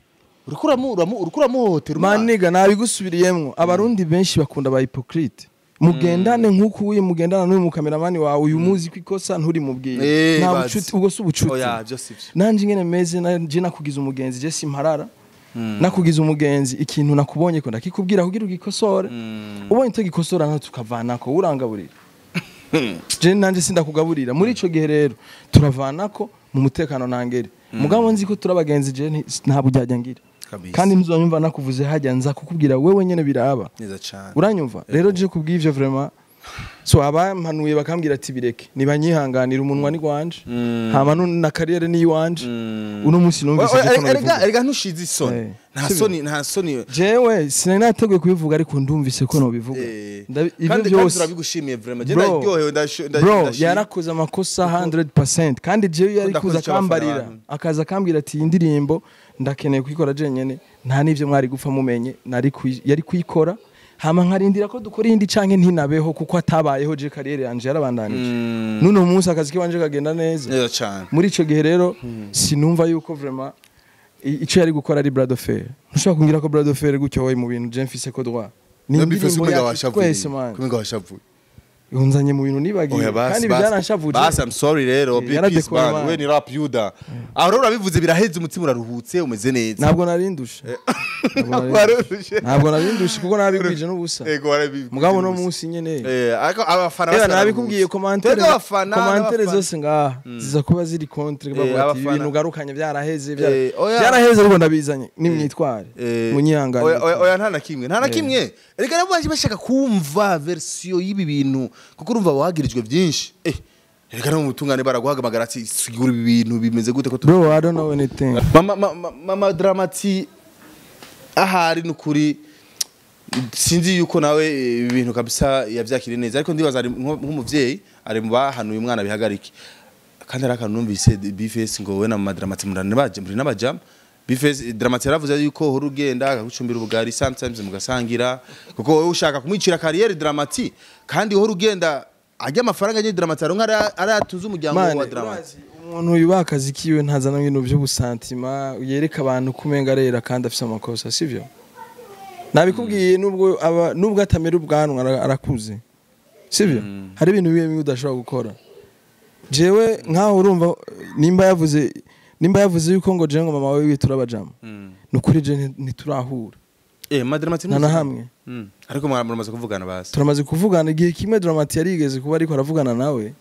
urukura muhotera. Maniga nabigusubiriyemwo abarundi benshi bakunda ba hypocrite. Mugendane nkuko uyu mugendana n'uyu mukameramani wawe uyu muzi kwikosa nturi mubwiye. Nta bucuti ubwo si ubucuti. Oya byo sivyo. Nanje ngene meze nanje nakugiza umugenzi je simparara. Nakugiza umugenzi ikintu nakubonye ko ndakikubwira kugira ugikosore. Ubonye utagikosora nka tukavanako urangaburira. Je nanje sindakugaburira. Muri ico gihe rero turavanako mu mutekano nangere. Mugabo nzi ko turabagenzi je nta bujyajya ngira. Kandi ntuzonyumva nakuvuze hajya nza kukubwira wewe nyene biraba. Neza cyane. Uranyumva? Rero je kubw'ivyo vraiment so abampanuye bakambwira ati bireke nibanyihanganira umunwa ni gwanje hama na carrière ni iwanje. Uno munsi numvise ko erega erega ntushize isoni. Nta soni nta soni. Jewe sinari nateguye kubivuga ariko ndumvise ko no bivuga. Ivyo byose turabigushimiye vraiment. Je ndaryohewe ndashimye. Yarakoze amakosa 100% kandi jewe yari kuza kambarira akaza kambwira ati indirimbo ndakeneye kuyikora jenyene nta nivyo mwari gupfa mumenye nari yari kuyikora hama nkarindira ko dukora indi canke ntinabeho kuko atabayeho je carrière yanje yarabandanije. Nuno munsi akazi kiwanje kagenda neza. Neza cyane. Muri ico gihe rero sinumva yuko vraiment ico yari gukora ari Brad Fair. Ntushobora kungira ko Brad Fair gutyo we mu bintu je mfise ko droit. Ni indirimbo yacu kumenga washavuye. Yunzanye mu bintu nibagiye kandi byaranshavuje. Bas I'm sorry rero be peace man we ni rap yuda. Aho rero urabivuze biraheze umutima uraruhutse umeze neza. Ntabwo narindushe. Ntabwo narindushe kuko nabigwije n'ubusa. Yego warabigwije. Mugabo no munsi nyene. Ariko abafana basa nabikubwiye commentaire commentaire zose ngaha ziza kuba ziri contre bavuga ati ibintu garukanye byaraheze byaraheze ariko ndabizanye nimyitware munyihangane. Oya nta na kimwe nta na kimwe. Erega nabo baje bashaka kumva version y'ibi bintu kuko urumva wagirijwe byinshi. Reka no mutungane baraguhagamagara ati sigura ibi bintu bimeze gute ko bro I don't know anything. Mama Dramati ahari nukuri sinzi yuko nawe ibintu kabisa yavyakire neza ariko ndibaza ari nk'umuvyeyi ari mu bahanuye umwana bihagarike kandi ari akantu numvise Bface ngo we na Mama Dramati murane baje muri n'abajam B-Face, Drama T yaravuze yuko uhora ugenda akagucumbira ubugari, sometimes mugasangira, kuko wowe ushaka kumwicira carrière Drama T, kandi uhora ugenda ajya amafaranga nyine Drama T aronka aratuza umuryango Mane, wa Drama T. urazi, umuntu yubaha akazi kiwe ntazana ibintu by'ubusantima yereka abantu kumenga arera kandi afise amakosa, sivyo? Nabikubwiye, nubwo aba nubwo atamera ubwanwa, arakuze, sivyo? Hari ibintu bimwe bimwe udashobora gukora. Jewe nkaho urumva, nimba yavuze yuko ngo jewe ngo mama wewe turabajama, nukuri je ntiturahura. Ma Drama T nta na hamwe. Ariko muramaze kuvugana basi? Turamaze kuvugana igihe kimwe. Drama T yarigeze kuba ariko aravugana nawe,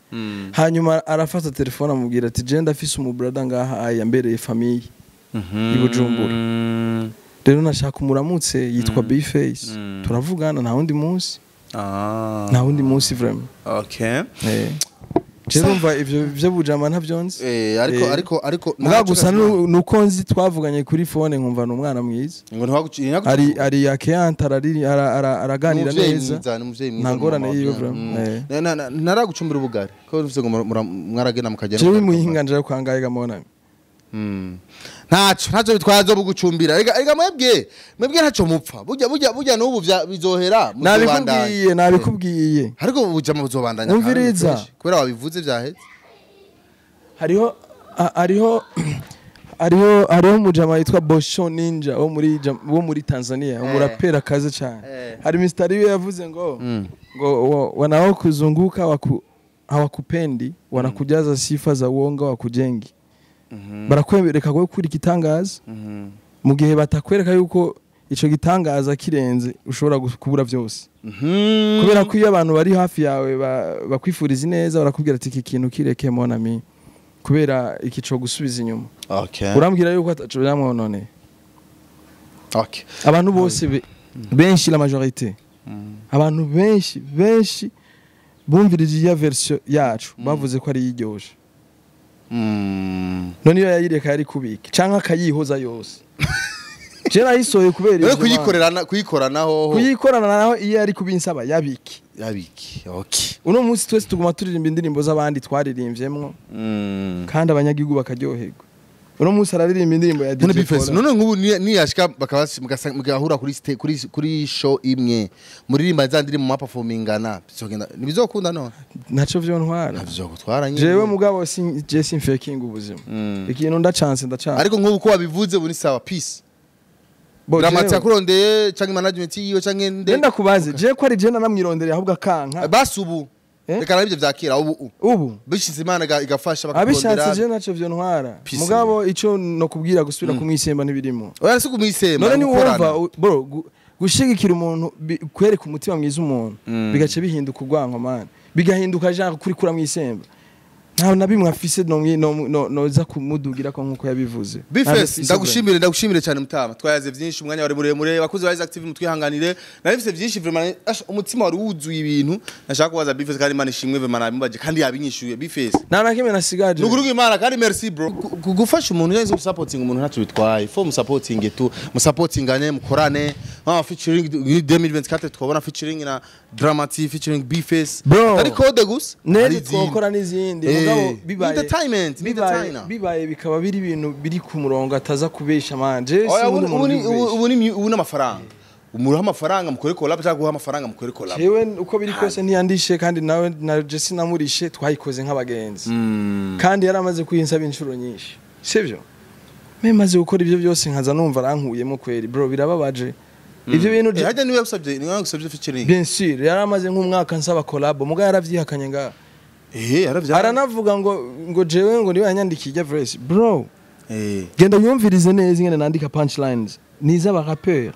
hanyuma arafata telefone amubwira ati: "Je ndafise umubrother ngaha aya yambereye famille i Bujumbura, rero nashaka umuramutse, yitwa B-Face." Turavugana, nta wundi munsi. Nta wundi munsi vraiment. Je numva ivyo vyo bujama ntavyo nzi. Ariko ariko Muga gusa nuko nzi twavuganye kuri phone, nkumva ni umwana mwiza. Ngo ntiwaguci Ari akeyante, araganira neza. Ni umuvyeyi mwiza. Nta ngorane Mama yiwe wa vraiment. Naragucumbira ubugari ko bivuze ngo mwaragenda mukagenda. Jewe muhinga nja kwangaye gamona. Ntacyo bitwaza bugucumbira. Rega mwebwe ntacyo mupfa. Burya n'ubu bizohera muzobandanya. Nabikubwiye. Ariko ubujama buzobandanya kandi Umviriza. fresh. Kubera wabivuze byaheze. Hariho umujama yitwa Bosho Ninja wo muri Tanzania, umuraperi akaze cyane. Hari mistari we yavuze ngo wanaokuzunguka hawakupendi, wanakujaza sifa za uongo, wakujengi, barakwereka ko kuri igitangaza, mu gihe batakwereka yuko ico gitangaza kirenze ushobora kubura byose. Kubera ko iyo abantu bari hafi yawe bakwifuriza ineza, barakubwira ati: "Iki kintu kireke mon ami, kubera iki co gusubiza inyuma." Urambwira yuko ataco byamwononeye? Abantu bose benshi, la majorité, abantu benshi benshi bumvirije iya version yacu bavuze ko ari iryoshe. None iyo yayireka yari kubika canke akayihoza yose? Je nayisohoye kubera Rero ivyo, man. kuyikorerana, kuyikoranaho. Kuyikorana naho, iyo yari kubinsaba yabiki. Yabiki, okay. Uno munsi twese tuguma turirimba indirimbo z'abandi twaririmvyemwo, kandi abanyagihugu bakaryoherwa. Uno munsi araririmba indirimbo ya None DJ B-Face, Paul. none nk'ubu niyashika bakaba mugahura kuri show imwe muririmba za ndirimbo mwaperformingana, bizogenda ntibizokunda none? Ntaco vyontwara. Ntavyo nyine. Jewe mugabo je simfakinga ubuzima. Ikintu ndacanse, ndacanse. Ariko nk'ubu ko wabivuze, ubu ni sawa, peace. Bo, Drama T yakurondeye canke management yiwe canke nde? Genda kubaze je ko ari je nanamwirondereye, ahubwo akanka. Basi ubu Eh? reka nabyo vyakira ubu. Ubu bishize Imana igafasha abishatse, bakakurondera. je naco vyontwara. Peace. Mugabo ico nokubwira, gusubira kumwisemba ntibirimo. Oya, si kumwisemba. None gukorana. niwumva bro, gushigikira umuntu, kwereka umutima mwiza umuntu, bigaca bihinduka urwanko man, bigahinduka genre kuri kura mwisemba. Nta na bimwe afise noza kumudugira ko nkuko yabivuze. Ntabyo B-Face, afise. ndagushimire cyane mutama. Twayaze byinshi, umwanya wari muremure. Bakuzi ba Isaac TV mutwihanganire. Nari mfise byinshi vraiment, umutima wari wuzuye ibintu nashaka kubaza B-Face, kandi Imana ishimwe vraiment nabimubaje kandi yabinyishuye B-Face. Nta na kimwe nasigaje. Nukuri Imana, kandi merci bro. Gufasha umuntu cyangwa gusupporting umuntu ntacyo bitwaye. Fo musupporting tu, musupportingane, mukorane. Featuring 2024 twabona featuring na Drama T featuring B-Face. Bro. Ari code gusa. Nejo Hari izindi. twokora n'izindi, mugabo bibaye Entertainment, ni bibaye entertainer. bibaye bikaba biri ibintu biri ku murongo, ataza kubesha manje. Oya, Sinkunda umuntu uri kubesha. ubu ni amafaranga. Umuha amafaranga mukore collab cyangwa guha amafaranga mukore collab. Jewe uko biri kose ntiyandishe, kandi nawe na Jesse namurishe, twayikoze nk'abagenzi, kandi yaramaze kuyinsaba inshuro nyinshi, sibyo? Me maze gukora ibyo byose nkaza numva arankuyemo kweri bro, birababaje ibyo bintu. Hajya niwe yagusabye featuring. Bien sûr, yaramaze nk'umwaka nsaba collab, muga yaravyihakanye nga. Yaravya. Aranavuga ngo jewe ngo niwe yanyandikiye ijya verse, bro. Genda yumvirize neza ingene nandika punchlines niz'aba rappeur.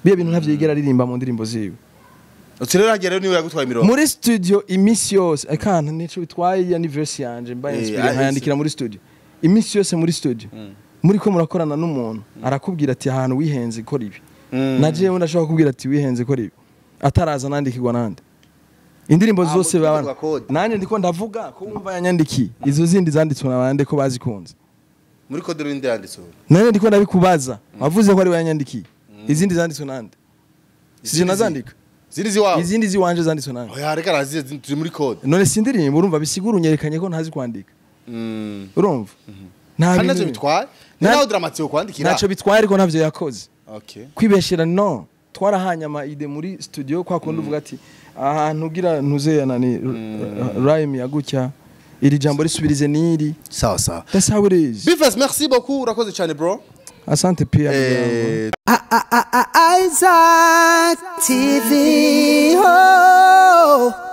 Biya bintu ntavyigera aririmba mu ndirimbo ziwe. Uti rero hajya rero niwe yagutwaye imirongo. Muri studio iminsi yose akana nico bitwaye, iya ni verse yanje mbaye inspiré, nkayandikira muri studio iminsi yose. Muri studio muri ko murakorana n'umuntu, arakubwira ati: "Ahantu wihenze, kora ibi." Na jewe ndashobora kubwira ati: "Wihenze, kora ibi." Ataraza nandikirwa nande indirimbo zose Mu babana. code. Nanjye ndiko ndavuga ko wumva yanyandikiye, izo zindi zanditswe nabande ko bazikunze? Muri code rindi yanditse ubu. Nanjye ndiko ndabikubaza, wavuze ko ari we yanyandikiye, izindi zanditswe nande? Sije nazandika. Zindi ziwawe. Izindi ziwanje zanditswe nande? Oya, reka razize, turi muri code. None si indirimbo? Urumva bisigura unyerekanye ko ntazi kwandika. Urumva nta Kandi bintu ntacyo bitwaye. Ni nawe Drama T kwandikira. Ntacyo bitwaye, ariko ntavyo yakoze. Kwibeshera no twarahanye ama idées muri studio, kwa kundi uvuga ati ahantu ugira ntuzeya nani rhyme ya gutya, iri jambo risubirize niri. Sawa sawa. That's how it is. B-Face, merci beaucoup, urakoze cyane, bro. Asante pia. Isaac TV. Oh.